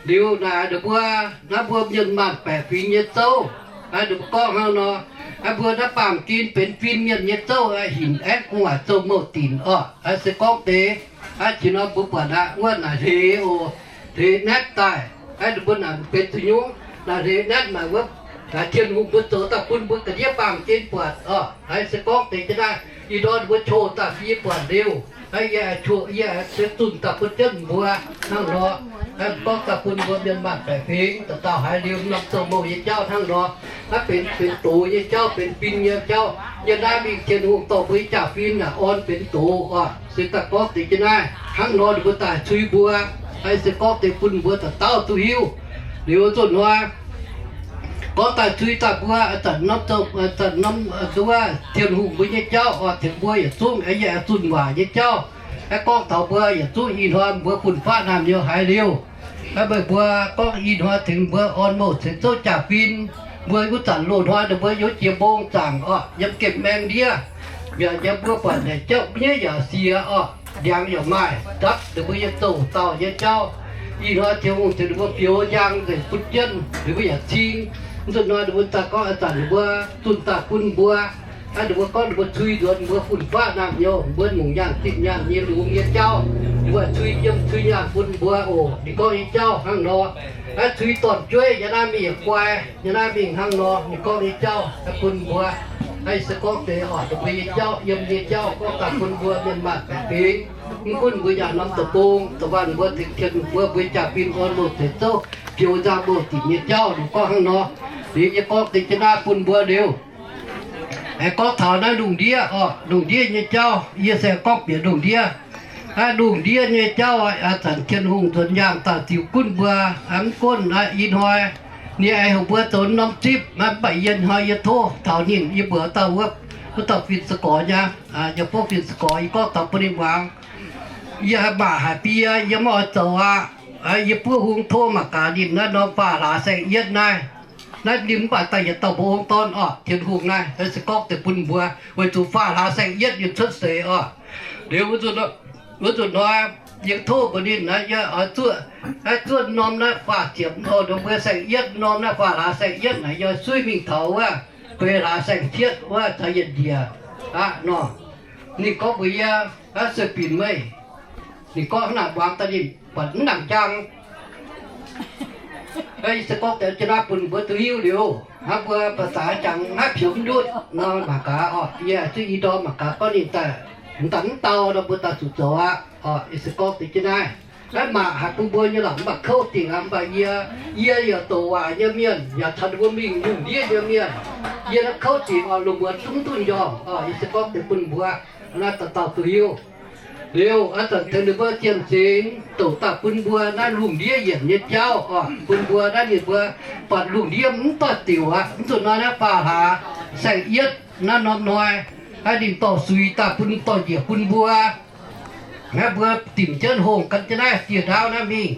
Liuz naaic ninh mbuo, naaiv mbuo mienh maanh baeqc fingx nyei zouv, ninh mbuo gorngv hnangv nor, mbuo naaiv baamh gen benx fin-mienh nyei zouv, hinc aengv gu'nguaaic zouv-mouh dinc orqc. Se gorngv deix, jiex nor mbuo buatc aqv, wuov naaic hleix oc, hleix naetv daaih, ninh mbuo naaic benx zuqc nyungc, naaic hleix naetv naaic wuov, naaic Tin-Hungh mbuo zoux daaih bun mbuo ga'ndiev baamh gen buatc orqc. Se gorngv deix jienv naaiv, ih ndorm ninh mbuo qo daaih fiev buatc liuz, yie, yie zunh daaih bun jienv mbuo hnangv nor, gorngv daaih bun mbuo mienh maanh baeqc fingx dauh dauh haiz liuz norm zouv-mouh nyei jauv hnangv nor. Naaiv benx, benx doz nyei jauv, benx fin nyei jauv. Yie naaiv mingh Tin-Hungh dorh mbuo nyei jaa-fin naaic orn benx doz oc. Se daaih gorngv deix jienv naaiv hnangv nor ninh mbuo daaih cui mbuo, se gorngv deix bun mbuo dauh dauh duqv hiuv. Liuz nzunc hnoi gorngv daaih cui daaih mbuo, zanc norm zouv, zanc norm, wuov Tin-Hungh mbuo nyei jauv oc, tengx mbuo yietc zungv, yie zunh waac nyei jauv, gorngv taux mbuo yietc zungv ih hnoi mbuo fun-faqv naamh nyouz haiz liuz, meih mbuo gorngv ih hnoi tengx mbuo orn mouh ceix zouv jaa-fin. Mbuo wuov zanc loz-hnoi ninh mbuo youz jiex mbong zaangc oc, yiem gemh maeng ndiev, yaac yiem mbuo buatc naaic jauv mbuo nyei yaac siex oc, ndiangx yaac maaih ndapv ninh mbuo nyei zouv dauh nyei jauv. Ih hnoi Tin-Hungh tengx ninh mbuo fioux njang nzengc bun jienv, ninh mbuo yaac cing. Nzunc hnoi ninh mbuo daaih gorngv a'zanc ninh mbuo zunh daaih bun mbuo, ninh mbuo gorngv ninh mbuo cui nzuonx mbuo fun-faqv naamh nyouz, mbuo nyungc nyaanh zinh nyaanh nyei lungz nyei jauv, ninh mbuo cui yiem cui nyaanh bun mbuo oc. Ninh gorngv nyei jauv hnangv nor. Cui dorn-jueiv yiem naaiv mingh yaac guai, yiem naaiv mingh hnangv nor. Ninh gorngv nyei jauv bun mbuo, se gorngv deix oc, ninh mbuo nyei jauv, yiem nyei jauv gorngv daaih bun mbuo mienh maanh baeqc fingx. Mv gunv mbuo yaac norm deic-bung, da'faanh mbuo tengx Tin-Hungh mbuo, mbuo jaa-fin orn mouh ceix zouv, fioux nzangc mouh dinc nyei jauv, ninh gorngv hnangv nor. Liuz yie gorngv deix jienv naaiv bun mbuo liuz, aengx gorngv taux naaiv lungh ndiev oc, lungh ndiev nyei jauv, yie se gorngv bieqc lungh ndiev. Naaiv lungh ndiev nyei jauv, a'zanc Tin-Hungh nzuonx nyaanh daaih ziux gunv mbuo, mv gunv naaiv ih hnoi ninh aengx heuc mbuo zoux norm zipv, mv baac yie hnoi yie tov taux ninh, yie mbuox dauh wuov, wuov dauh fin-saeng-gorx nyei, yie bov fin-saeng-gorx, yie gorngv taux bun ninh muangx. Yie haiz maac haic bie, yie mv oix zoux aqv. Yie buov hung tov mangc gaax ninh naaiv norm faam hlaax saeng-yietv naaiv. Naaiv ninh mv baac daaih yietc dauh mba'ong dorn orqc, Tin-Hungh naaiv se gorngv deix bun mbuo, weic zuqc faam hlaax saeng-yietv ninh cuotv seix orqc. Liuz wuov nzunc hnoi yie tov mbuo ninh naaiv, yie oix zuqv, zuov norm naaiv faam ziepc, o, mbuo saeng-yietv norm naaiv faam hlaax saeng-yietv naaic, yie suiv mingh taux wuov feix hlaax saeng-cietv wuov caux yietc njiec aqv nor. Ninh gorngv mbuox yie, sueih binc meih. Ninh gorngv hnangv naaic muangx daaih ninh buatc mv nangc njang. Yie se gorngv deix jienv naaiv bun mbuo duqv hiuv liuz, hnangv mbuo ba'zaaix jangx hnangv pioux mv ndutv nor mangc gaax orqc. Yie zuqv i ndorm mangc gaax gorngv ninh daaih mv daaih mv dau nor mbuo daaih zuqc zoux aqv orqc. Yie se gorngv deix jienv naaiv, naaiv maac haic bun mbuo nyei lorqc, mv baac kouv dingc aqv. Mv baac yie, yie yaac douc waac nyei mienh, yaac caux ninh mbuo mingh lungh ndiev nyei mienh. Yie naaiv kouv dingc orqc, lungh muonz zungv duqv njormh orqc. Yie se gorngv deix bun mbuo naaiv dauh dauh duqv hiuv. Liuz a'zanc tengx ninh mbuo zien zingx douc daaih bun mbuo naaiv lungh ndiev yienc nyei jauv orqc, bun mbuo naaiv ninh mbuo buatc lungh ndiev mv doix diuc aqv. Mv zuqc nor naaiv faam hlaax saeng-yietv naaiv norm hnoi, naaiv ninh dorh suix daaih bun, dorh njiec bun mbuo. Naaiv mbuo dimc jienv hungh gan jienv naaiv dieh ndaauv naaiv mingh.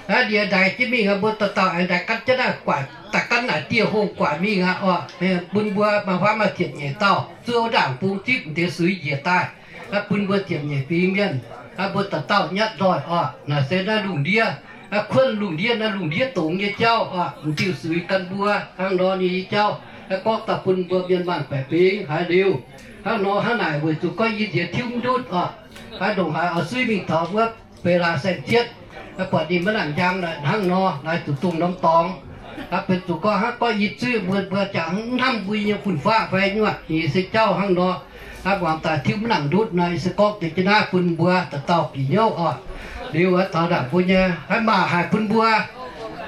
Naaiv ndie ndaix jienv mingh aqv, mbuo dauh dauh aengx ndaix gan jienv naaiv guatc, daaih gan naaic dieh hungh guatc mingh aqv orqc. Bun mbuo maaih huaav maaih ziepc nyeic dauh zuov ndaangc bung zipv m'diex suix njiec daaih. Naaiv bun mbuo ziepc nyeic fingx mienh, naaiv mbuo dauh dauh nyatv nzoih orqc. Naaic se naaiv lungh ndiev, naaiv kuonv lungh ndiev, naaiv lungh ndiev dongz nyei jauv orqc. M'diuh suix gan mbuo hnangv nor nyei jauv, naaiv gorngv daaih bun mbuo mienh maanh baeqc fingx haiz liuz. Hnangv nor hnangv naaic weic zuqc gorngv yie nziex tiuv mv ndutv orqc. Naaiv ndongc haaix oix suiv mingh taux wuov feix hlaax saeng-cietv, naaiv buatc ninh maiv nangc njang naaic hnangv nor, naaiv zuqc dongh norm dorngx. Naaiv benx zuqc gorngv hnangv gorngv yie zuiv mbuo, mbuo jangx hnamv mbuo nyei fun-faqv fai nyuoqc nyei se jauv hnangv nor. Naaiv muangx daaih tiuv mv nangc ndutv nor, yie se gorngv deix jienv naaiv bun mbuo dauh dauh bieqc hnyouv orqc. Liuz taux naaic mbuo nyei naaiv maac haic bun mbuo.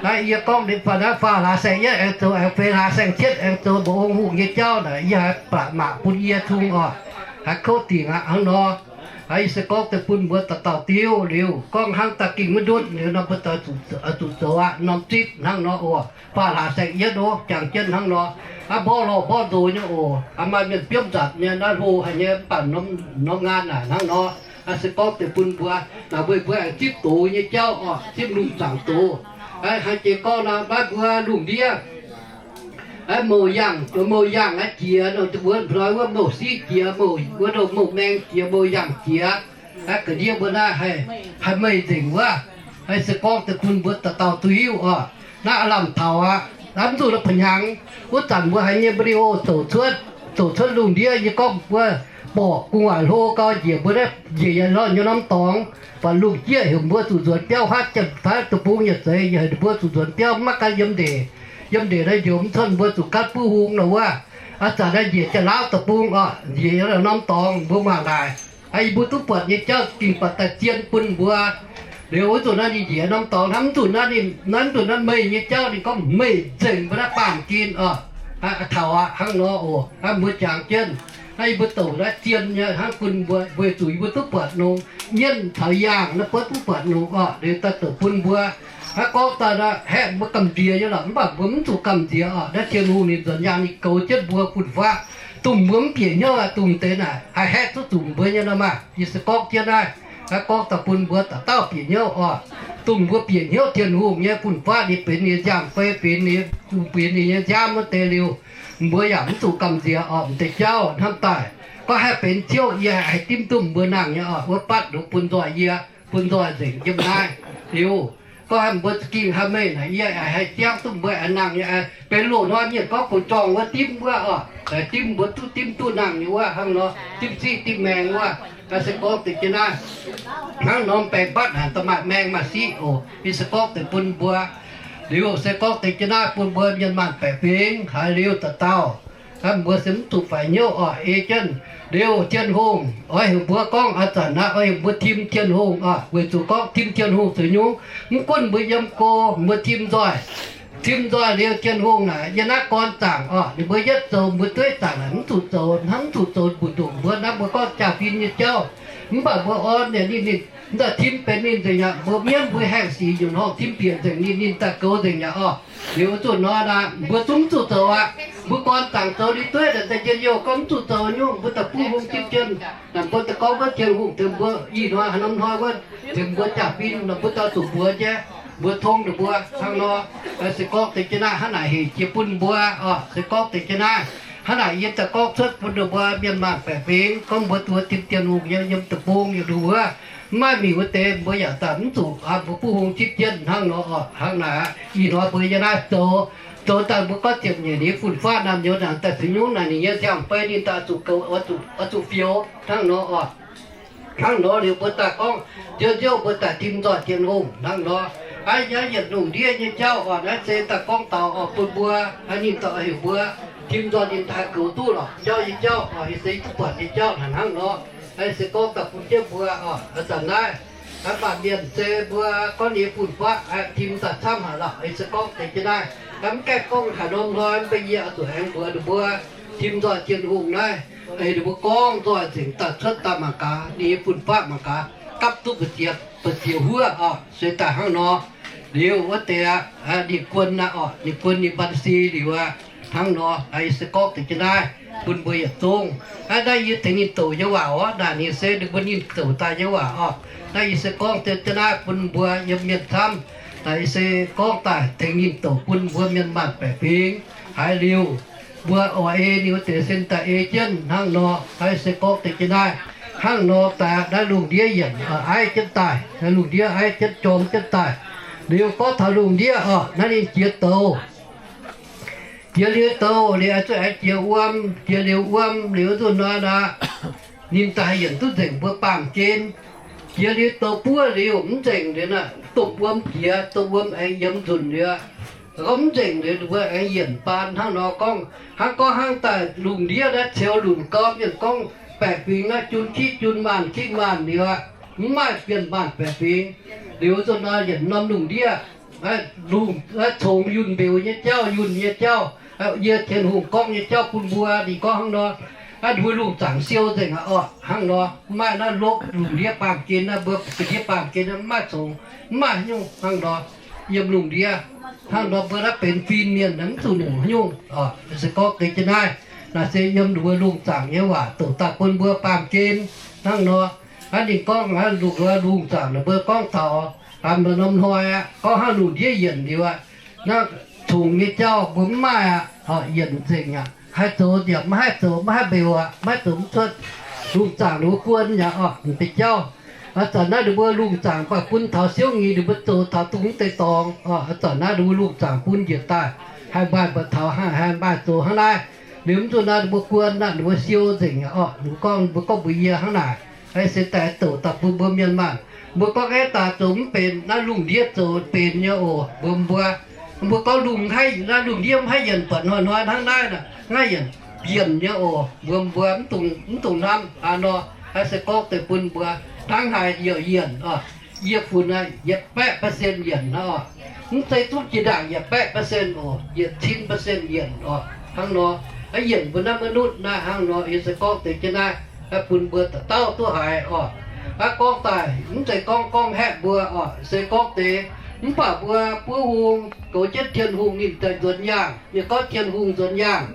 Naaiv yie gorngv liuz faanh naaiv faam hlaax saeng-yietv aengx zoux, aengx feix hlaax saeng-cietv aengx zoux mba'ong hungh nyei jauv naaic, yie haiz baac maac bun yie cung orqc. Haiz kouv dingc aqv hnangv nor. Naaiv yie se gorngv deix bun mbuo dauh dauh diuv liuz, gorngv hnangv daaih gengh maiv ndutv liuz nor, mbuo daaih zuqc zoux aqv. Norm zipv hnangv nor oc. Faam hlaax saeng-yietv oc, jangx jienv hnangv nor. Aav, mborqv lorh mborqv nzox nyei oc. Aav, maaih mienh biomv nzatc nyei naaiv hlo haic nyei, mv baac norm, norm ngaan naaic hnangv nor. Naaiv se gorngv deix bun mbuo, naaic weic mbuo aengx zipv doz nyei jauv orqc, zipv lungh zaangc doz. Hnangv jiex gorngv nor, maiv mbuo lungh ndiev mouc yangh, mouc yangh aqv jiex, wuov hnoi wuov mouc siqv jiex, mouc, wuov nor mouc maeng jiex, mouc yangh jiex. Aqv, ga'ndiev mbuo naaiv haih meih nzengc wuov. Naaiv se gorngv deix bun mbuo dauh dauh duqv hiuv orqc. Naaiv aav lamh taux aqv. Naaiv mv zuqc la'ba'hnyangx. Wuov zanc mbuo haiz nyei video zouc cuotv, zouc cuotv lungh ndiev nyei gorngv mbuo borqc gu'nguaaic hlo gau njiec mbuo naaiv njiec yaac lorh nyei norm dorngx, buatc lungh jieqv heuc mbuo zuqc nzuonx biauv, huaav jien faix deic-bung yietc zeiz heuc mbuo zuqc nzuonx biauv, maiv gan yiem ndeic. Yiem ndeic naaiv njoux mv cuotv, mbuo zuqc gaatv buv hung nor wuov. Aav zanc naaiv njiec Janx-Laauv deic-bung orqc, njiec norm dorngx mbuo mangc naaic. Aa, yie mbuo duqv buatc nyei jauv ging buatc daaih zien bun mbuo. Liuz wuov nzunc naaiv ninh njiec norm dorngx hnangv, mv nzunc naaiv ninh, naaiv nzunc naaiv meih nyei jauv ninh gorngv meih nzengc mbuo naaiv baamh gen orqc. Taux aqv, hnangv nor oc. Aa, mbuo jangx jienv naaiv yie mbuo douc naaiv zien nyei hnangv bun mbuo, weic zuqc yie mbuo duqv buatc nongx mienv caux yaangh naaiv buonv duqv buatc nongx orqc. Liuz daaih douc bun mbuo. Aa, gorngv daaih naaiv haeqv mbuo gamh nziex nyei lorqc, mv baac mbuo mv zuqc gamh nziex orqc. Naaiv Tin-Hungh ninh nzuonx yaangh ninh goux jienv mbuo fun-faqv, dongh mbuo mv bieqc hnyouv aqv, dongh deix naaic haih haeqv duqv zuqc mbuo nyei nor maah. Yie se gorngv jienv naaiv, aa, gorngv daaih bun mbuo dauh dauh bieqc hnyouv orqc. Dongh mbuo bieqc hnyouv Tin-Hungh nyei fun-faqv ninh benx ninh nziaamv fei, benx ninh, benx ninh nyei nziaamv wuov deix liuz, mbuo yaac mv zuqc gamh nziex orqc. M'deix jauv hnamv daaih, gorngv haih benx ciouv yie haih dimv duqv mbuo nangh nyei orqc. Wuov batv nduqc bun nzoih yie, bun nzoih nzengc yiem naaiv liuz, gorngv haih mbuo za'gengh haih meih naaic yie haih ziangv duqv mbuo aengx nangh nyei, benx loz-hnoi mienh gorngv goux jorngh wuov dimv wuov orqc, dimv mbuo duqv dimv duqv nangh nyei wuov hnangv nor, dimv siqv dimv maeng wuov. Naaiv se gorngv deix jienv naaiv, hnangv norm baengx batv naaic da'faanh maaih maeng maaih siqv oc. Yie se gorngv deix bun mbuo, liuz se gorngv deix jienv naaiv bun mbuo mienh maanh baeqc fingx haiz liuz dauh dauh, mbuo se mv zuqc faix hnyouv orqc. Ei jienv liuz Tin-Hungh oix heuc mbuo gorngv a'zanc naaiv oix heuc mbuo tim Tin-Hungh orqc, weic zuqc gorngv tim Tin-Hungh zuqc nyungc, mv gunv mbuo yiem go mbuo tim nzoih, tim nzoih liuz Tin-Hungh naaic yiem naaiv gorn zaangc orqc, ninh mbuo yietv zoux mbuo dueiv zaangc naaic mv zuqc zoux, hnangv mv zuqc zoux mbu'ndongx mbuo naaiv mbuo gorngv jaa-fin nyei jauv. Mv baac mbuo orn ninh, ninh daaih tim benx ninh nzengc aqv. Mbuo mienv mbuo haengh sic nyungc horngh tim bieqc nzengc ninh, ninh daaih goux nzengc aqv orqc. Liuz zuqc nor naaic mbuo zungv mv zuqc zoux aqv. Mbuo gorn zaangc zoux ninh dueiv naaic daaih njien-youh gorngv mv zuqc zoux nyungc, mbuo daaih buv hung tim jien, naaic mbuo daaih gorngv wuov Tin-Hungh tengx mbuo ih hnoi haaix norm hnoi wuov tengx mbuo jaa-fin naaic mbuo daaih zuqc mbuox nyei. mbuo tong ninh mbuo hnangv nor. Se gorngv deix jienv naaiv hnangv naaic hec jiex bun mbuo oc. Se gorngv deix jienv naaiv hnangv naaic yie daaih gorngv cuotv bun ninh mbuo mienh maanh baeqc fingx gorngv mbuo duqv tim Tin-Hungh nyei yiem deic-bung yiem nduqc wuov, mv maaih miuc wuov deix mbuo yaac daaih mv zuqc mbuo buv hung zipv jienv hnangv nor oc. Hnangv naaic ih hnoi mbuo yiem naaiv zoux, zoux daaih mbuo gorngv ziepc nyeic nyei fun-faqv naamh nyouz naaic daaih cingx nyungc naaic ninh nyei ziangh beiv ninh daaih zuqc goux, oix zuqc fioux hnangv nor oc. Hnangv nor liuz mbuo daaih gorngv nziouv nziouv mbuo daaih tim nzoih Tin-Hungh hnangv nor. Aa, yie yietc lungh ndiev nyei jauv oc, naaiv se daaih gorngv taux oc bun mbuo, ninh daaih heuc mbuo tim nzoih ninh daaih goux duqv lorqc jauv nyei jauv oc, se duqv buatc nyei jauv naaic hnangv nor. Se gorngv daaih bun jienv mbuo oc, zanc naaiv baamh mienh se mbuo gorngv nyei fun-faqv tim daaih camv haic lorqc. Se gorngv deix jienv naaiv mv gaengh gorngv haaix norm hnoi mv baac yie oix zuqc aengx mbuox ninh mbuo tim nzoih Tin-Hungh naaiv, ninh mbuo gorngv nzoih nzengc daaih cuotv daaih mangc gaax, ninh nyei fun-faqv mangc gaax gapv duqv mbu'ziex, mbu'ziex huov oc. Se daaih hnangv nor. Liuz wuov deix aqv, ninh guon aqv oc, ninh guon ninh บัญชี liuz aqv. Hnangv nor, se gorngv deix jienv naaiv bun mbuo yietc zungv. Naaiv yie tengx ninh douc nyei waac oc, naaic ninh se ninh mbuo ninh douc daaih nyei waac oc. Naaiv yie se gorngv deix jienv naaiv bun mbuo yiem mienh camv. Naaic yie se gorngv daaih tengx ninh douc bun mbuo mienh maanh baeqc fingx. Haiz liuz mbuo oix ei ninh wuov deix sin daaih ei jienv hnangv nor. Naaiv se gorngv deix jienv naaiv hnangv nor daaih naaiv lungh ndiev yienc aiv jienv daaih, naaiv lungh ndiev aiv jienv jorm jienv daaih. Liuz gorngv taux lungh ndiev oc, naaiv ninh jiex douz. Jiex liuz douz liuz zuqc aengx jiex wuom, jiex liuz wuom liuz zuqc nor aqv, ninh daaih yienc duqv nzengc mbuo baamh gen. Jiex liuz douz buov liuz mv nzengc liuz naaiv, dongh wuom jiex, dongh wuom aengx yiem nzunc liuz, gorngv mv nzengc liuz mbuo aengx yienc baan hnangv nor gorngv. Hnangv gorngv hnangv daaih lungh ndiev naaiv ceux lunc gau, mienh gorngv baeqc fingx naaiv jun kiv jun, maanh kiv maanh liuz aqv, mv maaih mienh maanh baeqc fingx. Liuz zuqc nor yienc norm lungh ndiev, lungh, congx yunh mbeux nyei jauv, yunh nyei jauv, yie Tin-Hungh gorngv nyei jauv bun mbuo, ninh gorngv hnangv nor, naaiv mbuo lungh zaangc siou nzengc aqv oc. Hnangv nor, mv maaih naaiv lopv lungh ndiev baamh gen naaiv, mbuo ga'ndiev baamh gen naaiv mv maaih congx, mv maaih haaix nyungc hnangv nor. Yiem lungh ndiev hnangv nor mbuo naaiv benx fin-mienh naaiv mv zuqc nyungc haaix nyungc oc. Se gorngv deix jienv naaiv, naaiv se yiem ninh mbuo lungh zaangc nyei waac douc daaih bun mbuo baamh gen hnangv nor. Hnangv ninh gorngv naaiv lungh, lungh zaangc ninh mbuo gorngv taux norm hnoi aqv, gorngv hnangv lungh ndiev yienc liuz aqv, naaiv congx nyei jauv mbuo mv maaih aqv, yienc nzengc aqv. Haih zoux yaac mv haih zoux, mv haih mbeux aqv, mv haih zoux mv cuotv. Lungh zaangc ninh mbuo guon yaac oc, deix jauv. Aa, zanc naaiv ninh mbuo lungh zaangc baac bun taux siouv nyei ninh mbuo zoux taux dongh mv deix dorngx oc. Aa, zanc naaiv ninh mbuo lungh zaangc bun njiec daaih, haih maaih mba'taux, haih maaih zoux hnangv naaiv. Liuz mv zuqc naaiv ninh mbuo guon aqv, ninh mbuo siou nzengc aqv oc. Ninh mbuo gorngv, mbuo gorngv mbuox yie hnangv naaic. Se daaih douc daaih bun mbuo mienh maanh, mbuo gorngv aeqv, daaih zoux mv benx, naaiv lungh ndiev zoux benx nyei oc. Mbuo, mbuo, mbuo gorngv lungh haih, naaiv lungh ndiev mv haih yienc buatc hnoi-hnoi hnangv naaiv, mv haih yienc, yienc nyei oc. Mbuo, mbuo mv dungx hnamv aqv nor. Naaiv se gorngv deix bun mbuo hnangv haaix yaac yienc oc. Yie funx naaiv yietc baeqv percent yienc hnangv oc. Mv zeiz zungv jiex ndaangc yietc baeqv percent oc, yietc cin percent yienc oc. Hnangv nor, yienc mbuo naaiv maiv nutv naaiv hnangv nor, yie se gorngv deix jienv naaiv bun mbuo dauh dauh duqv haiz oc. Aa, gorngv daaih mv zeiz gorngv gorngv haeqv mbuo oc, se gorngv deix. Mv baac mbuo buov hung goux jienv Tin-Hungh ninh daaih nzuonx yaangh. Ninh gorngv Tin-Hungh nzuonx yaangh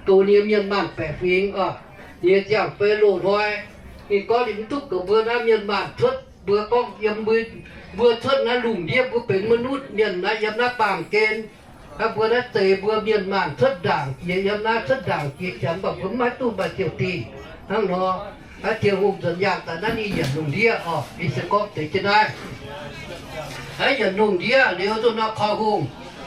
goux ninh nyei mienh maanh baeqc fingx oc. Ninh nyei ziangh beiv loz-hnoi, ninh gorngv ninh mv duqv goux mbuo naaiv mienh maanh cuotv. Mbuo gorngv yiem mbuo, mbuo cuotv naaiv lungh ndiev, mbuo benx maiv nutv mienh naaiv yiem naaiv baamh gen. Aa, mbuo naaiv zeix mbuo mienh maanh cuotv ndaangc jiex yiem naaiv, cuotv ndaangc jiex jangx, mv baac mbuo mv haih duqv maaih ziouc dingh hnangv nor. Aa, Tin-Hungh nzuonx yaangh daaih naaiv ninh yienc lungh ndiev oc. Yie se gorngv deix jienv naaiv, aa, yienc lungh ndiev liuz zuqc nor koiv-hungh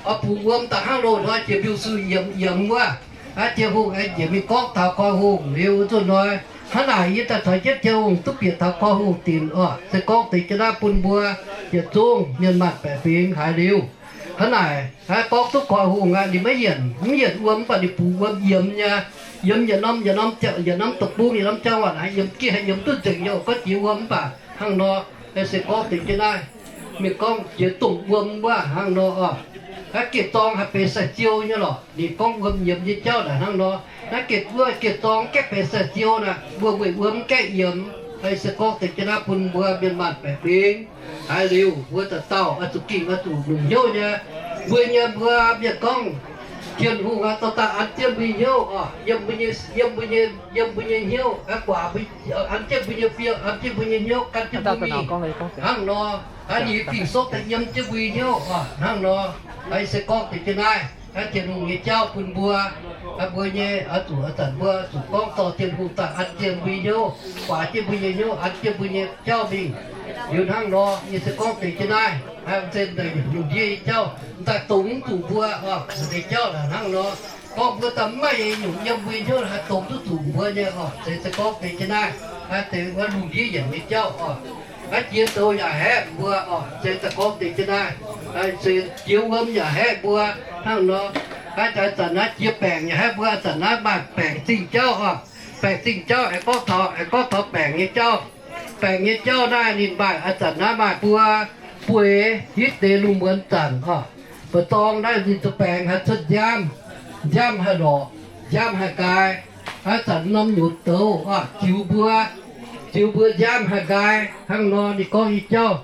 oix bungx wuom daaih hnangv loz-hnoi jiex mbiungc-suiv yiemx yiemx wuov. Aa, Tin-Hungh aengx njiec mingh gorngv taux koiv-hungh liuz zuqc nor, hnangv naaic yie daaih caux jienv Tin-Hungh duqv bieqc taux koiv-hungh dinc oc. Se gorngv deix jienv naaiv bun mbuo yietc zungv mienh maanh baeqc fingx haiz liuz, hnangv naaic, aa, gorngv duqv koiv-hungh aqv, ninh maiv yienc, mv yienc wuom, mv baac ninh bungx wuom yiemx nyei, yiemx yietc norm, yietc norm, yietc norm deic-bung, yietc norm jangx-waanc, haih yiemx gitv, haih yiemx duqv nzengc nyei oc. Gorngv jiex wuom mv baac hnangv nor. Se gorngv deix jienv naaiv, mienh gorngv jiex dongh wuom wuov hnangv nor oc. Naaiv geh dorng haih benx sai-ziou nyei lorqc. Ninh gorngv wuom yiemx nyei jauv naaic hnangv nor. Naaiv geh wuov geh dorng gaeqv benx sai-ziou naaic, mbuo weic wuom mv gaeqv yiemx. Se gorngv deix jienv naaiv bun mbuo mienh maanh baeqc fingx haiz liuz, mbuo dauh dauh oix zuqc gingh oix zuqc longc hnyouv nyei. Mbuo nyei mbuo mienh gorngv Tin-Hungh aah, dorh daaih an jienv mbuo nyei hnyouv oc, yiem mbuo nyei, yiem mbuo nyei, yiem mbuo nyei hnyouv, guaax, an jienv mbuo nyei fiem, an jienv mbuo nyei hnyouv, gan jienv mbuo mingh. Hnangv nor, ninh ging-sou daaih yiem jienv mbuo nyei hnyouv oc. Hnangv nor, se gorngv deix jienv naaiv, Tin-Hungh nyei jauv bun mbuo, mbuo nyei oix zuqc, zanc mbuo zuqc gorngv dorh Tin-Hungh daaih an jienv mbuo nyei hnyouv, guaax jienv mbuo nyei hnyouv, an jienv mbuo nyei jauv mingh. Liuz hnangv nor, yie se gorngv deix jienv naaiv, se lungh ndiev nyei jauv, m'daaih dongz mv zuqc mbuo oc, deix jauv naaic hnangv nor. Gorngv mbuo daaih mv maaih nyungc yiem mbuo nyei hnyouv haih dongz duqv zuqc mbuo nyei oc, se, se gorngv deix jienv naaiv, deix wuov lungh ndiev yienc nyei jauv oc. Naaiv jiex zoux yaac haeqv mbuo oc, se daaih gorngv deix jienv naaiv, se jiex wuom yaac haeqv mbuo hnangv nor. Naaiv zanc naaiv jiex baengc yaac haeqv mbuo, zanc naaiv maaih baengc zingh jauv oc. Baengc zingh jauv aengx gorngv taux, aengx gorngv taux baengc nyei jauv. Baengc nyei jauv naaiv ninh maaih, zanc naaiv maaih mbuo bueix hitv deix lungh muonz zanc oc. Mba'zorng naaiv ninh zuqc baengc haih cuotv nziaamv, nziaamv haih lorqc, nziaamv haih nqaai. Aav zanc norm nyutc douz oc, ziux mbuo, ziux mbuo nziaamv haih nqaai. Hnangv nor ninh gorngv nyei jauv,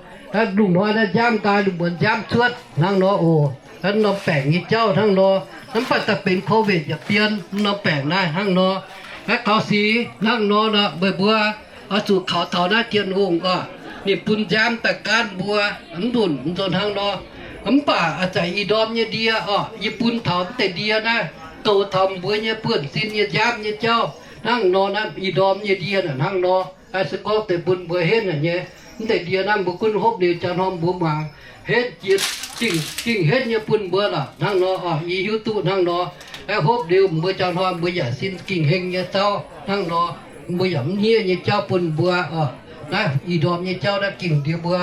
lungh hnoi naaiv nziaamv nqaai, lungh muonz nziaamv cuotv hnangv nor oc. Naaiv norm baengc nyei jauv hnangv nor. Mv baac daaih benx COVID yaac bien norm baengc naaiv hnangv nor. Naaiv gaux sic hnangv nor nor, meih mbuo oix zuqc kaux taux naaiv Tin-Hungh oc. Ninh bun nziaamv daaih gaanv mbuo, mv nzunc, mv nzunc hnangv nor. Mv baac a'zanc ih ndorm nyei ndie oc, yie bun taux mv deix ndie naaiv goux taux mbuo nyei buonv-sin nyei nziaamv nyei jauv hnangv nor. Naaiv ih ndorm nyei ndie naaic hnangv nor. Se gorngv deix bun mbuo henv haic nyei. Mv deix ndie naaiv mbuo gunv hopv liuz jaa hnoi mbuo muangx henv jiex, gengh henv nyei bun mbuo lorqc hnangv nor oc. Yie hiuv duqv hnangv nor. Naaiv hopv liuz mbuo jaa hnoi mbuo yaac sin gengh heng nyei jauv hnangv nor. Mbuo yaac mv hniev nyei jauv bun mbuo oc. Naaiv ih ndorm nyei jauv naaiv gengh ndie mbuo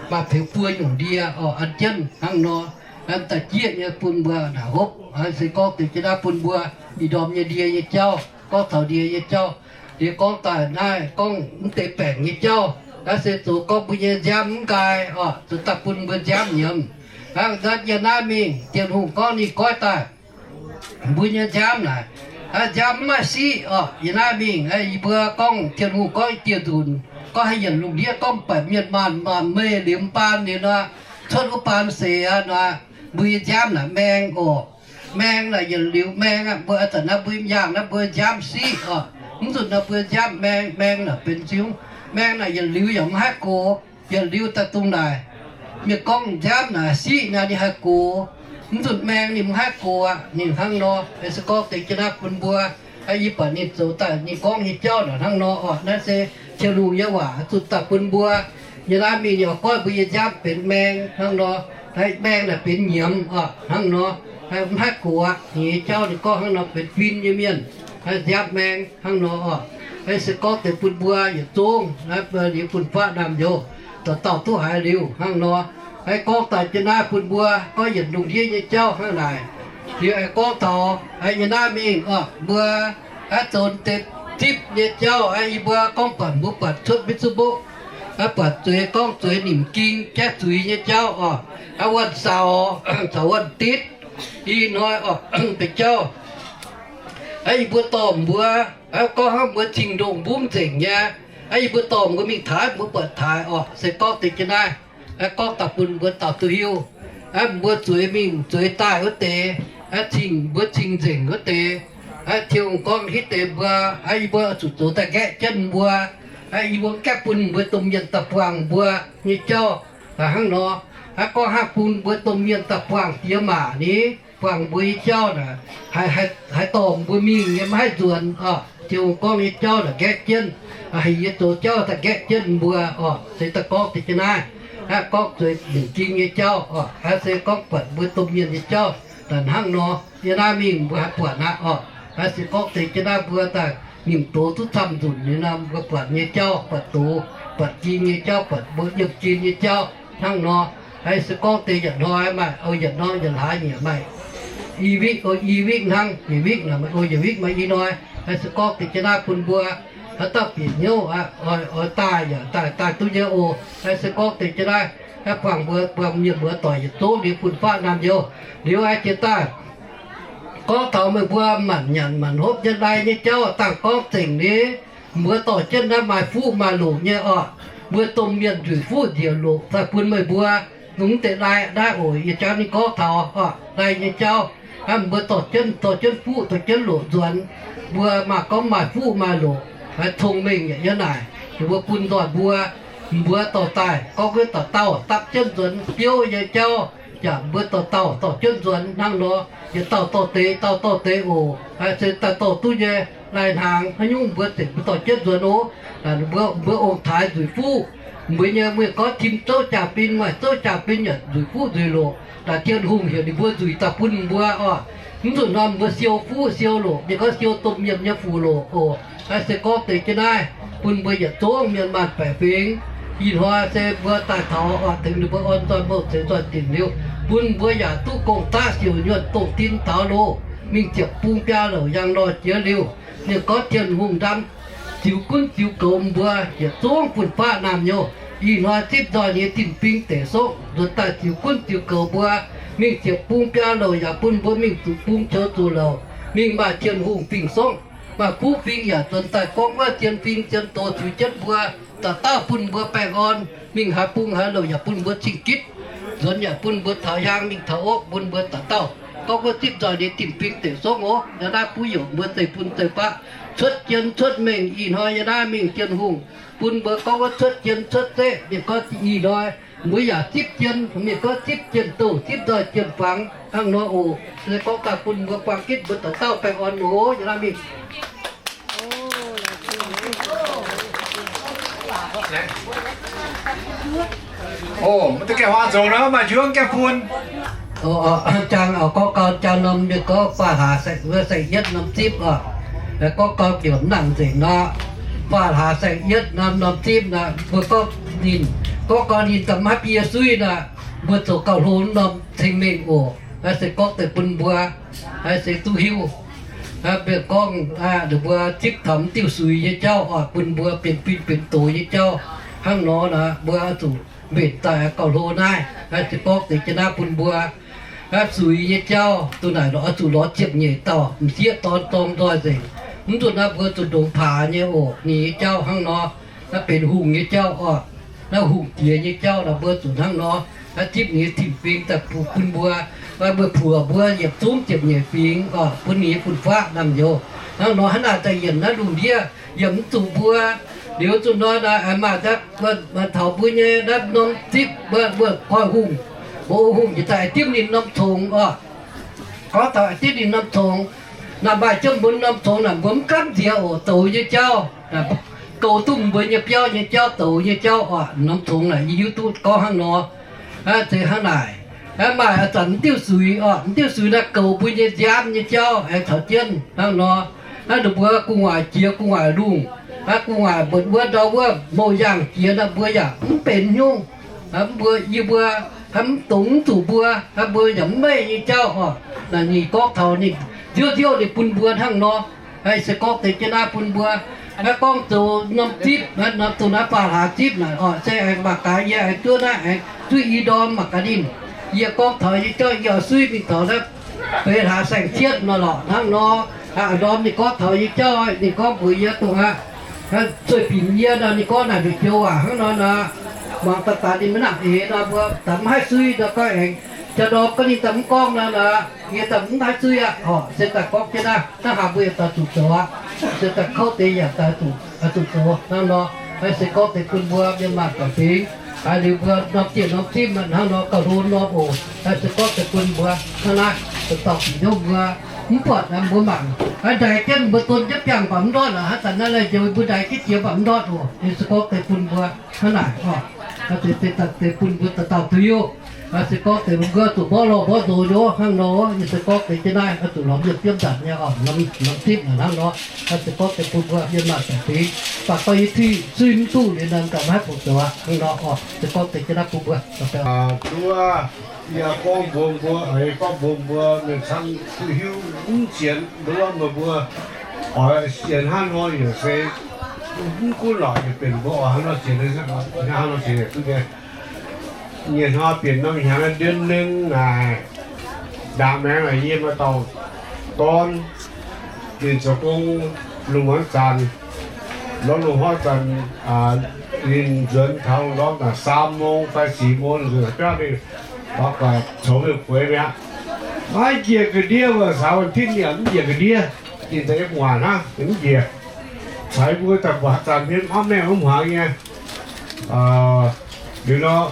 maaih pengx buo nyungc ndie oc, an jienv hnangv nor. Naaiv daaih jieqv nyei bun mbuo naaic hopv. Se gorngv deix jienv naaiv bun mbuo ih ndorm nyei ndie nyei jauv, gorngv taux ndie nyei jauv. Liuz gorngv daaih naaiv gorngv mv deix baengc nyei jauv, naaiv se zoux gorngv mbuo nyei nziaamv mv nqaai oc, zuqc daaih bun mbuo nziaamv nyiemz. Hnangv naaiv yiem naaiv mingh Tin-Hungh gorngv ninh goiv daaih mbuo nyei nziaamv naaic, nziaamv mv maaih siqv oc. Yiem naaiv mingh yie mbuo gorngv Tin-Hungh gorngv dieh nzunc, gorngv haih yienc lungh ndiev gorngv mv baac mienh maanc maanc meih liuz mv baan liuz nor, cuotv wuov baan seix aqv nor, mbuo nyei nziaamv naaic maeng oc. Maeng naaic yietc liuz maeng aqv, mbuo a'zanc naaiv mbuo yiem yaangh naaiv mbuo nziaamv siqv oc. Mv nzunc naaiv mbuo nziaamv maeng, maeng naaic benx ziouv. Maeng naaic yietc liuz yaac mv haih gox, yietc liuz daaih dongh naaic. Mienh gorngv nziaamv naaic siqv naaic ninh haih gox. Mv nzunc maeng ninh mv haih gox aqv. Ninh hnangv nor, se gorngv deix jienv naaiv bun mbuo, yie buatc ninh zoux daaih ninh gorngv nyei jauv naaic hnangv nor oc. Naaiv se Tin-Hungh nyei waac zuqc daaih bun mbuo. Yiem naaiv mingh ninh oix goiv mbuo nyei nziaamv benx maeng hnangv nor. Maeng naaic benx nyiemz oc hnangv nor. Mv haih gox aqv. Ninh nyei jauv ninh gorngv hnangv nor benx fin nyei mienh, nziaamv maeng hnangv nor oc. Se gorngv deix bun mbuo yietc zungv, liuz fun-faqv naamh nyouz dauh dauh duqv haiz liuz hnangv nor. Gorngv daaih jienv naaiv bun mbuo gorngv yietc lungh ndiev nyei jauv hnangv naaic. Liuz aengx gorngv taux yiem naaiv mingh oc, mbuo aengx zoux deix zipv nyei jauv. Yie mbuo gorngv buatc mbuo buatc cuotv Facebook, buatc zueiz gorngv zueiz nimc ging jaiv zuiz nyei jauv oc. Wuonh saux, caux wuonh ditv, ih hnoi oc, deix jauv. Yie mbuo dorh mbuo, gorngv hnangv mbuo cing-ndongh mbuo mv nzengc nyei. Yie mbuo dorh mbuo mingh taaix, mbuo buatc taaix oc. Se gorngv deix jienv naaiv, gorngv daaih bun mbuo dauh duqv hiuv. Mbuo zueiz mingh zueiz daaih wuov deix, cing mbuo cing nzengc wuov deix, Tin-Hungh gorngv hitv deix mbuo, yie mbuo zuqc zoux daaih nqaeqv jienv mbuo. Yie mbuo gaeqv bun mbuo domh mienh daaih buangh mbuo nyei jauv hnangv nor. Gorngv hnangv bun mbuo domh mienh daaih buangh diex maac ni, buangh mbuo nyei jauv naaic, haaix dorngc mbuo mingh nyei maiv haih nzuonx oc. Tin-Hungh gorngv nyei jauv naaic nqaeqv jienv, heuc yie zoux jauv daaih nqaeqv jienv mbuo oc. Se daaih gorngv deix jienv naaiv, gorngv zueiz nimc ging nyei jauv oc. Se gorngv buatc mbuo domh mienh nyei jauv naaic hnangv nor. Yiem naaiv mingh mbuo haih buatc aqv oc. Se gorngv deix jienv naaiv mbuo daaih nimc doz duqv camv nzunc nyei nor, mbuo buatc nyei jauv, buatc doz, buatc ging nyei jauv, buatc mbuo yiemh jin nyei jauv hnangv nor. Se gorngv deix yietc hnoi maaih, o, yietc norm yietc hlaax nyei maaih i wikv, o, i wikv hnangv, yietc wikv naaic maaih, o, yietc wikv maaih i hnoi. Se gorngv deix jienv naaiv bun mbuo haaix dauh bieqc hnyouv oix daaih yaac daaih, daaih duqv nyei oc. Se gorngv deix jienv naaiv, buangh mbuo, buangh mienh muoz doic yietc zungv liuz fun-faqv naamh nyouz. Liuz aengx jiex daaih gorngv taux meih mbuo maanc nyanc maanc hopv nyei lai nyei jauv dangh gorngv zengc ni, mbuo dorh jienv naaiv maaih fuqv maaih loqc nyei oc. Mbuo domh mienh nzueic fuqv njiec loqc daaih bun meih mbuo. Mv deix lai naaiv oc, yie jangx ninh gorngv taux oc, lai nyei jauv. Hnangv mbuo dorh jienv, dorh jienv fuqv dorh jienv loqc nzuonx, mbuo maaih gorngv maaih fuqv maaih loqc, cong-mengh yaac yiem naaic. Ninh mbuo bun nzoih mbuo, mbuo dorh daaih gorngv wuov dauh dauh dapv jienv nzuonx biouv nyei jauv, yaac mbuo dauh dauh dorh jienv nzuonx hnangv nor, yietc dauh dorh deix, dauh dorh deix oc. Se daaih dorh duqv nyei lai-hnaangx haaix nyungc mbuo ziouc mbuo dorh jienv nzuonx oc. Mbuo, mbuo ong-taaix nzueic fuqv, mbuo nyei mienh gorngv tim zouv jaa-fin, maaih zouv jaa-fin yaac nzueic fuqv nzueic loqc. Naaic Tin-Hungh heuc ninh mbuo nzueic daaih bun mbuo oc. Mv zuqc norm mbuo siou fuqv siou loqc, ninh gorngv siou domh mienh nyei fuc loqc oc. Naaiv se gorngv deix jienv naaiv bun mbuo yietc zungv mienh maanh baeqc fingx. Ih hnoi se mbuo daaih taux oc, tengx ninh mbuo orn nzoih mouh zeix nzoih dinc liuz, bun mbuo yaac duqv gong-daqv siouc nyuonh dongh tin taux loh, mingh ziepc bung biaa louc yangh nor jiex liuz, ninh gorngv Tin-Hungh ndam ziux gunv ziux goux mbuo yietc zungv fun-faqv naamh nyouz. Ih hnoi zipv nzoih nyei zinh bing deic sokv nzuonx daaih ziux gunv ziux goux mbuo, mingh ziepc bung biaa louc yaac bun mbuo mingh zuqc bung qoux zuqc louc, mingh maaih Tin-Hungh fingx songv, maaih kuv fingx yaac nzuonx daaih gorngv wuov zien fingx zien doz ziux jienv mbuo, dauh dauh bun mbuo baengh orn, mingh haaix bung haaix louc yaac bun mbuo cing-gitv, nzuonx yaac bun mbuo taux hiaang mingh taux ov, bun mbuo dauh dauh gorngv wuov zipv nzoih nyei zinh bing deic sokv oc. Yiem naaiv buv youc mbuo zeiv-fun zeiv-faqv cuotv jien cuotv mengh ih hnoi yiem naaiv mingh Tin-Hungh bun mbuo gorngv wuov cuotv jien cuotv zeqv, mienh gorngv ih hnoi mbuo yaac zipv jien, mienh gorngv zipv jien-douh, zipv nzoih jien-fangx hnangv nor oc. Se gorngv daaih bun mbuo buang gitv mbuo dauh dauh baengh orn oc. Yiem naaiv mingh Ov, mv duqv gaengh huaang zoux nor, maaih njuov gaengh bun. Jang oc, gorngv gau jang norm mienh gorngv faam hlaax saeng-yietv norm zipv oc. Gorngv gau jiex mv nangc nzengc nor, faam hlaax saeng-yietv norm, norm zipv nor, mbuo gorngv ninh, gorngv gau ninh daaih maiv bie suiv nor, mbuo zoux gauh hlo norm ceng-mengh oc. Naaiv se gorngv deix bun mbuo, naaiv se duqv hiuv. Mbuo gorngv ninh mbuo zipv taux mv diuh suix nyei jauv oc, bun mbuo benx fin benx doz nyei jauv. Hnangv nor naaic, mbuo zuqc mbenc daaih gauh hlo naaiv. Naaiv se gorngv deix jienv naaiv bun mbuo suix nyei jauv, duqv naaic lorz, zuqc lorz ziepc nyeic dauh m'sieqv dorn dorng nzoih nzengc. Mv zuqc naaiv mbuo zuqc ndongx paax nyei oc. Ninh nyei jauv hnangv nor, naaiv benx hungh nyei jauv oc. Naaiv hungh diex nyei jauv naaic mbuo zuqc hnangv nor, naaiv zipv nyei tin-fingx daaih bun mbuo, mbuo puoqc mbuo yietc zungv ziepc nyeic fingx oc, bun ninh nyei fun-faqv naamh nyouz. Hnangv nor hnangv naaic daaih yienc naaiv lungh ndiev yiem mv zuqc mbuo. Liuz zuqc nor naaic maaih taux mbuo nyei naaiv norm zipv, mbuo, mbuo koiv-hungh, mbuo hungh jiex daaih dimv ninh norm congx oc. Gorngv taux dimv ninh norm congx, naaic maaih jienv mbuo norm congx naaic mbuo mv gaamv nziex oc, douz nyei jauv, goux duqv mbuo nyei biauv nyei jauv, douz nyei jauv oc. Norm congx naaic yie hiuv duqv gorngv hnangv nor. Aa, zeiz hnangv naaic. Aa, maaih ih zanc mv diuh suix oc, mv diuh suix naaiv goux mbuo nyei nziaamv nyei jauv aengx caux jienv hnangv nor. Aa, ninh mbuo gu'nguaaic jiex gu'nguaaic lungh, aa, gu'nguaaic mbuoqc wuov ndau wuov mouh yaangh jiex naaic mbuo yaac mv benx hnyouv. Aa, mbuo, yie mbuo, aa, mv dongz mv zuqc mbuo, aa, mbuo yaac mv meih nyei jauv oc. Naaic ninh gorngv taux ninh nziouv nziouv ninh bun mbuo hnangv nor. Aa, se gorngv deix jienv naaiv bun mbuo, aa, gorngv zoux norm zipv, aa, norm dongh naaiv faam hlaax zipv naaic oc, se aengx mangc gaax yie aengx zuov naaiv aengx zuov i ndorm mangc gaax ninh. Yie gorngv taux yie jauv yie oix suiv mingh taux naaiv feix hlaax saeng-cietv nor lorqc hnangv nor. Aa, ndorm ninh gorngv taux yie jauv, ninh gorngv mbuox yie dongh aqv, zueih binc yie nor, ninh gorngv naaic mbu'ziex waac hnangv nor naaic. Muangx daaih daaih ninh maiv nangc eix nor, mbuo daaih mv haih suiv nor gorngv aengx. Jaa ndorm gorngv ninh daaih mv gorngv nor naaic, yie daaih mv haih suiv aqv oc. Se daaih gorngv jienv naaiv, hnangv haaix mbuo yaac daaih zuqc zoux aqv. Se daaih kouv deix yaac daaih zuqc, zuqc zoux hnangv nor. Naaiv se gorngv deix bun mbuo mienh maanh baeqc fingx, liuz mbuo norm zieqv norm zimv hnangv nor gauh hlo norm oc. Naaiv se gorngv deix bun mbuo hnangv naaiv, dauh dauh bieqc hnyouv mbuo mv buatc mbuo mangc. Ndaix jienv mbuo don jienv biangh mv baac mv ndortv aqv. Hnangv zanc naaiv laaix njoux mbuo ndaix jienv jiex mv baac mv ndortv oc. Naaiv se gorngv deix bun mbuo hnangv naaic oc. Deix, deix, deix bun mbuo dauh dauh duqv hiuv. Se gorngv deix mbuo zuqc mborqv lorh mborqv nzox nor hnangv nor, yie se gorngv deix jienv naaiv oix zuqc lorz mienh fiev nzanc nyei oc, norm zipv naaic hnangv nor. Se gorngv deix bun mbuo mienh maanh baeqc fingx, baac gorngv yie suiv mv duqv liuz nor, gaax maiv haih bungx zoux aqv hnangv nor oc. Se gorngv deix jienv naaiv bun mbuo. Nduov, yie gorngv mbuox mbuo, eix gorngv mbuox mbuo mienh camv duqv hiuv mv sienx nduov meih mbuo oix sienx hnangv nor yaac se mv gunv lorqc, yaac benx mbuo oix hnangv nor sienx, hnangv nor sienx yaac duqv nyei. Nyei hnoi bieqc norm hnyangx ndien neng naaic, ndaangc maengx naaic yie maaih dauh dorn, ninh zoux gong lungh muonz zanc, lorz lungh hnoi zanc, ninh nzuonx taux ndorm naaic สามโมง fai สี่โมง nzuonx biauv ninh mangc guaix coux mingh bueix mi'aqv. Maiv njiec ga'ndiev, wuov saax wuov tinv yaac mv njiec ga'ndiev. Ninh daaih yiem gu'nguaaic hnangv, ninh mv njiec. Caux yie mbuo daaih mbuoqc haaix zanc mienh mv mengh mv hmuangx nyei. Liuz nor,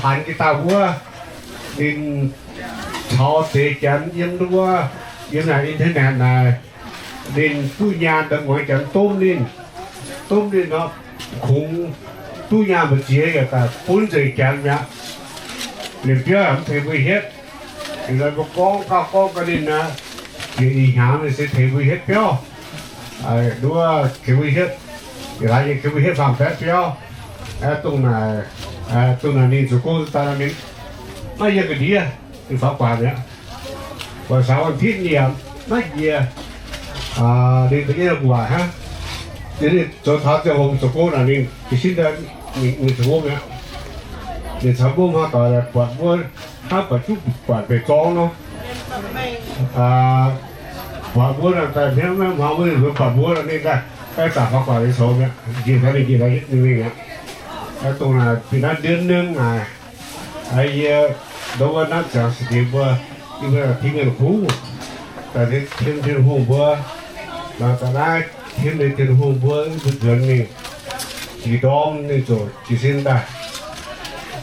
paanx jiex daaih wuov, ninh caux deix janx yiem wuov, yiem naaic internet naaic, ninh duqv nyaanh daaih muangx janx domv ninh, domv ninh nor, kungx duqv nyaanh mbu'ziex yaac daaih bun nzengc janx mi'aqv. Ninh biauv yaac mv tengx mbuo hietv. Liuz nor mbuo gorngv gauh gorngv gaax ninh aqv, bieqc ih hnyangx ninh se tengx mbuo hietv biauv. Nduov tengx mbuo hietv, yietc hlaax nyei tengx mbuo hietv faam-baeqv biauv. Dongh naaic, dongh naaic ninh zoux gong daaih ninh maiv yiem ga'ndiev, ninh faaux guaax mi'aqv. Buatc saax wuov tinv ninh yaac maiv njiec, ninh da'nyeic gu'nguaaic hnangv. Ninh zoux taux ziangh hoc zoux gong naaic ninh jiez sin daaih, ninh zoux gong mi'aqv. Ninh caux mbuo hnangv doic buatc mbuo hnangv buatc juqv buatc mbu'zorng nor. Buatc mbuo naaic daaih hmien maiv hmuangx, mbuo buatc mbuo naaic ninh daaih, daaih zanc faaux guaax ninh coux mi'aqv, njiec taux ninh njiec taux ninh mingh mi'aqv. Dongh naaic fih naaiv ndiev nengh naaic, yie ndongc wuov naaiv ziangx se diex mbuo, yie mbuo daaih tim mienh kuv, daaih tim Tin-Hungh mbuo, daaih naaiv tim ninh Tin-Hungh mbuo, mbuo nzuonx mingh jiex ndorm ninh ziouc jiez sin daaih,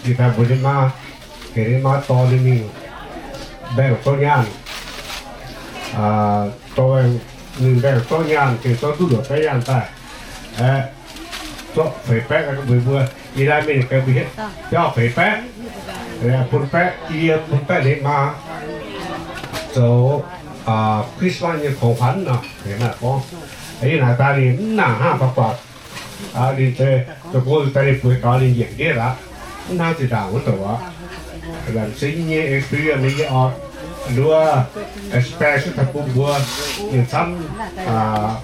jiex daaih mbuox ninh maa, heuc ninh maa dorh ninh mingh mbaengx zorqv nyaanh, dorh ninh mbaengx zorqv nyaanh, gengh zorqv duqv luoqc baeqv nyaanh daaih. Aeqv, zorqv feix baeqv mbuox mbuo, yie naaiv mingh ganh mbuo hietv biauv feix baeqv, bun baeqv yie, bun baeqv ninh maa zoux Christmas nyei ของขวัญ nor. Gorngv yie naaic daaih ninh mv nangc hnangv faaux guaax. Ninh zoux gong daaih ninh bueix gaux ninh njiec ndiev aqv, mv hnangv zinh ndaangc wuov douc aqv. Laengz zingh nyei experience nyei yie oix nduov, special daaih bun mbuo yietc camv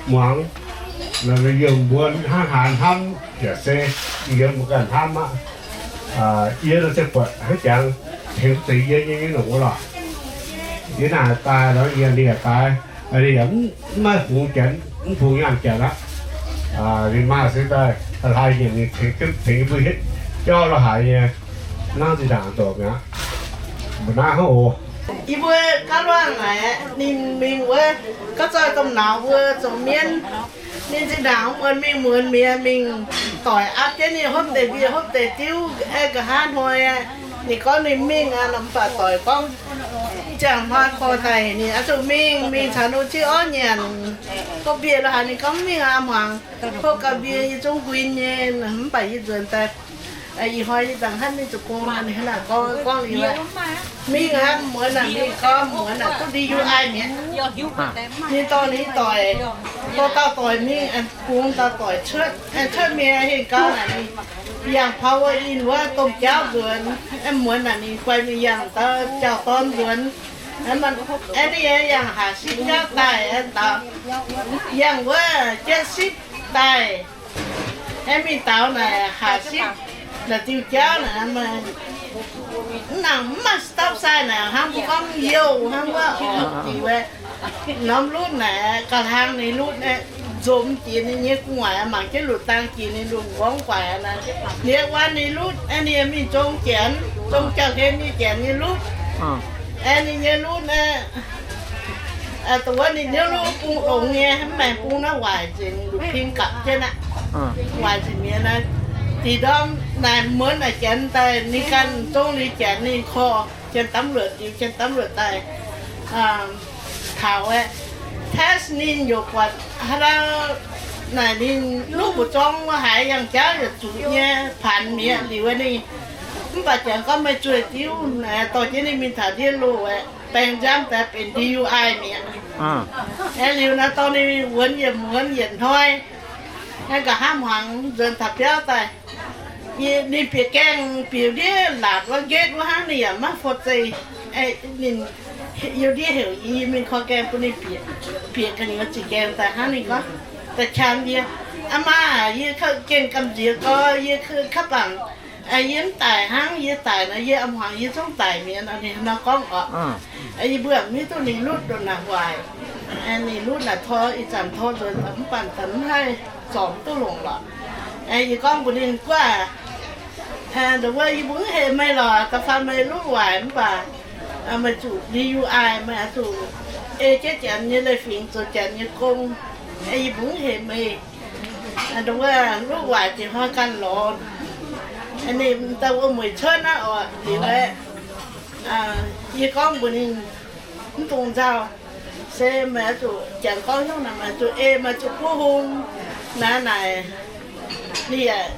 muangx. Yiem mbuo hnangv haaix hnamv yaac se, yiem mbuo ganh hnamv aqv. Yie nor se buatc hnangv jangx tengx zeix yie nyei nyei longc wuov lorqc. Yie naaic daaih nor yie ninh yaac daaih, ninh yaac mv, mv maaih fungx janx, mv fungx nyaanh janx aqv. Ninh maaih se daaih hlaax nyienc ninh tengx, tengx mbuo hietv jauv la'haic nyei, hnangv zinh ndaangc dorc mi'aqv. Mbuo naaiv hnangv oc. Yie mbuo gaav luangh naaic ninh mingh wuov, gaav zoih domh nauz mbuo zoux mienv. Ninh zinh ndaangc muonz mingh muonz mi'aqv, mingh doic aapv jienv ninh hopv deix mbie hopv deix diuv, aengx nqa'haav hnoi aqv. Ninh gorngv ninh mingh aqv, mv baac doic gorngv ziangh hnoi korv daaih ninh oix zuqc mingh, mingh caux ninh zieqv orv nyanc, hopv mbie lo haaix. Ninh gorngv mingh aqv, hmuangx hopv gau mbie yie zungv nquin nyei, mv baac yie nzuonx daaih. Ih hnoi yie dangh hnamv mingh zoux gong, ninh hnangv naaic gorngv, gorngv liuz aqv. Mingh aqv, muonz naaic mingh gorngv muonz naaic duqv D U I mi'aqv. Ninh dorh ninh doic, dorh dauh doic mingh, bungx dauh doic cuotv, cuotv mingh hengx gau naaic ninh yangh power in wuov domh jauv nzuonx. Muonz naaic ninh guai mingh yangh dauh jauv-dorn nzuonx. Aeqv, ninh yangh haaix sipv jauv daaih, yangh wuov jatv sipv daaih. Aeqv, mingh daux naaic haaix sipv naaic diuh jauv naaic, mv nangc, mv maaih stop sign naaic, hnangv mbuo gorngv youh hnangv wuov, norm lutv naaic, ga'hlang ninh lutv nzomz jiex ninh nyei gu'nguaaic, mangc jienv luoqc dang jiex ninh lungh nqorngv guaaic naaic. Ninh wuan ninh lutv, ninh mingh zong janx, zong jauv-hlen nyei janx nyei lutv. Aeqv, ninh nyei lutv naaic, dongh wuov ninh nyei lutv bung longx nyei, mv maengx bung naaiv waaic nzengc, lutc pin gapv jienv aqv. Waaic nzengc mi'aqv naaic. Dih ndorm naaic muonz naaic janx daaih ninh ganh zong ninh janx ninh korv, janx-damv-luoqc, diuc janx-damv-luoqc daaih taux aeqv, test ninh yaac buatc haaix dauh naaic ninh lutv mbu'zorng wuov haaix yangh jauv yaac zuqc nyei paanx mi'aqv liuz ninh. Mv baac janx gorngv meih zueih diuv naaic, dorh jienv ninh mingh taux ndiev loh aeqv, baeng nziaamv daaih benx D U I mi'aqv. Aeqv, liuz naaic dorh ninh wuonx yietc muonz yietc hnoi, aengx nqa'haav hmuangx nzuonx taux biauv daaih. Ninh bieqc gaengh bieqc ndiev laatc wuov gate wuov hnangv, ninh yaac maiv fo zeih. Ninh youh ndiev heuc yie mingh korv gaengh bun ninh bieqc, bieqc ga'nyiec zingh gaengh daaih hnangv. Ninh gorngv daaih qan yie, Aa maa, yie gengh gamh nziex gorx, yie kaav bangc yie mv daic hnangv. Yie daic nor, yie a'hmuangx yie zungv daic mi'aqv nor. Ninh nor gorngv orqc. Yie mbuo mv hiuv duqv ninh lutv ndongc naaic waaic. Ninh lutv naaic tor, ih zanc tor nzuonx mv baac mv haih zorc duqv longc lorqc. Yie gorngv mbuox ninh, Guaav, ndongc wuov yie mbuo mv heh meih lorqc, da'faanh meih lutv waaic mv baac Meih zuqc liuz yie aic, meih oix zuqc ei jienv Janx nyei leiz-fingx zoux Janx nyei gong. Yie mbuo hec meih, ndongc wuov luv waaic ziouc hnoi ganh lorz ninh daaih wuom-mueic cuotv naaiv oc. Liuz aeqv, yie gorngv mbuox ninh, mv dungx nzauh. Se meih oix zuqc, Janx gorngv hnyouv naaic, meih zuqc ei, meih zuqc buov hung. Naaiv naaic, ninh yaac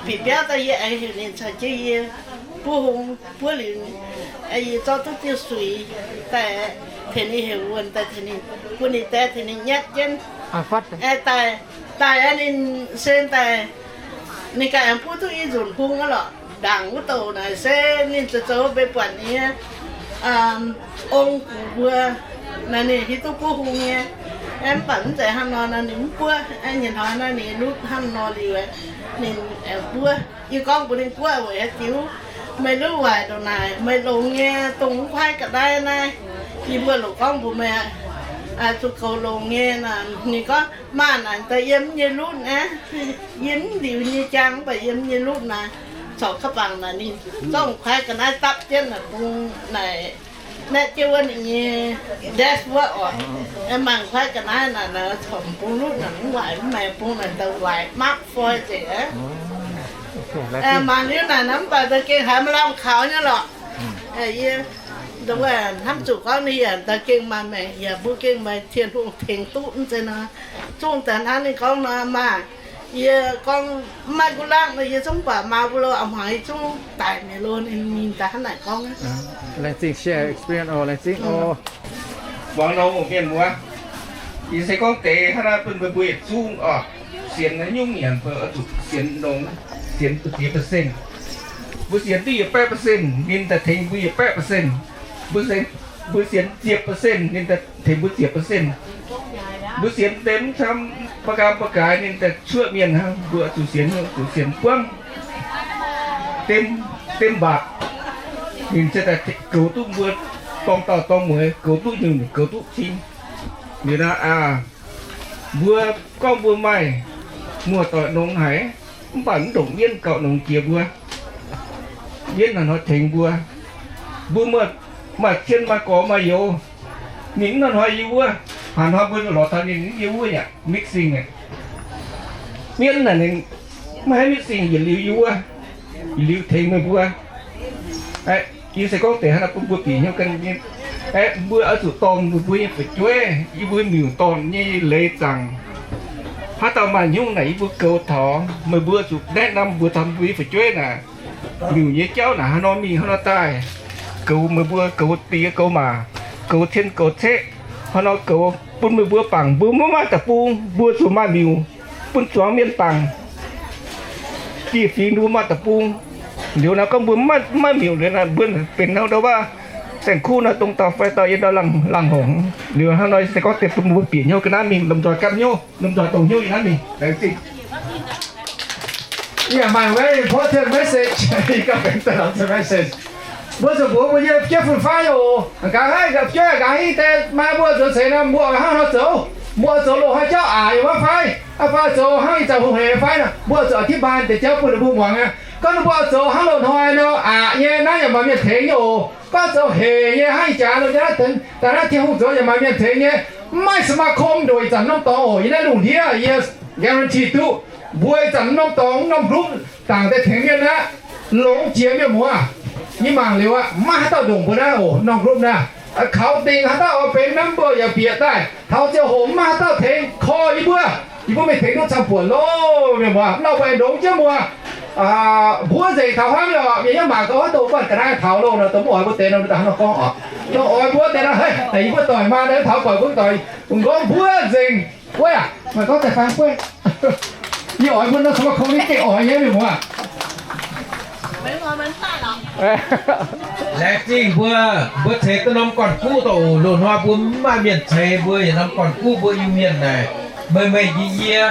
bieqc biauv daaih, yie aengx heuc ninh caux jienv yie buov hung. Buov liuz, yie zorqv duqv diuh suix daaih tengx ninh heuc wuonh daaih, bun ninh daaih tengx ninh nyatv jienv. Daaih, daaih ninh se daaih, ninh ganh aengx buov duqv i nzunc hung aqv lorqc. Ndaangc wuov douc naaic se ninh zoux zoux mbenc buatc nyei ong gux mbuo, naaiv ninh hiuv duqv buov hung nyei. Mv baac mv zeiz hnangv nor, naaiv ninh mv buov. Nyei hnoi naaiv ninh lutv hnangv nor liuz, ninh aengx buov. Yie gorngv mbuox ninh, buov weic haaix diuc? Meih luv waaic ndongc naaic, meih longx nyei, dongh mv kuaaiv ga'naaiv naaiv. Yie mbuo longc gorngv mbuox meih, zuqc goux longx nyei. Ninh gorngv, maah, naaic daaih yiem nyei lutv aqv. Yie mv liuz nyei jaang, mv baac yiem nyei lutv naaic, corc ka'bangc naaic ninh zorqv kuaaiv ga'naaiv dapv jienv naaic bung naaic, naetv jienv wuov ninh nyei desk wuov oc. Mangc kuaaiv ga'naaiv naaic, naaic corc bung lutv naaic mv waaic, mv maaih bung naaic daaih waaic mapv foi nzengc aqv. Mangc liuz naaic, mv baac da'gengh haiz maaih lamh kaux nyei lorqc. Yie hnamv zuqc gorngv ninh yaac da'gengh maaih maengc, yaac mbuo gengh maaih Tin-Hungh tengx duqv mv zeiz nor. Zungv daaih hnangv ninh gorngv nor maah. Yie gorngv mv maaih gunv laangh nor, yie zungv baac maa mbuo lo a'hmuangx, yie zungv daic mi'aqv lo. Ninh daaih hnangv naaic gorngv aqv. Laengz zingh share experience oc, laengz zingh oc. Muangx nor mienh muoz, yie se gorngv deix hnangv naaiv bun mbuo, mbuo yietc zungv oc, sienx haaix nyungc nyanc mbuo oix zuqc sienx nongx, sienx da'ziex percent. Mbuo sienx duqv yietc baeqv percent, ninh daaih tengx mbuo yietc baeqv percent. Mbuo sienx, mbuo sienx ziepc percent, ninh daaih tengx mbuo ziepc percent. Mbuo sienx deix mv camv, ba'gaam ba'gaaix, ninh daaih cuoqv mienh hnangv. Mbuo oix zuqc sienx, zuqc sienx buangv, dem, dem mbatc, ninh se daaih goux duqv mbuo dorng dauh dorng mueiz, goux duqv nyungc, goux duqv cing. Liuz naaiv aac, mbuo gorngv mbuo maaih muoz-doic nongx haic, mv baac mv ndongc mienv gauh nongx jiex mbuo. Mienv hnangv hnoi tengx mbuo. Mbuo maaih cien maaih gorx maaih youz, ninh mv hnangv hnoi yie wuov. Hnangv hnoi mbuo lorz taux ninh yie wuov yaac mixing aqv. Mienv naaic ninh maiv haih mixing yietc liuz yie wuov, yietc liuz tengx meih mbuo. Yie se gorngv deix hnangv naaiv bun mbuo bieqc hnyouv ganh nyei. Aeqv, mbuo oix zuqc dorh mbuo nyei fu'jueiv, yie mbuo miuc-dorn nyei leiz zaangc. Haaix dauh maaih hnyouv naaic yie mbuo goux taux, meih mbuo zuqc naeqv norm mbuox taux mbuo nyei fu'jueiv naaic, miuc nyei jauv naaic hnangv nor mingh hnangv nor daaih, goux meih mbuo goux diex goux maac, goux cien goux ceqv, hnangv nor goux bun meih mbuo bangc. Mbuo maiv maaih deic-bung, mbuo zuqc maaih miuc bun zuangx mienh bangc. Dieh fingx mbuo maaih deic-bung. Liuz naaiv gorngv mbuo maiv maaih miuc liuz naaic, mbuo benx hnangv ndau wuov saeng-kuv nor, dongh dauh fai dauh yiem ndau laangh hongc. Liuz hnangv nor se gorngv deix bun mbuo bieqc hnyouv ga'naaiv mingh lomh nzoih gapv hnyouv, lomh nzoih dongh hnyouv yiem naaiv mingh. Laengz zingh. Yie maaih very important message. Yie ganh benx daaih longc message. Mbuo zuqc mbuox mbuo nyei jienv fun-faqv oc. Gaax haiv, jueiv gaax haiv deix maa mbuo zuqc ceix nor, mbuo oix hnangv nor zoux. Mbuo oix zoux loz-hnoi jauv aac, yaac maiv fai. Aa fai zoux hnangv ih zanc hungh hec fai nor, mbuo oix zuqc อธิบาย deix jauv bun ninh mbuo muangx aqv. Gorngv ninh mbuo oix zoux hnangv loz-hnoi nor, aqc nyei naaiv yaac maaih mienh tengx nyei oc. Gorngv zoux hec nyei hnangv ih jaax loz nyei naaiv, daaih naaiv Tin-Hungh zoux yaac maaih mienh tengx nyei. Mv maaih สมาคม ndoqc ih zanc norm dorngx oc. Yie naaiv lungh ndiev yie guarantee duqv, mbuo ih zanc norm dorngx norm group dangc daaih tengx mienh aqv. Longx jiex mienh muoz. Yie mangc liuz aqv, maiv haaix dauh ndongc mbuo naaiv oc, norm group naaiv. Kaux dingc haaix dauh oix benx member yaac bieqc daaih. Taux ziangh hoc maiv haaix dauh tengx korv yie mbuo. Yie mbuo mingh tengx duqv camv-buonc loh, mienh muoz. Lauh mbuo aengx ndongx jienv muoz. Mbuo nzengc taux hnangv nor, mienh yaac mangc gaax, dongh mbuo ga'naaiv taux loh nor, dongh mv oix mbuo deix nor, dongh hnangv nor gorngv oc. Dongh oix mbuo deix nor, hei, yie mbuo doic maa nor, taux buatc mbuo doic, gorngv mbuo nzengc. Guai aac, maaih gorngv daaih fai guai. Yie oix mbuo nor, สมาคม ni gengh oix nyei mienh muoz. Laengz zingh mbuo, mbuo ceix duqv norm gorn-guv daaih oc. Loz-hnoi mbuo mv maaih mienh ceix, mbuo yietc norm gorn-guv mbuo Iu-Mienh naaic, meih meih yie yie.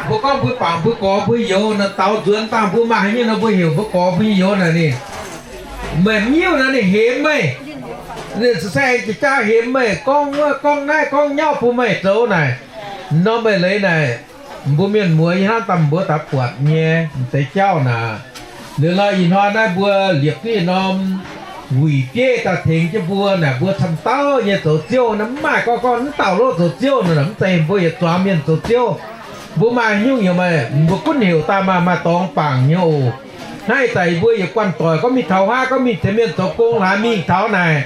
Mbuo gorngv mbuo bangc mbuo gorx mbuo youz naaic, daaux nzuonx dangh mbuo maaih haaix nyungc nor mbuo heuc mbuo gorx mbuo nyei youz naaic ninh, meih mv hiuv naaic ninh hemx meih. Ninh se jaa hemx meih, gorngv wuov gorngv naaiv gorngv nyauv bun meih zoux naaic. Norm meih leiz naaic, mbuo mienh muoz yie hnamv daaih mbuo daaih buatc nyei m'deix jauv naaic. Liuz nor ih hnoi naaiv mbuo liepc duqv norm wuic bieiv daaih tengx jienv mbuo naaic, mbuo camv dauh nyei zoux ziouv naaic, mv maaih gorngv, gorngv mv dauh lov zoux ziouv nor, mv zeiz. Mbuo yietc zuangx mienh zoux ziouv. Mbuo maaih nyungc yaac maaih, mbuo gunv heuc daaih maaih, maaih dorngx bangc nyei oc. Naaiv ih zanc mbuo yietc guanh doic gorngv mingh taux haav, gorngv mingh tengx mienh zoux gong hlaax mingh taux naaic,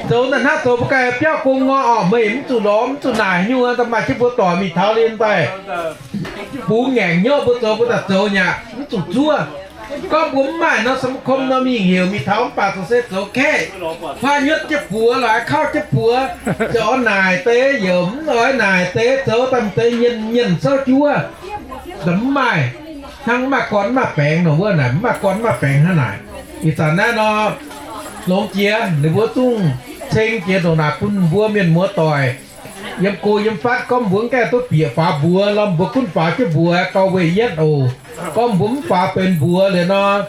zoux daaih hnangv zoux mbuo ganh biauv gong nor orqc, meih mv zuqc lorz, mv zuqc naaic nyungc, daaih maaih jienv mbuo doic mingh taux liuz daaih bungx ngaengc hnyouv, mbuo zoux mbuo daaih zoux nyei aqv, mv zuqc zuov. Gorngv mbuo mv maaih nor, สังคม nor mingh heuc mingh taux, mv baac zoux se zoux kaeqv, huaav nyuotv jienv buoz, la'haaix kauv jienv buoz, ziouc oix naaic deix, yaac mv oix naaic deix, zoux daaih deix nyienh nyienh souv juov. Mv maaih, hnangv mv maaih gorn mv maaih baengx nor wuov naaic, mv maaih gorn mv maaih baengx hnangv naaic. Ih zanc naaiv nor, longx jiex ninh mbuo zungv ceng jiex ndongc naaic bun mbuo mienh muoz doic yiem go yiem fatv. Gorngv mbuo mv gaengh duqv bieqc faaux mbuox, lomh mbuo gunv faaux jienv mbuox gauh weic yietv oc. Gorngv mbuo mv faaux benx mbuox liuz nor,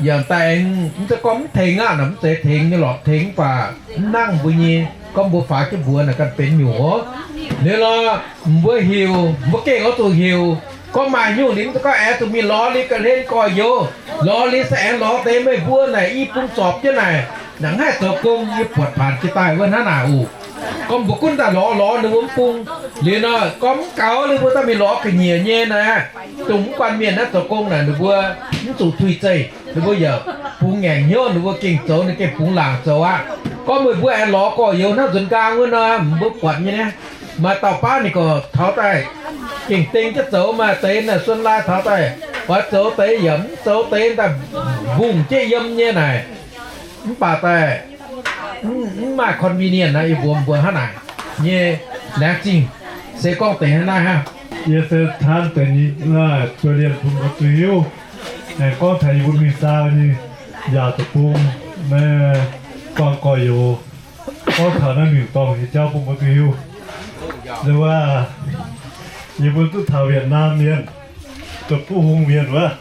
yaac daaih aengx mv zeiz gorngv mv tengx aqv, naaic mv zeiz tengx nyei lorqc, tengx mv baac mv nangv mbuo nyei. Gorngv mbuo faaux jienv mbuox naaic ganh benx nyungc oc. Liuz nor, mbuo heuc, mbuo gengh oix zuqc heuc. Gorngv maaih nyungc liuz mv zeiz gorngv aengx zuqc mingh lorz liuz ga'hlen gorx-youz, lorz liuz se aengx lorz deix meih mbuo naaic i bung zorpc jienv naaic, naaic mv haih zoux gong, yie buatc paanc jiex daaih wuov hnangv naaic oc. Gorngv mbuo gunv daaih lorz lorz ninh mbuo mv bung liuz nor, gorngv mv gaux liuz mbuo daaih mingh lorz ga'nyiec nyei naaic, dongh mv guanh mienh naaiv zoux gong naaic ninh mbuo mv zuqc tuix zeih, ninh mbuo yaac bungx ngaengc hnyouv, ninh mbuo gengh zoux, ninh gengh bungx laangc zoux aqv. Gorngv meih mbuo aengx lorz gorx-youz hnangv nzuonx nqaang wuov nor, mbuo buatc nyei naaiv, maaih dauh baav ninh gorngv taux daaih gengh deng jienv zoux, maaih deix naaic suon lai taux daaih oix zoux deix yaac mv zoux, deix daaih mbungh jienv yiem nyei naaic. Mv baac daaih mv maaih convenient naaic, yie mbuox mbuo hnangv naaic nyei. Laengz zingh. Se gorngv deix hnangv naaiv hnangv. Yie se taan deix nyei, zuov lienh bun mbuo duqv hiuv. Aengx gorngv taux yie mbuo mingh saau nyei, njaaux deic-bung, naaiv buangh gorx-youz, gorngv taux naaiv mingh dorngh nyei jauv bun mbuo duqv hiuv. Nduov wuov, yie mbuo duqv taux Vietnam mienh, dongh buov hung mienh wuov,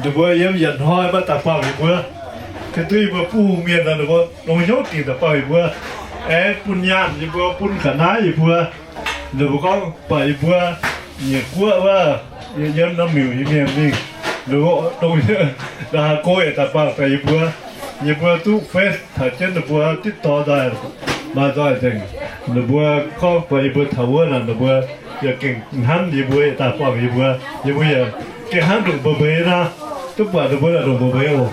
ninh mbuo yiem yietc hnoi maiv daaih buangh yie mbuo. Ga'duih mbuo buov hung mienh nor, ninh mbuo longc hnyouv dingc daaih buangh yie mbuo, aengx bun nyaanh yie mbuo, bun ga'naaiv yie mbuo. Ninh mbuo gorngv buatc yie mbuo nyiec guoqv wuov, yiem norm miuc nyei mienh mingh, ninh mbuo dongh haaix go yaac daaih buangh daaih yie mbuo. Yie mbuo duqv face taux jienv ninh mbuo dipv dorh daaih, maaih nzoih nzengc. Ninh mbuo gorngv buatc yie mbuo taux wuov naaic, ninh mbuo yaac gengh hnamv yie mbuo, yaac daaih buangh yie mbuo. Yie mbuo yaac gengh hnangv ndongc mbeix mbeix nor, duqv buatc ninh mbuo ndongc mbeix mbeix oc.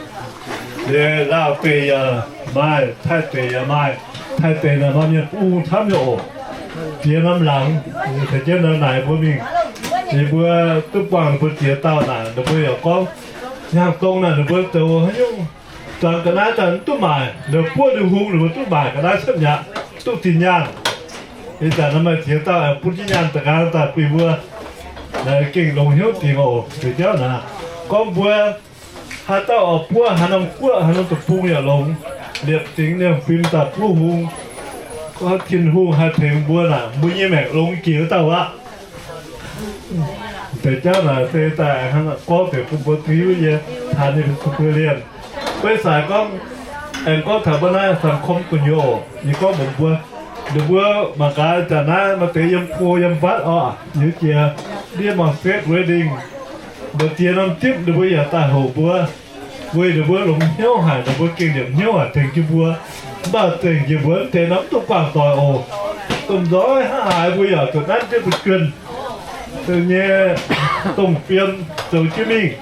Liuz Laauv deic yaac maaih, Taiv deic yaac maaih. Taiv deic naaic maaih mienh buov hung camv nyei oc. Jiex norm laangz, caux jienv naaic mbuo mingh, ninh mbuo duqv buangh ninh mbuo ziex dauh naaic, ninh mbuo yaac gorngv, hnyangx-dongh naaic ninh mbuo zoux haaix nyungc, zuangx ga'naaiv daaih mv duqv maaic, ninh buov ninh hung ninh mbuo duqv maaic ga'naaiv cuotv mi'aqv, duqv zinh nyaanh. Ih zanc naaiv maaih ziex dauh aengx bun jienv nyaanh da'nqaang daaih bun mbuo, gengh longc hnyouv dingc oc. Deix jauv naaic, gorngv mbuo haaix dauh oix buov haaix norm guoqv haaix norm deic-bung yaac longx, liepc zingx liemh fim daaih buov hung. Gorngv Tin-Hungh haih tengx mbuo naaic, mbuo nyei maengc longx jiex wuov dauh aqv. Deix jauv naaic se daaih hnangv gorngv deix bun mbuo hiuv nyei, taan nyei mbuo lienh. Beiv sai gorngv aengx gorngv taux mbuo naaiv สังคม gu'nyuoz oc, yie gorngv mbuox mbuo, ninh mbuo mangc gaax zanc naaiv maaih deix yiem go yiem fatv orqc, liuz jiex ndiev mangc set wedding, mbu'ziex norm zipv ninh mbuo yaac daaih houc mbuo. Weic ninh mbuo longx hnyouv haic, ninh mbuo gengh liepc hnyouv haic tengx jienv mbuo. Mv baac zengc njiec mbuo mv deix nor mv duqv guangc doic oc. Domh nzoih hnangv haaix mbuo yaac zuqc nanv jienv mbu'juonh nyei, dongh fiem zoux jienv mingh.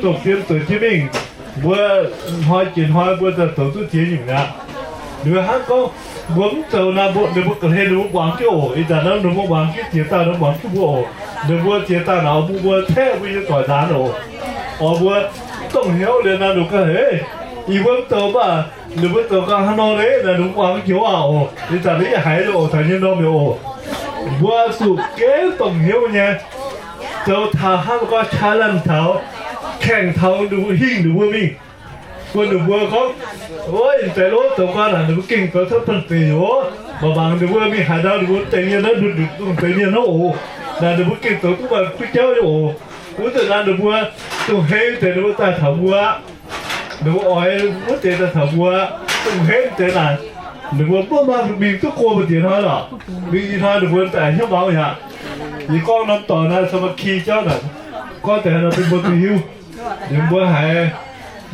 Dongh fiem zoux jienv mingh, mbuo hnoi jiex hnoi mbuo daaih zoux duqv ziex nyungc mi'aqv. Ninh mbuo hnangv gorngv mbuo mv zoux naaic, mbuo, ninh mbuo ga'hlen ninh mbuo muangx jienv oc. Ih zanc naaiv ninh mbuo muangx jienv ziex dauh, ninh mbuo muangx jienv mbuo oc. Ninh mbuo ziex dauh naaic, mbuo, mbuo caeqv mbuo nyei doic nzaanx oc. Oix mbuo mv dongh hnyouv liuz naaic, ninh ga'hlen, ih mbuo mv zoux mv baac ninh mbuo zoux gau hnangv nor leiz naaic, ninh mbuo muangx jienv aqv oc. Ih zanc naaiv yie haiz oc, taux nyei norm mi'aqv oc. Mbuo zuqc gengh dongh hnyouv nyei, zoux taux hnangv gorngv challenge taux, แข่ง taux ninh mbuo, hingh ninh mbuo mingh. Bun ninh mbuo gorngv, ov, deix lov zoux gau naaic, ninh mbuo gengh zoux cuotv banh zeic oc. Mangc mangc ninh mbuo mingh haaix ndau ninh mbuo deix mienh naaiv, ndutc ndutc dongh deix mienh naaiv oc. Naaic ninh mbuo gengh zoux duqv maaih kuv jauv nyei oc. Wuov zanc naaic ninh mbuo dongh hei deix ninh mbuo daaih taux mbuo aqv. Ninh mbuo oix wuov deix daaih taux mbuo aqv. Dongh hei deix naaic, ninh mbuo mv maaih mingh duqv go mbu'ziex hnoi lorqc. Mingh ih hnoi ninh mbuo daaih hnyouv maux yaac. Yie gorngv norm dorngx naaiv สามัคคี jauv naaic, gorngv deix naaiv bun mbuo duqv hiuv. Ninh mbuo haiz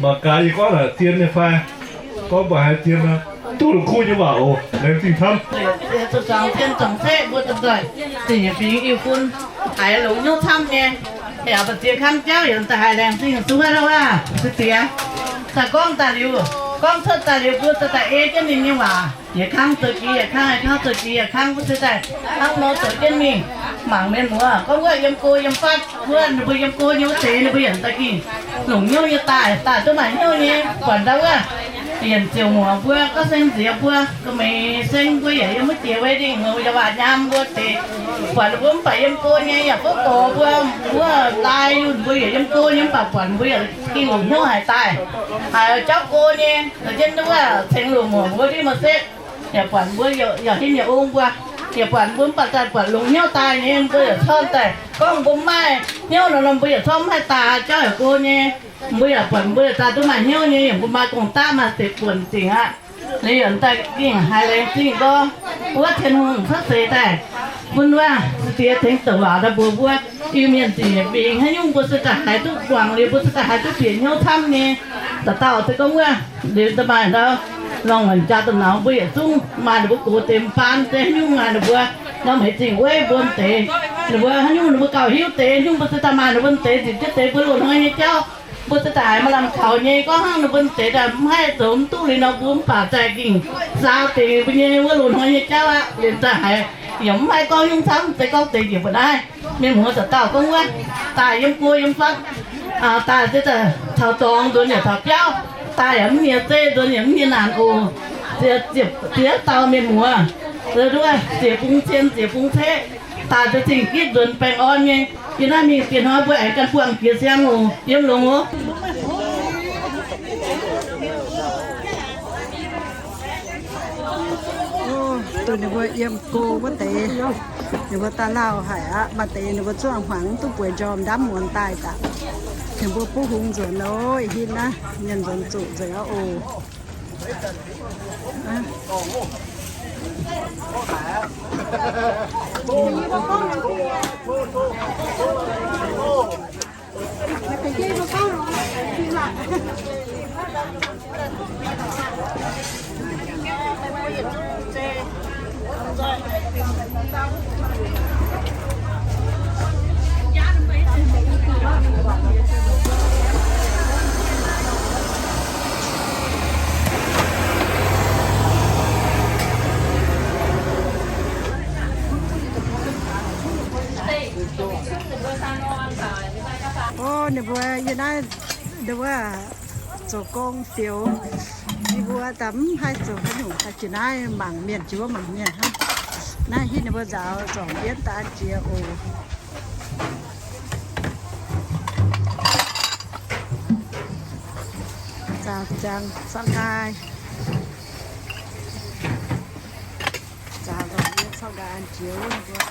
Mangc gaax yie gorngv naaic zien nyei fai? Gorngv mv baac haiz zien nor, duqv la'kuqv nyei waac oc. Laengz zingh camv. Zuangx cien zuangx ceqv mbuo domh nzoih zingh nyei fingx Iu-fun haiz longx hnyouv camv nyei. Yaac mbu'ziex kang jauv yaac daaih haiz laengz zingh zuov wuov si diex. Daaih gorngv daaih liuz, gorngv cuotv daaih liuz mbuo se daaih ei jienv ninh nyei waac. Yietc kang zoux jiex yietc kang, yietc kang zoux jiex yietc kang, mbuo se daaih hnangv nor zoux jienv mingh. Mangc mienh muoz gorngv wuov yiem go yiem fatv wuov, ninh mbuo yiem go nyei wuov deix ninh mbuo yaac daaih gengh longc hnyouv nyei daaih, daaih duqv maaih hnyouv nyei. Buatc ndau wuov yienc ziouc muoc mbuo, gorngv seng nziex mbuo, ga'meix seng mbuo yaac yiem wuov jiex wedding, yaac waac nyaam mbuo deix. Buatc ninh mbuo mv baac yiem go nyei, yaac fouv gorx mbuo, wuov lai yunh mbuo yaac yiem go nyei, mv baac buatc mbuo yaac gengh longc hnyouv haic daaih, haiz jauv go nyei. Jienv wuov cengx longc muoc mbuo ndiev maiv setv, yaac buatc mbuo yaac hinh yaac ong mbuo, yaac buatc mbuo mv baac daaih buatc longx hnyouv daaih nyei, mbuo yaac corn daaih. Gorngv mbuo mv maaih hnyouv nor, mbuo yaac corn mv haih daaih jauv haic go nyei. Mbuo yaac buatc mbuo yaac daaih duqv maaih hnyouv nyei, yaac mbuo maaih gong-daqv maaih deix buonc dingc aqv. Liuz yaac daaih gengh haiz laengz zingh gorngv wuov Tin-Hungh cuotv seix daaih bun wuov diex tengx douc waac daaih mbuox mbuo Iu-Mienh zingc nyei fingx haaix nyungc mbuo se daaih haiz duqv muangx liuz mbuo se daaih haiz duqv bieqc hnyouv camv nyei. Dauh dauh se gorngv wuov liuz daaih maaih ndau longc jaa da'nauz mbuo yietc zungv maaih ninh mbuo gox deix m'baan deix haaix nyungc maaih ninh mbuo norm heix zingh weiv mbuo deix, ninh mbuo haaix nyungc ninh mbuo gauh hiuv deix nyungc mbuo se daaih maaih ninh mbuo deix nzipc jienv deix mbuo loz-hnoi nyei jauv. Mbuo se daaih haiz maaih lamh kaux nyei gorngv hnangv ninh mbuo deix daaih mv haih zoux mv duqv liuz nor mbuo mv baac daaih gengh zaaux deix mbuo nyei wuov loz-hnoi nyei jauv aqv. Liuz daaih haiz yaac mv haih gorngv nyungc camv, se gorngv deix njiec mbuo naaiv mienh muoz dauh dauh gorngv wuov daaih yiem go yiem fatv, daaih se daaih taux dorngx nzuonx yaac taux biauv, daaih yaac mv nyiex zeiv nzuonx yaac mv nyiex naanc oc. Ziex, ziex dauh mienh muoz, ziex bung cien ziex bung ceqv, daaih se zingh gitv nzuonx baengh orn nyei. Yie naaiv mingh bieqc hnoi mbuo aengx ganh buangh jiex siang oc. Yiem longx oc. Duqv ninh mbuo yiem go wuov deix, ninh mbuo daaih lauh haic aqv. Maaih deix ninh mbuo zuangx hmuangx mv duqv bueix njormh ndamv muonz daaih daaih. Ninh mbuo buv hungx nzuonx loh, ih hitv naaiv mienh nzuonx zuqc nzengc aqv oc. O, ninh mbuo yie naaiv, ninh mbuo zoux gong fioux, yie mbuo daaih mv haih zoux haaix nyungc, daaih jiex naaiv mangc mienh, jiex wuov mangc mienh hnangv. Naaiv hitv ninh mbuo nzaaux zornc yienv daaih an jiex oc. Nzaaux ziangx caux nqaai. Nzaaux zornc yienv caux nqaai an jiex wuov mbuo.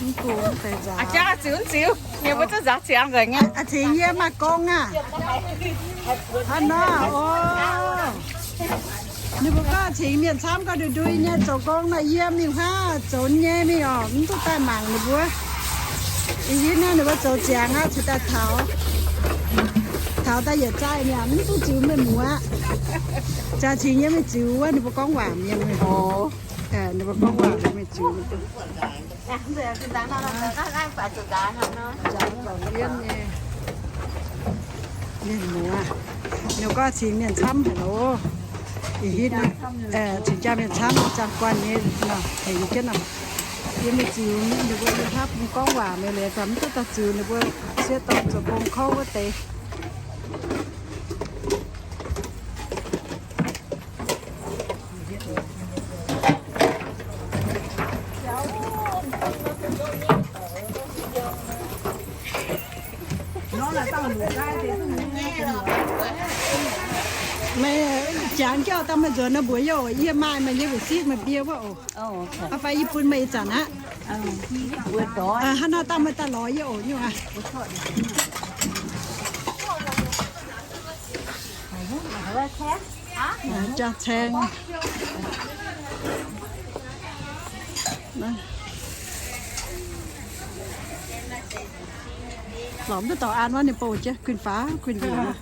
Mv gunv deix nzaaux. Aa, ziangx ziux, ziux. Mienh mbuo zungv nzaaux ziangx nzengc nyei. Aa, cingx yie maaih gong aqv. Aa, nor, o. Ninh mbuo gorngv cingx mienh camv gorngv ndui ndui nyei zoux gong nor, yie mingh huaav zoux nyei mingh oc, mv duqv daaih mangc ninh mbuo. Ih hitv naaiv ninh mbuo zoux ziangx aqv, cingx daaih taux. Taux daaih yietc zaih mi'aqv, mv duqv ziux mienh muoz. Jaax cingx yie mingh ziux wuov ninh mbuo gorngv waac mienh. Ninh mbuo gorngv waac mingh ziux. Jaax zornc yienv nyei. Mienh muoz, ninh gorngv cingx mienh camv haic loh. Ih hitv, cingx jaa mienh camv, zaangc guanh nyei nor, tengx jienv nor. Yie mingh ziux ninh mbuo yiem haav bung gorngv waac mingh leiz daaih mv duqv daaih ziux ninh mbuo sieqv dorn zoux gong kouv wuov deix. Meih jangx jauv daaih meih nzuonx nor mbuox yie oc. Yie maaih meih nyei receipt, meih mbie wuov oc. Aa, fai yie bun meih ih zanc aqv. Hnangv naaiv daaih meih daaih lorz yie oc nyungc aqv. Jaa caeng. Lorz mv duqv dorngx an wuov, ninh bouh jienv kuinx faaux kuinx njiec.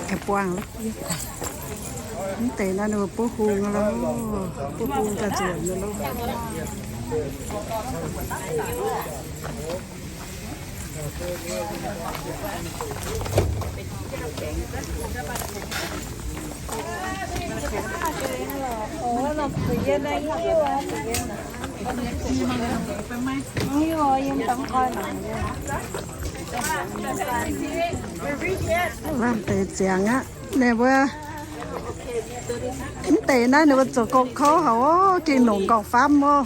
Ga'buangh, mv deix naaiv ninh mbuo buov hung loh, buov hung daaih nzuonx loh. Lamh deix ziangx aqv. Ninh mbuo mv deix naaiv ninh mbuo zoux gong kouv haic oc, gengh longc nqorngv-famv oc.